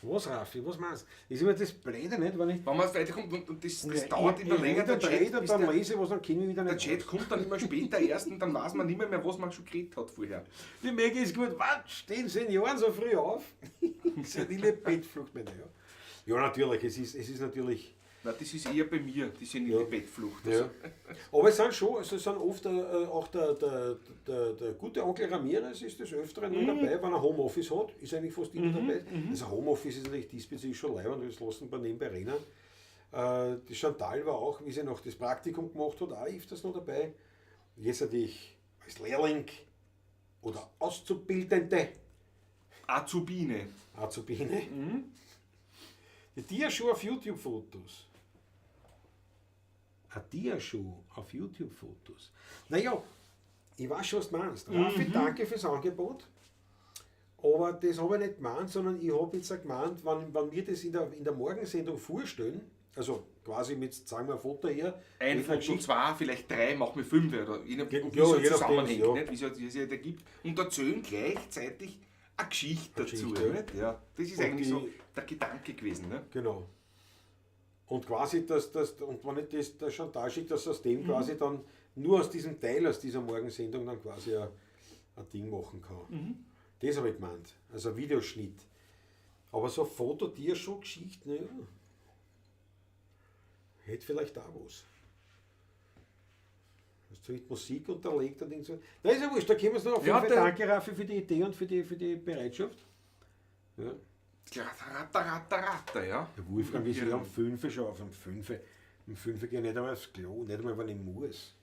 Was, Raffi, was meinst du? Ist immer das Blöde, nicht? Wenn ich Wenn man weiterkommt und das dauert immer ich länger, der rede Chat, und bis dann der, lese ich was, dann kenne ich wieder der nicht. Chat kommt dann immer später erst und dann weiß man nicht mehr, was man schon geredet hat vorher. Die Maggie ist gut. Was? Stehen Senioren so früh auf? Senile Bettflucht, meine, ja. Ja, natürlich, es ist natürlich. Na, das ist eher bei mir, die senile Bettflucht. Also. Ja. Aber es sind schon, also es sind oft auch der gute Onkel Ramirez ist des Öfteren mhm. dabei, wenn er Homeoffice hat, ist eigentlich fast immer dabei. Also Homeoffice ist natürlich diesbezüglich schon leibend, das lassen ein paar nebenbei rennen. Die Chantal war auch, wie sie noch das Praktikum gemacht hat, auch öfters noch dabei. Jetzt natürlich als Lehrling oder Auszubildende. Azubine. Azubine. Mhm. Die Diashow auf YouTube-Fotos. Eine Diashow auf YouTube-Fotos. Naja, ich weiß schon, was du meinst. Raffi, danke fürs Angebot. Aber das habe ich nicht gemeint, sondern ich habe jetzt auch gemeint, wenn wir das in der Morgensendung vorstellen, also quasi mit, sagen wir, ein Foto her. Ein Foto, zwei, vielleicht drei, machen wir fünf oder je nachdem, wie ja, es zusammenhängt, ja. Nicht? Wie es sich ergibt. Und erzählen gleichzeitig eine Geschichte dazu. Nicht? Ja, das ist und eigentlich so der Gedanke gewesen. Ne? Genau. Und quasi, und wenn ich das der Chantal schickt, dass aus dem quasi dann nur aus diesem Teil, aus dieser Morgensendung dann quasi ein Ding machen kann. Mhm. Das habe ich gemeint. Also ein Videoschnitt. Aber so Foto-Diashow-Geschichte, naja, hätte vielleicht auch was. Hast du mit Musik unterlegt und so. Na, ist ja wurscht, da können wir es noch auf jeden Fall. Danke, Raffi, für die Idee und für die Bereitschaft. Ja. Ratter, ratter, ratter, ja. Der Wolfgang ist ja um 5 schon auf. Um 5 gehe ich nicht einmal aufs Klo, nicht einmal, wenn ich muss.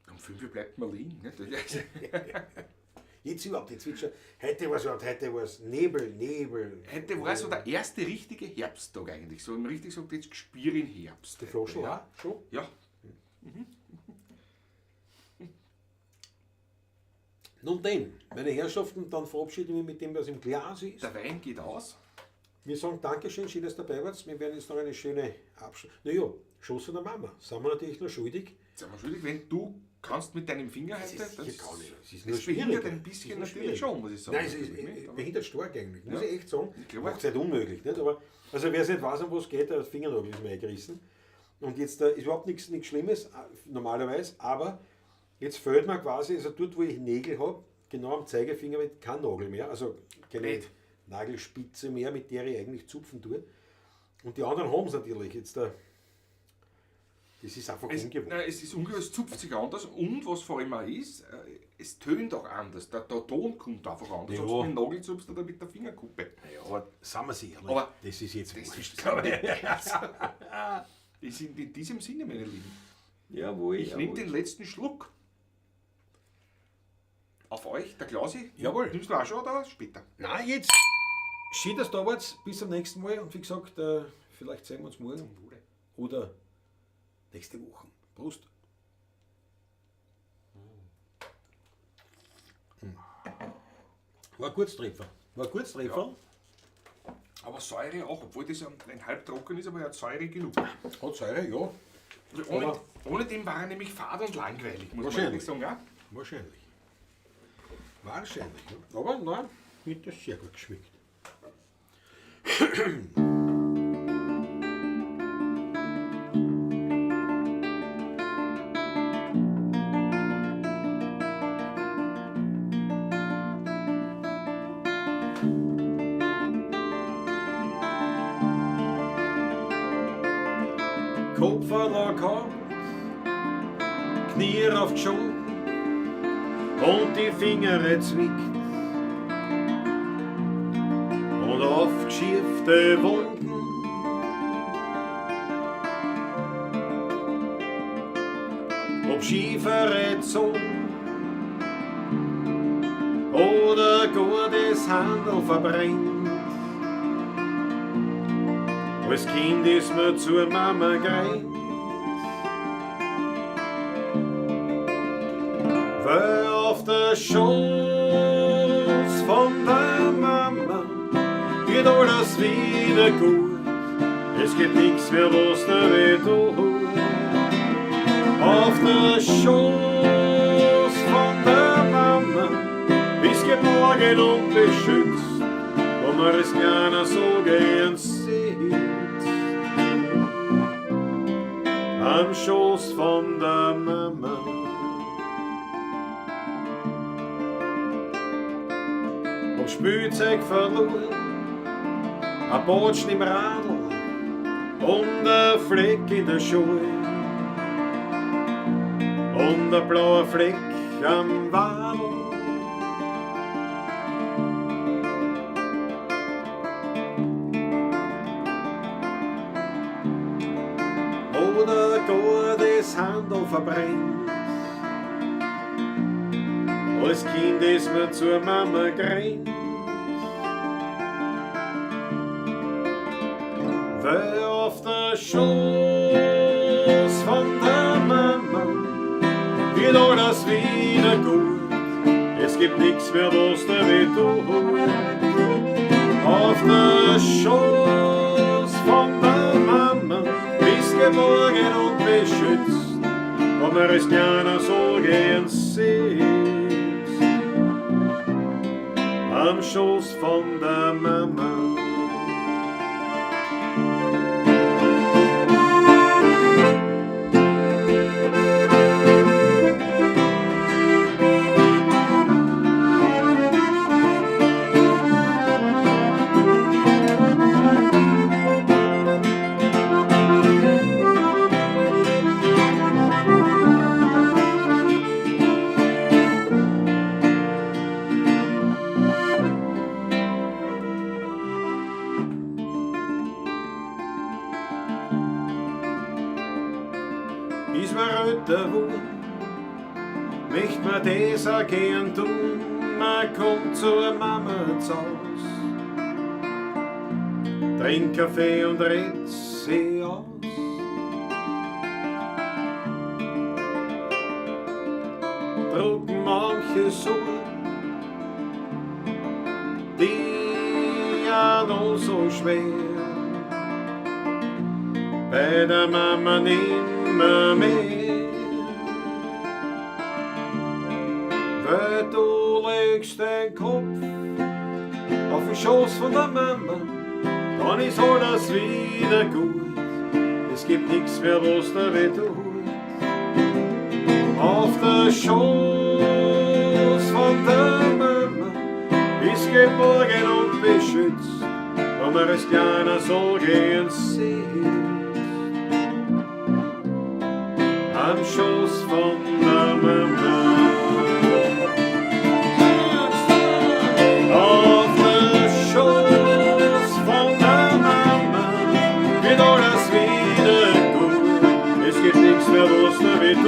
Um 5 bleibt man liegen, nicht? Jetzt überhaupt, jetzt wird schon. Heute war es überhaupt, heute war es Nebel, Nebel. Heute war so der erste richtige Herbsttag eigentlich. So, wenn man richtig sagt, jetzt spüre ich den Herbst. Die Flaschen ja. auch? Schon? Ja. Mhm. Nun denn, meine Herrschaften, dann verabschiede ich mich mit dem, was im Glas ist. Der Wein geht aus. Wir sagen Dankeschön, schön, dass ihr dabei wart. Wir werden jetzt noch eine schöne Abschluss. Naja, Schoss von der Mama. Sind wir natürlich noch schuldig. Sind wir schuldig, wenn du kannst mit deinem Finger heute. Das ist gar nicht. Das ist nur das behindert ein bisschen natürlich schon, muss ich sagen. Nein, es ist behindert stark eigentlich, muss ich echt sagen. Ich glaube, macht es halt unmöglich. Nicht? Aber, also wer es nicht weiß, um was geht, der Fingernagel ist mir eingerissen. Und jetzt ist überhaupt nichts Schlimmes, normalerweise, aber jetzt fehlt mir quasi, also dort, wo ich Nägel habe, genau am Zeigefinger mit kein Nagel mehr, also keine Nagelspitze mehr, mit der ich eigentlich zupfen tue. Und die anderen haben es natürlich jetzt da. Das ist einfach ungewohnt. Nein, es ist ungewohnt, es zupft sich anders und was vor allem auch ist, es tönt auch anders. Der Ton kommt einfach anders, Ja. ob du mit dem Nagel zupfst oder mit der Fingerkuppe. Ja, aber sind wir sich ehrlich, Aber das ist jetzt Das wurscht. ist, glaube ich, das sind in diesem Sinne, meine Lieben. Jawohl, Ich nehme den letzten Schluck. Auf euch, der Klausi. Jawohl. Nimmst du auch schon oder später? Nein, jetzt. Schön, dass du da wart. Bis zum nächsten Mal. Und wie gesagt, vielleicht sehen wir uns morgen oder nächste Woche. Prost. War ein gutes Treffer. War ein gutes Treffer. Aber Säure auch, obwohl das ein halbtrocken ist, aber er hat Säure genug. Hat Säure, ja. Also ohne den war er nämlich fad und langweilig, muss man ehrlich sagen. Ja? Wahrscheinlich. Wahrscheinlich. Ja. Aber nein, mir hat das sehr gut geschmeckt. Kopf gehabt, Knie auf die Schulter und die Finger zwickt und aufgeschiefte Wunden. Ob schiefere Zunge oder gutes Handel verbrennt. Als Kind ist mir zur Mama gerannt. Weil auf der Schoß von der Mama wird alles wieder gut. Es gibt nichts mehr, was dir weh tut. Auf der Schoß von der Mama bist geborgen und beschützt, wo man es gerne so gern sieht. Am Schoß von der Mama. Hab Spielzeug verloren, ein Botschen im Radl und ein Fleck in der Schuhe und ein blauer Fleck am Wadl. Oder gar das Handel verbrennt. Als Kind ist mir zur Mama gerannt. Weil auf der Schoß von der Mama wird alles wieder gut. Es gibt nichts mehr, was dir weh tut. Auf der Schoß von der Mama bist geborgen und beschützt, wo man es gerne so gern sieht. Am Schoß von der Mama. Ist mir älter geworden, möcht man das auch gern tun, man kommt zur Mama zu Haus, trinkt Kaffee und redet sie aus. Drucken manche Sorgen, die ja noch so schwer, bei der Mama nimmer mehr. Weil du legst den Kopf auf den Schoß von der Mama, dann ist alles wieder gut. Es Es gibt nichts mehr, was da weh tut. Auf der Schoß von der Mama bist geborgen und beschützt, wenn man als kleiner so gehen sieht. Am Schoß von der Mama. Auf der Schoß von der Mama wird alles wieder gut. Es gibt nichts mehr, was da weh tut.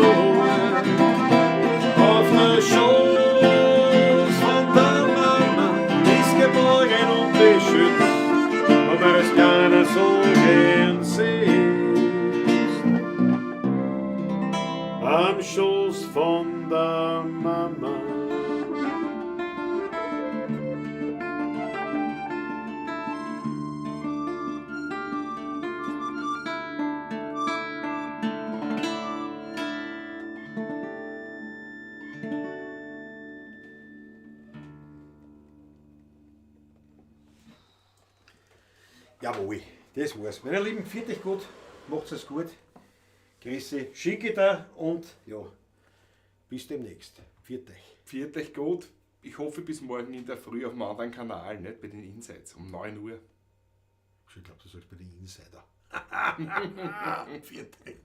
Auf der Schoß von der Mama ist geborgen und beschützt, und man als kleiner so gern sieht. Am Schoß von der Mama. Jawohl, das war's. Meine Lieben, pfiat euch gut, macht's es gut. Grüße, schicke da und ja, bis demnächst. Pfiat euch. Pfiat euch gut. Ich hoffe bis morgen in der Früh auf dem anderen Kanal, nicht bei den Insights, um 9 Uhr. Ich glaube, du sagst bei den Insider. Pfiat euch.